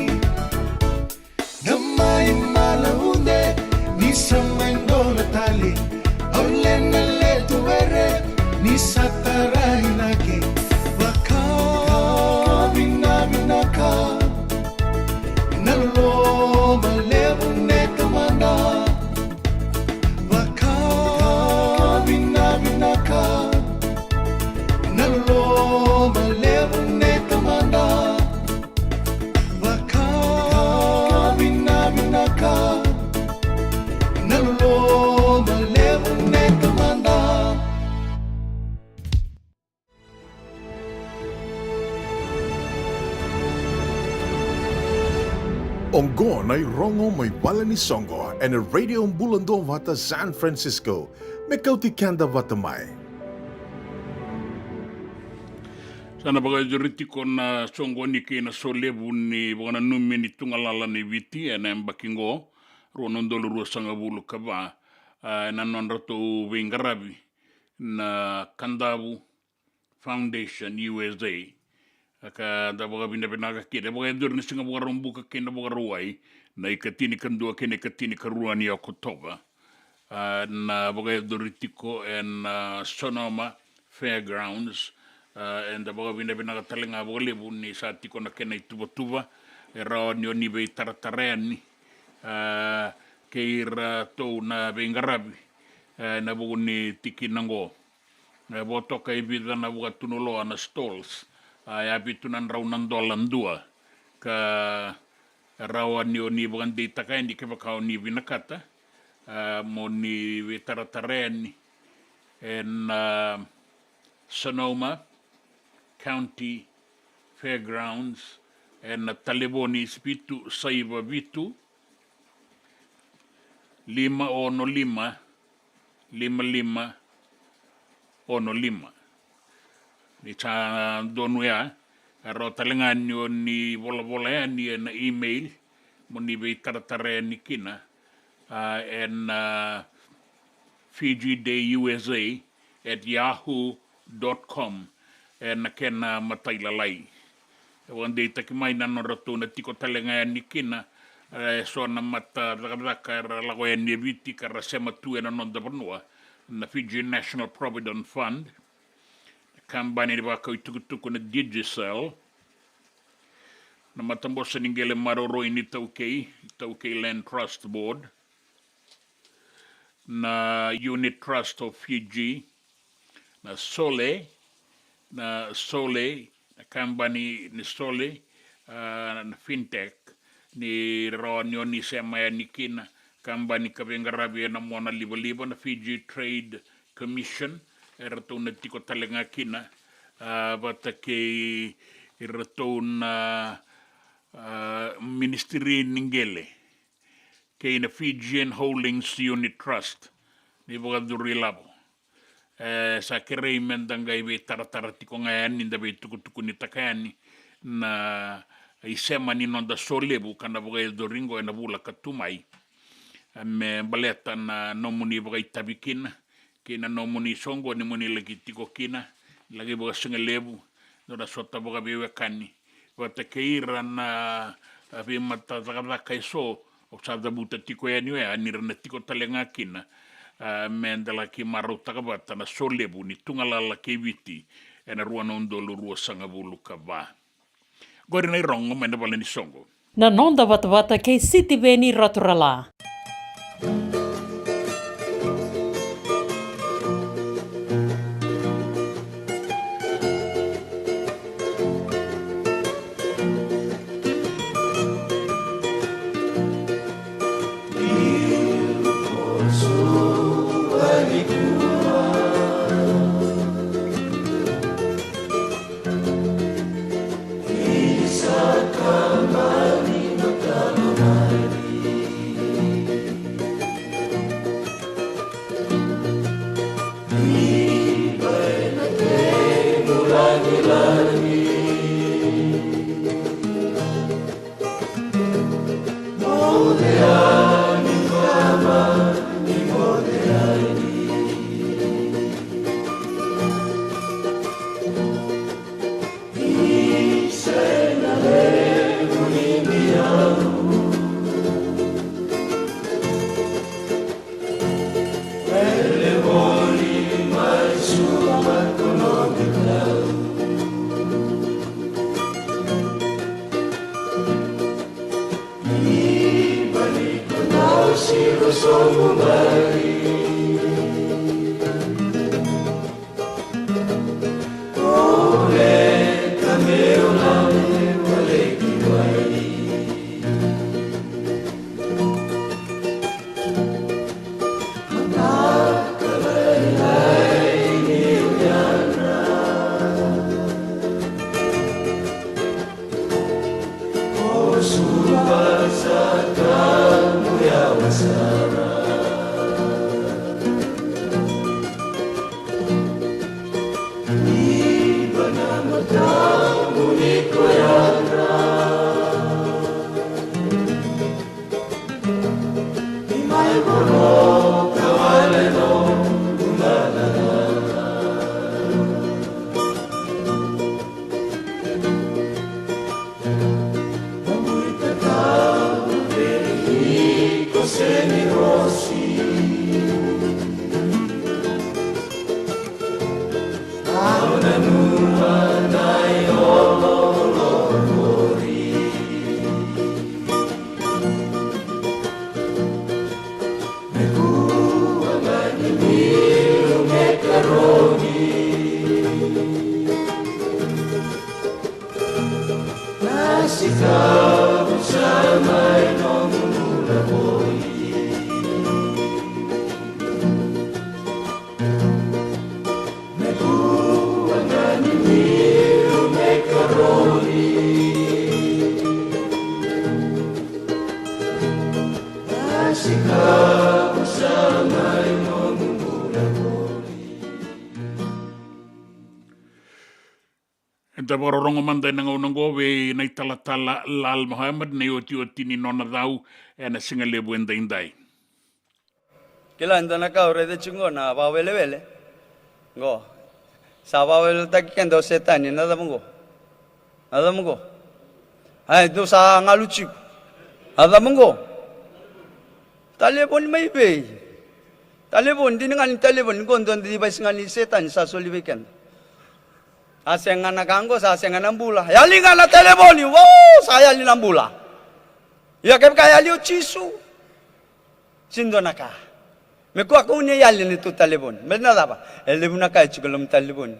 Na mai malaude ni sa mai dola tale. Au lena letu vere ni sa tarai cake. Vakavinavinaka na loloma levu ne tamada. Vakavinavinaka na loloma levu ne tamada. Vakavinavinaka na loloma levu ne tamada. Oqo na irogo mai vale ni soqo ena Radio Bula Duavata San Francisco. Me kauti keda vata mai. Sa na vakayacori tiko na soqoni kei na solevu ni vakananumi ni tugalala ni Viti ena yabaki qo, rua na udolu ruasagavulu ka va, a, ena nodratou veiqaravi na Kadavu Foundation U S A. Ka da vakavinavinaka kina, e vakayacori na Siga Vakaraubuka kei na Vakarauwai, na ikatinikadua kei na ikatinikarua ni Okotova. A, na vakayacori tiko ena, a, Sonoma Fairgrounds. A, eda vakavinavinaka tale ga vakalevu ni sa tiko na kena ituvatuva, e rawa ni o ni veitaratara yani, a, kei iratou na veiqaravi, e, na vuku ni tikina oqo. E vo toka e vica na vakatunuloa na stalls, a, e a vitu na drau na dola dua, ka rawa ni o ni vakadeitaka yani kevaka o ni vinakata, a, mo ni veitaratara yani ena, a, Sonoma County Fairgrounds, ena talevoni vitu saiva vitu, lima ono lima, lima lima ono lima. Ni sa donu ya, e rawa tale ga ni o ni volavola yani ena email mo ni veitaratara yani kina, a, ena, a, Fiji Day U S A at yahoo dot com, ena kena matailalai. E vakadeitaki mai na nodratou na tiko tale ga yani kina, e, so na mata cakacaka era lako yani e Viti ka ra sema tu ena noda vanua, na Fiji National Provident Fund, kabani ni vakau itukutuku na Digicel, na Matabose ni Qele Maroroi ni Taukei, Taukei Land Trust Board, na Unit Trust of Fiji, na Sole, na Sole, na kabani ni Sole, a, na Fintech, ni rawa ni o ni sema yani kina, kabani ka veiqaravi ena mona livaliva, na Fiji Trade Commission, eratou na tiko tale ga kina, a, vata kei iratou na, a, Ministry ni Qele, kei na Fijian Holdings Unit Trust, ni vakacuru ilavo. E, sa kerei meda qai veitaratara tiko ga yani, da veitukutukunitaka yani na isema ni noda solevu ka na vakayacori qo ena vula ka tu mai. E, me baleta na nomuni vakaitavi kina, kei na nomuni soqoni mo ni laki tiko kina, laki vakasigalevu, dua na sota vakaveiwekani, vata kei ira na, a, veimata cakacaka eso, au sa cavuta tiko yani oya, ni ra na tiko tale ga kina, a, meda laki marautaka vata na solevu ni tugalala kei Viti ena rua na udolu ruasagavulu ka va. Qori na irogo mai na vale ni soqo. Na noda vatavata kei Sitiveni Raturala. Eda vakarorogo mada ena gauna oqo vei na italatala Lal Mohammed na iotioti ni nona cau ena siga levu edaidai. Kila e dua na ka au raica tiko qo na vakawelewele. Qo. Sa vakaweleweletaki keda o Setani, na cava qo? Na cava qo? Ai, dou sa galu tiko. Na cava qo? Talevoni mai vei? Talevoni, dina ga ni talevoni qo, dua na device ga ni Setani sa soli vei keda. A sega na ka qo, sa sega na bula. Yali ga na talevoni, wow, sa yali na bula. Ia kevaka e yali o Jisu, sega ni dua na ka. Me kua kau ni yali na neitou talevoni. Me na cava? E levu na ka e tiko e loma ni talevoni.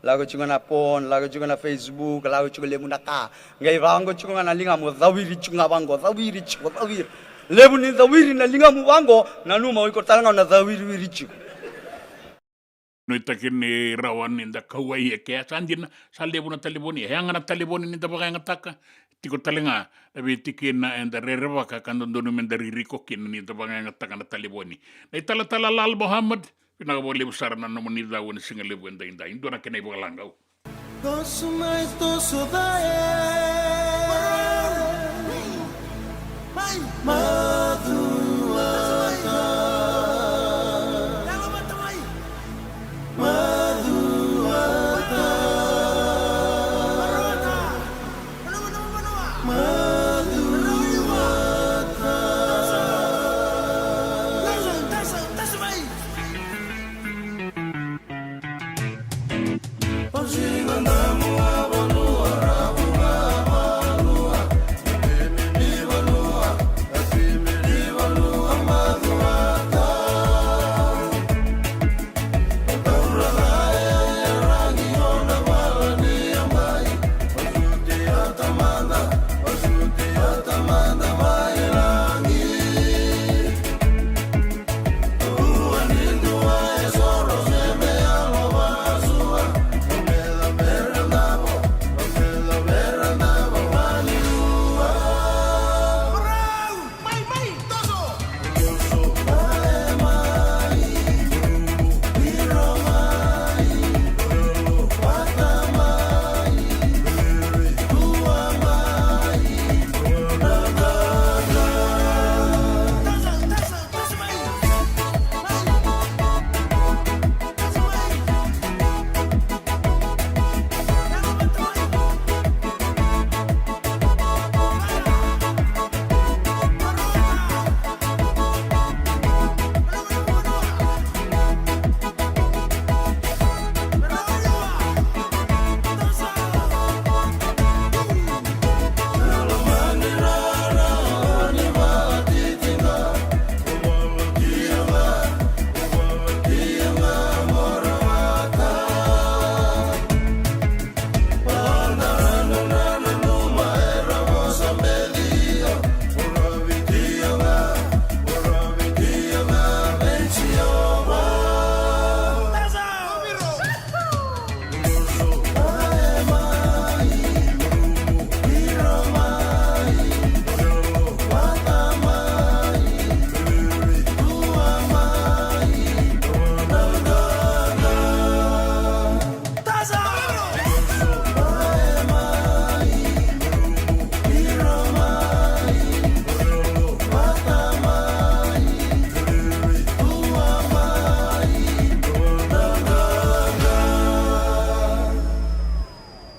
Lako tiko na phone, lako tiko na Facebook, lako tiko levu na ka. Qai vaqo tiko ga na ligamu, cawiri tiko ga vaqo, cawiri tiko, cawiri. Levu ni cawiri na ligamu vaqo, nanuma o iko tale ga o na cawiriwiri tiko. Nuitaki ni rawa ni da kauwai e kea, sa dina, sa levu na talevoni, e yaga na talevoni ni da vakayagataka, tiko tale ga na veitikina eda rerevaka ka dodonu me da ririko kina ni da vakayagataka na talevoni. Na italatala Lal Mohammed, vinaka vakalevu sara na nomuni cau ena siga levu edaidai, dua na kena ivakalagau. Toso mai, toso cake. Macuata. Macuata. Macuata.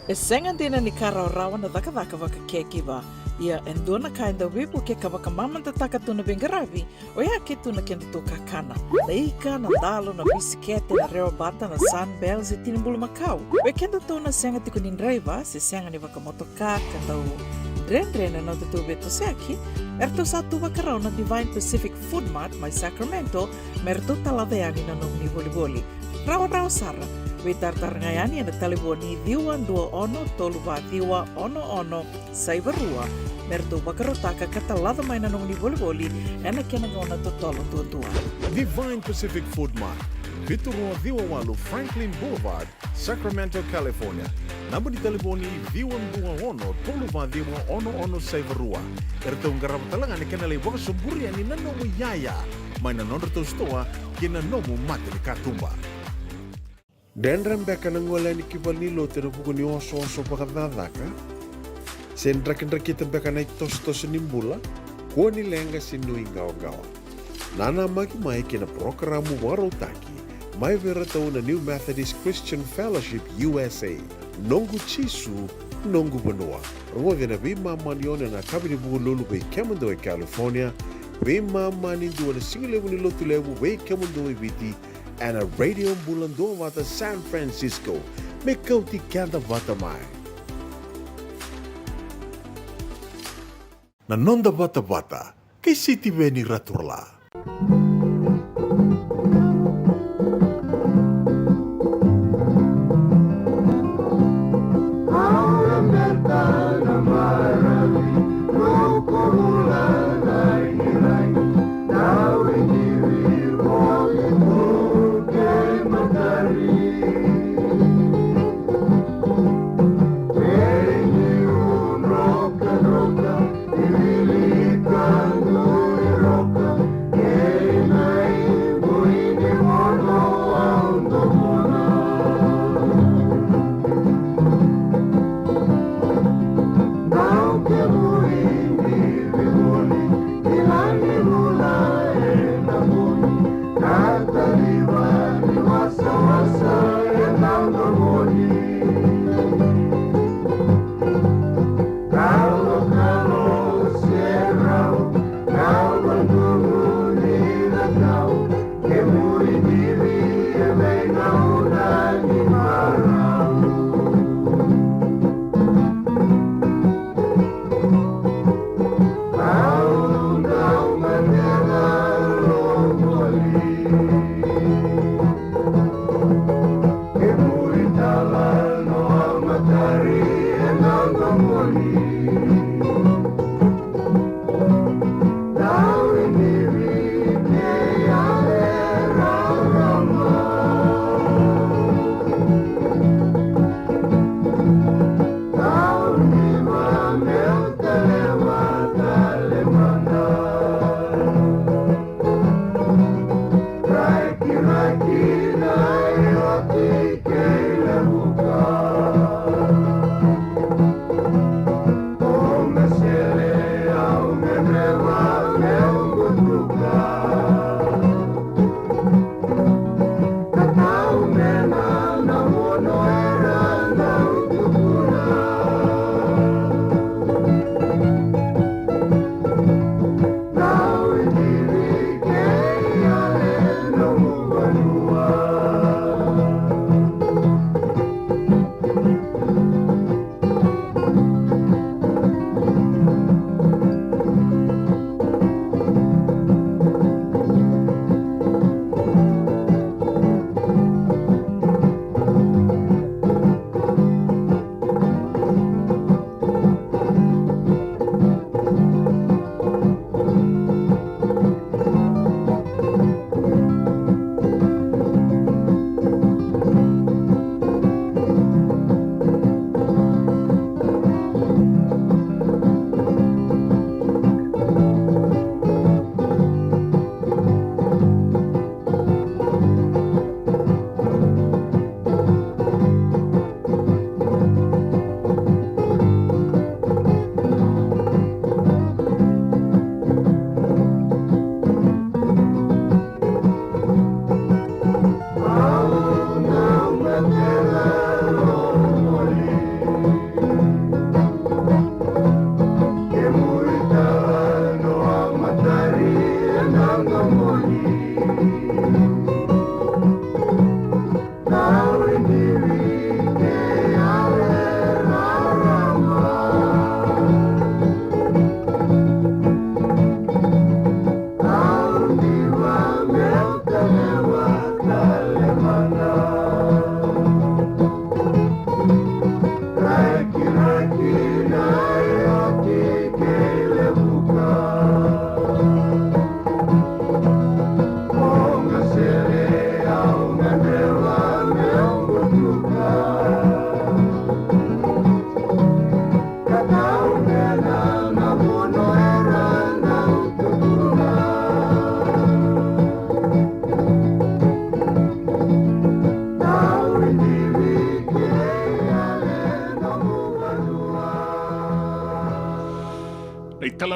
E sega dina ni ka rawarawa na cakacaka vaka caregiver. Ia e dua na ka e dau veivukei ka vakamamadataka tu na veiqaravi, oya ke tu na kedatou kakana. Na ika, na dalo, na bisikete, na rewabata, na Sunbells, e tini bulumakau. Vei kedatou na sega tiko ni draiva, se sega ni vakamotoka, ka dau dredre na nodatou veitosoyaki, eratou sa tu vakarau na Divine Pacific Food Mart mai Sacramento, me ratou talaca yani na nomuni volivoli. Rawarawa sara, veitaratara ga yani ena talevoni ciwa dua ono tolu va ciwa ono ono saiva rua, me ratou vakarautaka ka talaca mai na nomuni volivoli ena kena gauna totolo duadua. Divine Pacific Food Mart, vitu rua ciwa walu Franklin Boulevard, Sacramento, California. Naba ni talevoni ciwa dua ono tolu va ciwa ono ono saiva rua. Eratou qarava tale ga na kena lai vakasoburi yani na nomu iyaya mai na nodratou sitoa kei na nomu mata ni katuba. Dredre beka na gole yani ki valenilotu ena vuku ni osooso vakacakacaka? Se drakidrakita beka na itosotoso ni bula? Kua ni leqa se nuiqawaqawa. Nanamaki mai ki na parokaramu vakarautaki mai vei iratou na New Methodist Christian Fellowship U S A. Noqu Jisu, noqu vanua. Rogoci ena veimama ni ono ena yakavi ni Vukelulu vei kemudou e California, veimama ni dua ena sigalevu ni Lotulevu vei kemudou e Viti, ena Radio Bula Duavata San Francisco. Me kauti keda vata mai. Na noda vatavata kei Sitiveni Raturala.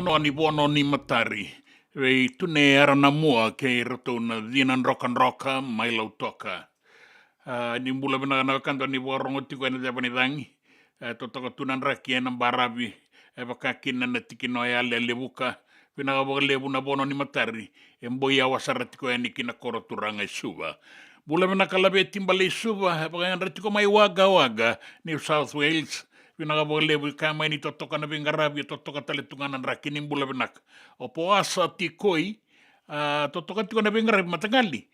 Noa ni Vono ni Matari vei Tune Aranamua kei iratou na Cina Drokadroka mai Lautoka. A, ni bula vinaka na wekada ni vakarogo tiko ena ceva ni cagi. E totoka tu na draki ena baravi, e vaka kina na tikina o Yale Levuka. Vinaka vakalevu na Vono ni Matari, e boi yawa sara tiko yani ki na koro turaga e Suva. Bula vinaka Laveti Baleisuva, e vakayadra tiko mai Wagga Wagga, New South Wales. Vinaka vakalevu, e kaya mai ni totoka na veiqaravi, e totoka tale tu ga na draki. Ni bula vinaka. O Poasa Tikoi, a, totoka tiko na veiqaravi mataqali.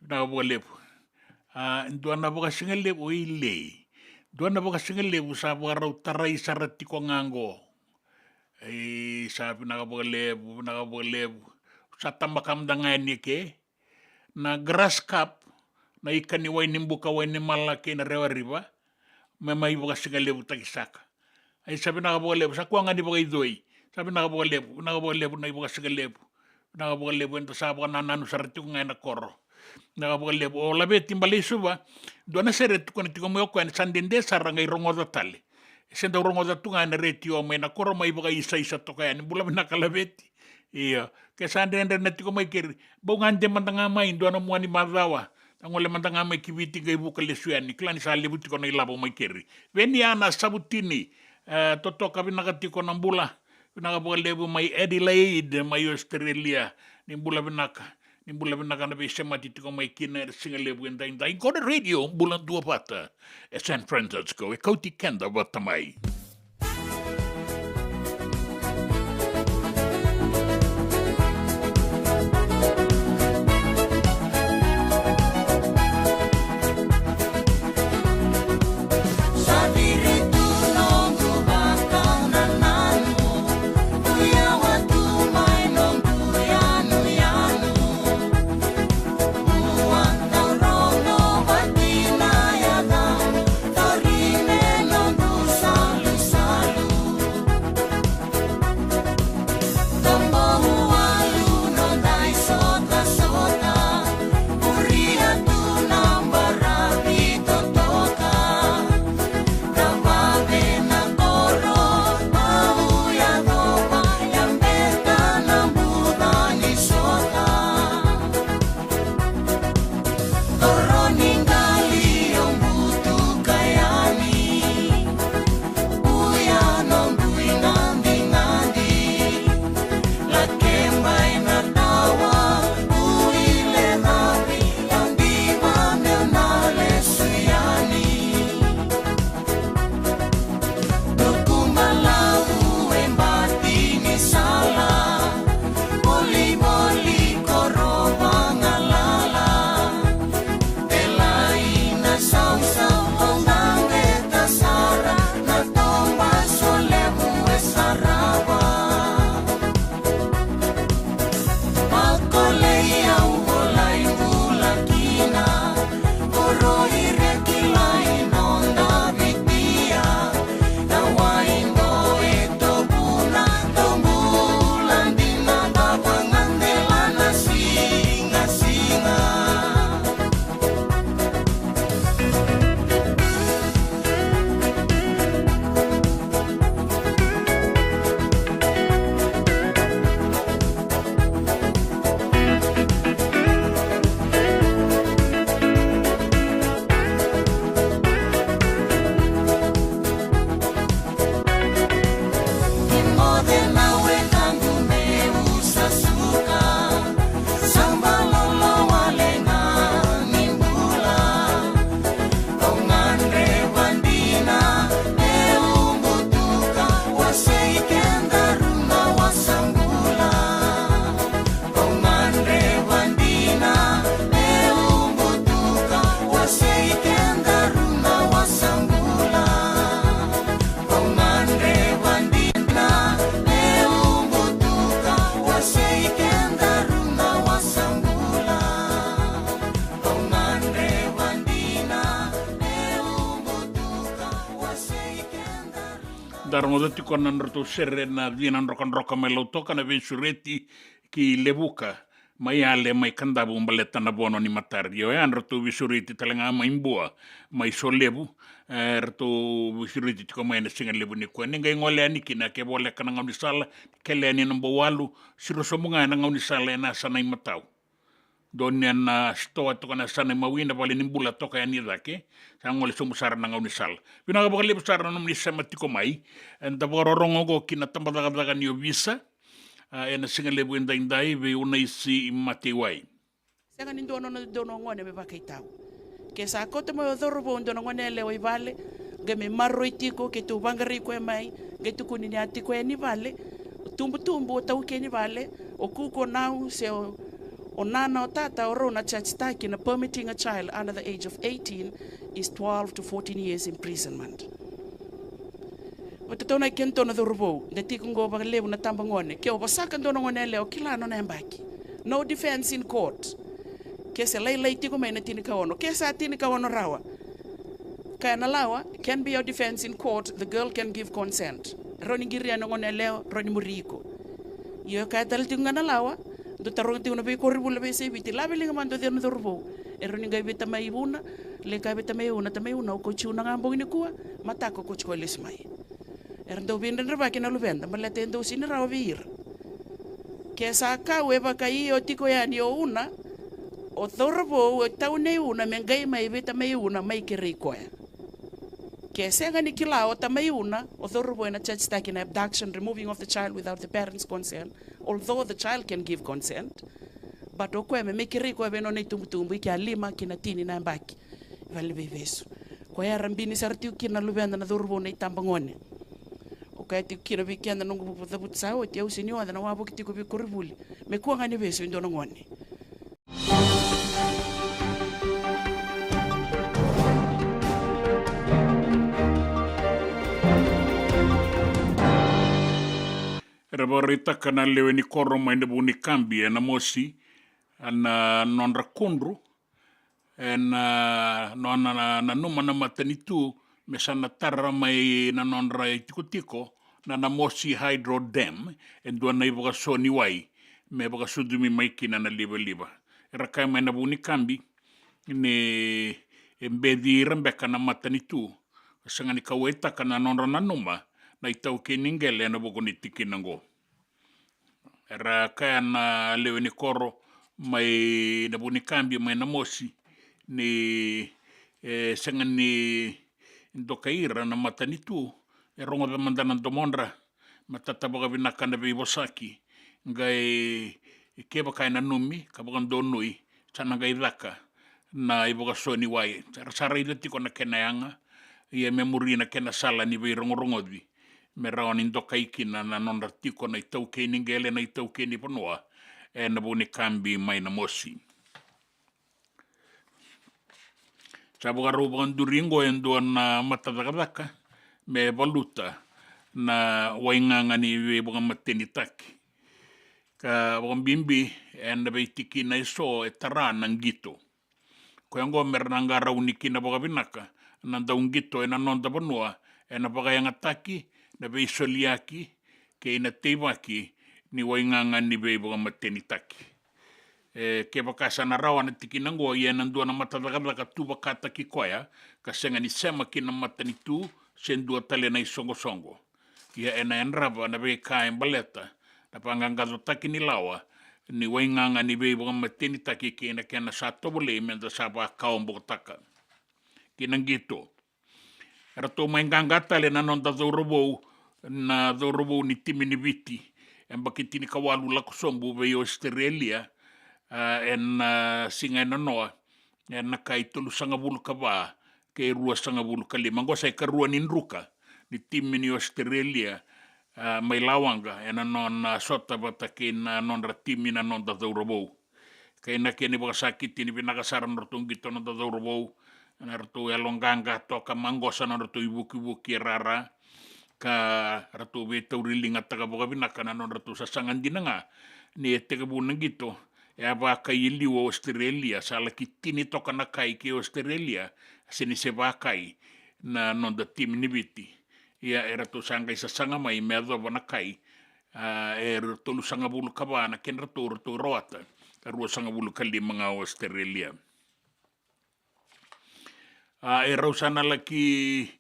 Vinaka vakalevu. A, dua na vakasigalevu, o Ilei. Dua na vakasigalevu sa vakarau tarai sara tiko ga qo. Ei, sa vinaka vakalevu, vinaka vakalevu. Sa tabaka mada ga yani eke. Na grass carp, na ika ni wai ni buka, wai ni mala kei na rewa riva, me mai vakasigalevutaki saka. Ai, sa vinaka vakalevu, sa kua ga ni vakaicoi. Sa vinaka vakalevu, vinaka vakalevu na ivakasigalevu. Vinaka vakalevu, eda sa vakanananu sara tiko ga ena koro. Vinaka vakalevu. O Laveti Baleisuva, dua na sere e tukuna tiko mai o koya ni sa dede sara qai rogoca tale. E se dau rogoca tu ga ena retio mai na koro, mai vakaisaisa toka yani. Bula vinaka Laveti. Io, ke sa dredre na tiko mai keri, bau gade mada ga mai, dua na mua ni macawa. Na gole mada ga mai ki Viti qai vuka lesu yani, kila ni sa levu tiko na ilavo mai keri. Veni a na Savutini, e, totoka vinaka tiko na bula. Vinaka vakalevu mai Adelaide, mai Australia. Ni bula vinaka, ni bula vinaka na veisemati tiko mai kina ena sigalevu edaidai. Qo na Radio Bula Duavata, e San Francisco, e kauti keda vata mai. Da rogoca tiko na nodratou sere na Cina Drokadroka mai Lautoka, na veisureti ki Levuka. mai Yale, mai Kadavu, baleta na vono ni matari. Io, ya ratou veisureti tale ga mai Bua, mai Solevu, e, ratou veisureti tiko mai na siga levu nikua. Ni qai gole yani kina, ke voleka na gaunisala, kele yani na Bauwalu, siro sobu ga ena gaunisala ena yasana imatau. Donu ena sitoa toka na yasana imawi, na vale ni bula toka yani cake, sa gole sobu sara na gaunisala. Vinaka vakalevu sara na nomuni sema tiko mai. Eda vakarorogo oqo ki na tabacakacaka ni ovisa, a, ena siga levu edaidai vei Unaisi Mateiwai. Sega ni dua nona dua na gone me vakaitau. Ke sa kauta mai o cauravou dua na gone yalewa i vale, qai me maroroi tiko, keitou vaqarai koya mai, qai tukuni ni a tiko yani vale, o tubutubu, o taukei ni vale, o kuku, o nau, se o, o nana, o tata, o rau na charge-taki na permitting a child under the age of eighteen is twelve to fourteen years imprisonment. Vata tau na kena tau na cauravou, da tiko qo vakalevu na tabagone, ke o vosaka dua na gone yalewa, o kila nona yabaki. No defense in court. Ke se lailai tiko mai na tinikaono, ke sa tinikaono rawa. Kaya na lawa, can be your defense in court, the girl can give consent. Rawa ni qiria na gone yalewa, rawa ni muri iko. Io, kaya tale tiko ga na lawa, dou taroga tiko na veikoronivuli na veiyasai Viti, lave liga mada o cei na cauravou. E rawa ni qai vei tamai Vuna, lai kaya vei tamai Una, tamai Una, au kauti Una ga bogi nikua, mataka au kauti koya lesu mai. Era dau veidredrevaki na luveda, baleta e dau sega ni rawa vei ira. Ke sa kau e vakaio tiko yani o Una, o cauravou e tau nei Una me qai mai vei tamai Una mai kerei koya. Ke sega ni kila o tamai Una, o cauravou ena charge-taki na abduction, removing of the child without the parents' consent, although the child can give consent, but o koya me mai kerei koya vei nona itubutubu, i kea lima ki na tini na yabaki. Vale ni veivesu. Koya era bini sara tiko kina na luveda na cauravou na itabagone. O kaya tiko kina vei keda noqu cavuta sa oti, au sega ni oca na wavoki tiko vei koronivuli. Me kua ga ni vesu e dua na gone. Era vakaraitaka na lewe ni koro mai na Vukacivi e Namosi, a, na nodra kudru, ena, a, nona na, nanuma na matanitu me sa na tara mai na nodra itikotiko na Namosi Hydro Dam e dua na ivakaso ni wai me vakasucumi mai kina na livaliva. Era kaya mai na Vukacivi ni e beci ira beka na matanitu, sega ni kauwaitaka na nodra nanuma na itaukei ni qele ena vuku ni tikina oqo. Era kaya na lewe ni koro mai na Vukacivi mai Namosi ni, e, sega ni dokai ira na matanitu, e rogoca mada na domodra, matata vakavinaka na veivosaki, qai kevaka e nanumi ka vakadonui, sa na qai caka na ivakaso ni wai. Era sa raica tiko na kena yaga, ia me muri na kena sala ni veirogorogoci me rawa ni dokai kina na nodra tiko na itaukei ni qele, na itaukei ni vanua ena Vukacivi mai Namosi. Sa vakarau vakaduri oqo e dua na matacakacaka me valuta na waigaga ni veivakamatenitaki, ka vakabibi ena veitikina eso e tara na qito. Koya oqo me ra na qarauni kina vakavinaka na dauqito ena noda vanua, ena vakayagataki na veisoliyaki kei na teivaki ni waigaga ni veivakamatenitaki. E, kevaka sa na rawa na tikina oqo, ia ena dua na matacakacaka tu vakataki koya, ka sega ni sema ki na matanitu se dua tale na isoqosoqo. Ia ena yadrava na veika e baleta na vaqaqacotaki ni lawa ni waigaga ni veivakamatenitaki kei na kena sa tovolei me da sa vakawabokotaka. Ki na qito. Eratou mai qaqa tale na noda cauravou, na cauravou ni timi ni Viti, e yabaki tinikawalu lako sobu vei Ositerelia, a, ena, a, siga e nanoa, ena ka e tolusagavulu ka va kei ruasagavulu ka lima. Oqo sa ikarua ni druka ni timi ni Ositerelia, a, mai Lawaqa, ena nona sota vata kei na nodra timi na noda cauravou. Kei na kena ivakasakiti ni vinaka sara na nodratou qito na noda cauravou, na nodratou yaloqaqa toka, maqosa na nodratou ivukivuki e rara, ka ratou veitauriligataka vakavinaka na nodratou sasaga dina ga ni e tekivu na qito, e a vakai e liu o Ositerelia, sa laki tini toka na kai kei Ositerelia, se ni se vakai na noda timi ni Viti. Ia eratou sa qai sasaga mai me yacova na kai, a, e tolusagavulu ka va na kedratou ratou rawata ka ruasagavulu ka lima ga o Australia. A, e rau sa na laki,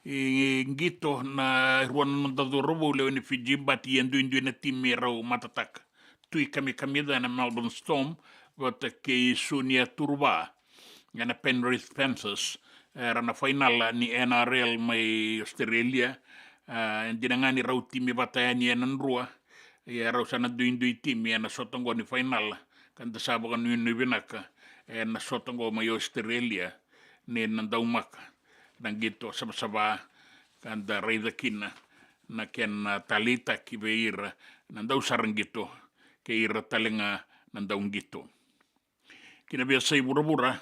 e, qito na rua na noda cauravou lewe ni Fiji Bati, e duidui na timi e rau matataka. Tui Kamikamica ena Melbourne Storm vata kei Sunia Turuva ena Penrith Panthers, era na fainala ni N R L mai Australia. A, e dina ga ni rau timi vata yani ena drua, ia rau sa na duidui timi ena sota oqo ni fainala, ka da sa vakanuinui vinaka ena sota oqo mai Australia ni na daumaka na qito savasava, ka da raica kina na kena taleitaki vei ira na dausara qito kei ira tale ga na dauqito. Ki na veiyasai vuravura,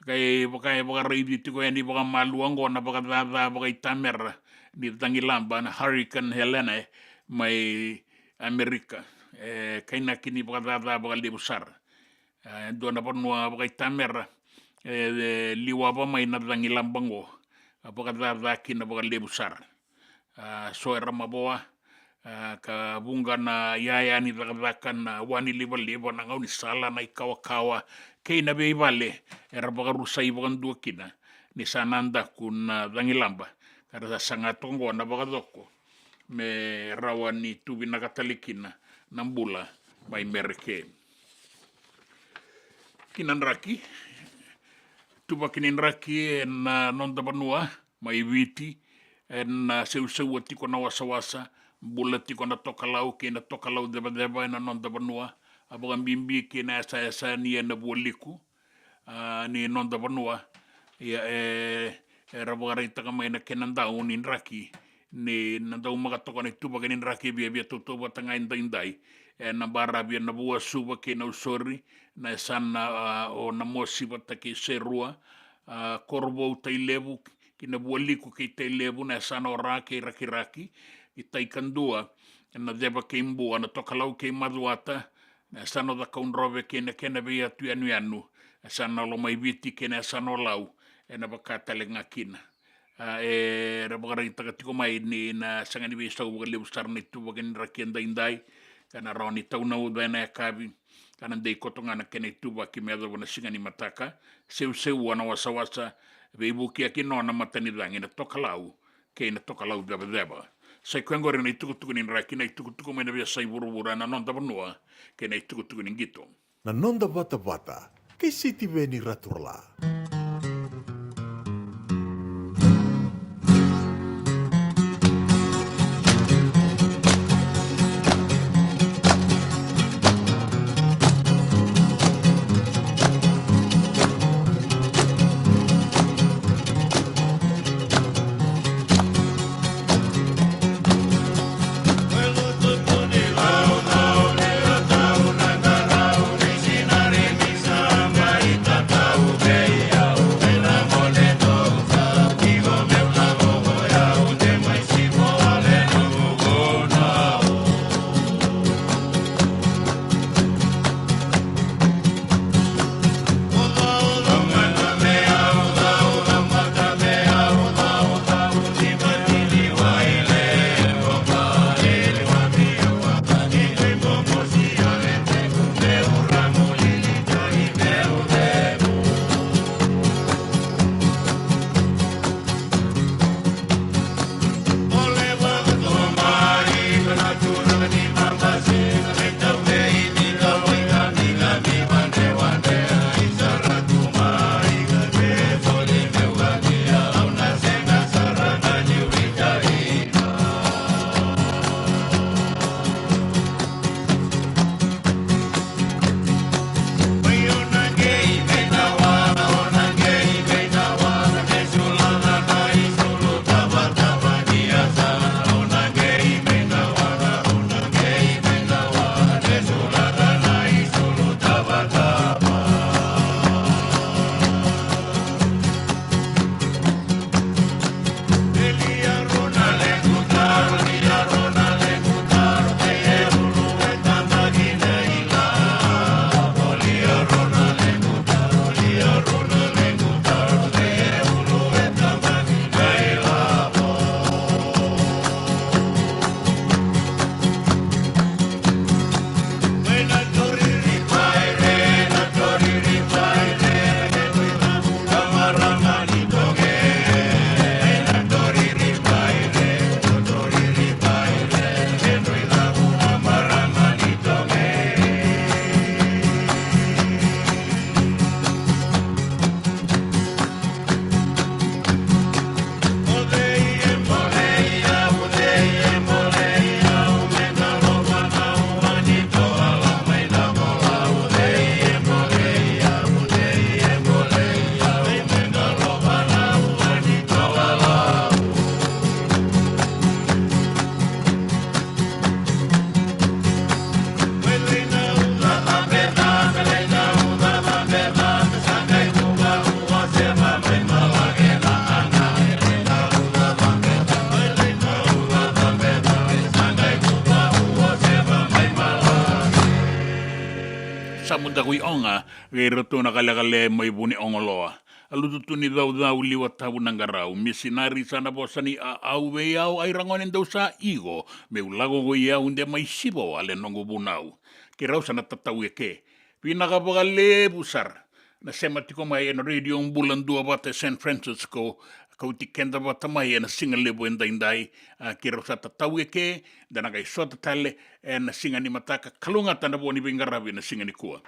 ka e vaka, e vakaraici tiko yani vakamalua oqo na vakacaca vakaitamera ni cagilaba na Hurricane Helene mai Amerika. E kainaki ni vakacaca vakalevu sara. E dua na vanua vakaitamera e, e liwava mai na cagilaba oqo, a vakacaca kina vakalevu sara. A, so era mavoa, a, ka vuqa na iyaya ni cakacaka, na wa ni livaliva, na gaunisala, na ikawakawa kei na veivale era vakarusai vakadua kina ni sa na daku na cagilaba, ka ra sa saga toka oqo na vakacoko me rawa ni tu vinaka tale kina na bula mai Mereke. Ki na draki, tuvaki ni draki ena noda vanua mai Viti, ena seuseua tiko na wasawasa, bula tiko na tokalau kei na tokalau cevaceva ena noda vanua, a vakabibi kei na yasayasa ni ena vualiku, a, ni noda vanua. Ia, e, era vakaraitaka mai na kena dau ni draki, ni na daumaka toka na ituvaki ni draki e viavia tautauvata ga edaidai, ena baravi ena Vuasuva kei Nausori, na yasana, a, o Namosi vata kei Serua, a, Korovou, Tailevu, ki na Vualiku kei Tailevu, na yasana o Ra kei Rakiraki, i Taikadua, ena Ceva kei Bua, na tokalau kei Macuata, na yasana o Cakaudrove kei na kena veiyatu yanuyanu, na yasana o Lomaiviti kei na yasana o Lau, ena vaka tale ga kina. A, era vakaraitaka tiko mai ni na sega ni veisau vakalevu sara na ituvaki ni draki edaidai, ka na rawa ni taunauca ena yakavi, ka na dei koto ga na kena ituvaki me yacova na siga ni mataka, seuseua na wasawasa, veivukiyaki nona matanicagi na tokalau, kei na tokalau cevaceva. Sa i koya oqori na itukutuku ni draki, na itukutuku mai na veiyasai vuravura ena noda vanua, kei na itukutuku ni qito. Na noda vatavata kei Sitiveni Raturala. Takui Oga, kei iratou na kalekale mai Vuneogoloa. A lutu tu ni caucau liwa tavu na qaravi, misinari sa na vosa ni a au vei au, ai ra gone dou sa iko, meu lako ko i au de mai sivo, a le noqu vunau. Keirau sa na tatau eke. Vinaka vakalevu sara na sema tiko mai ena Radio Bula Duavata San Francisco, kauti keda vata mai ena siga levu edaidai, a, keirau sa tatau eke, da na qai sota tale ena siga ni mataka, kalougata na vo ni veiqaravi ena siga nikua.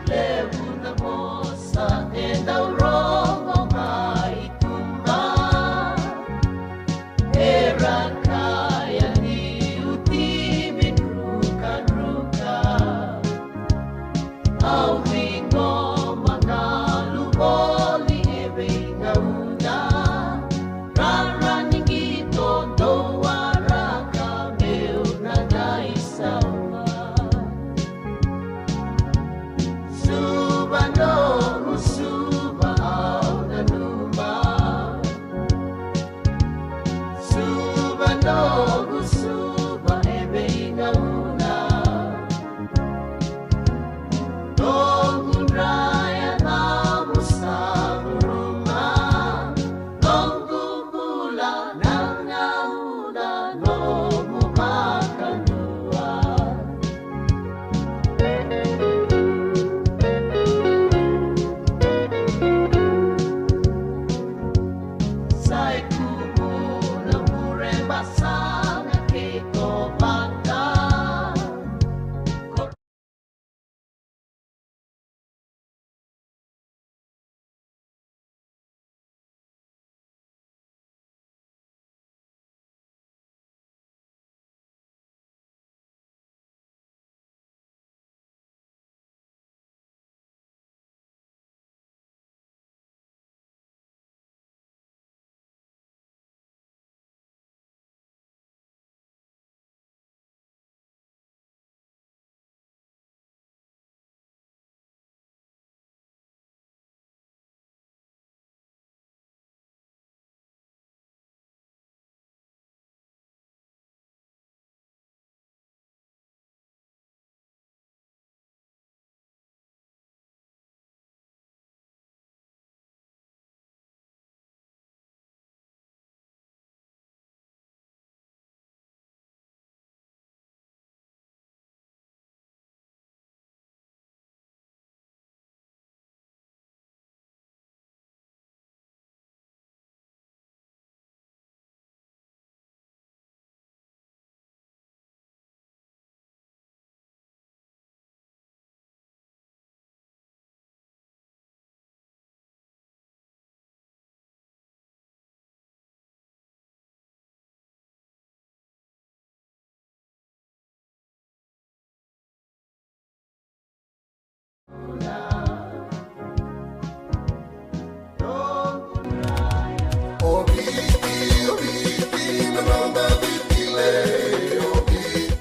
Levu na vosa e dau rogo mai tuba, era kaya niu timi drukadruka. Au ciqoma galu voli e veigauna, rara ni qito dou waraka meu na qai sauma. Suva noqu suva au nanuma. Suva noqu suva e veigauna. Noqu dra yacamu sa curuma. Noqu bula na gauna nomu vakadua.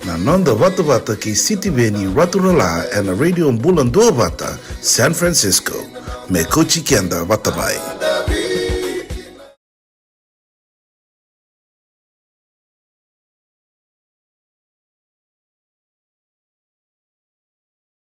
Na noda vatavata kei Sitiveni Raturala ena Radio Bula Duavata, San Francisco. Me kauti keda vata mai.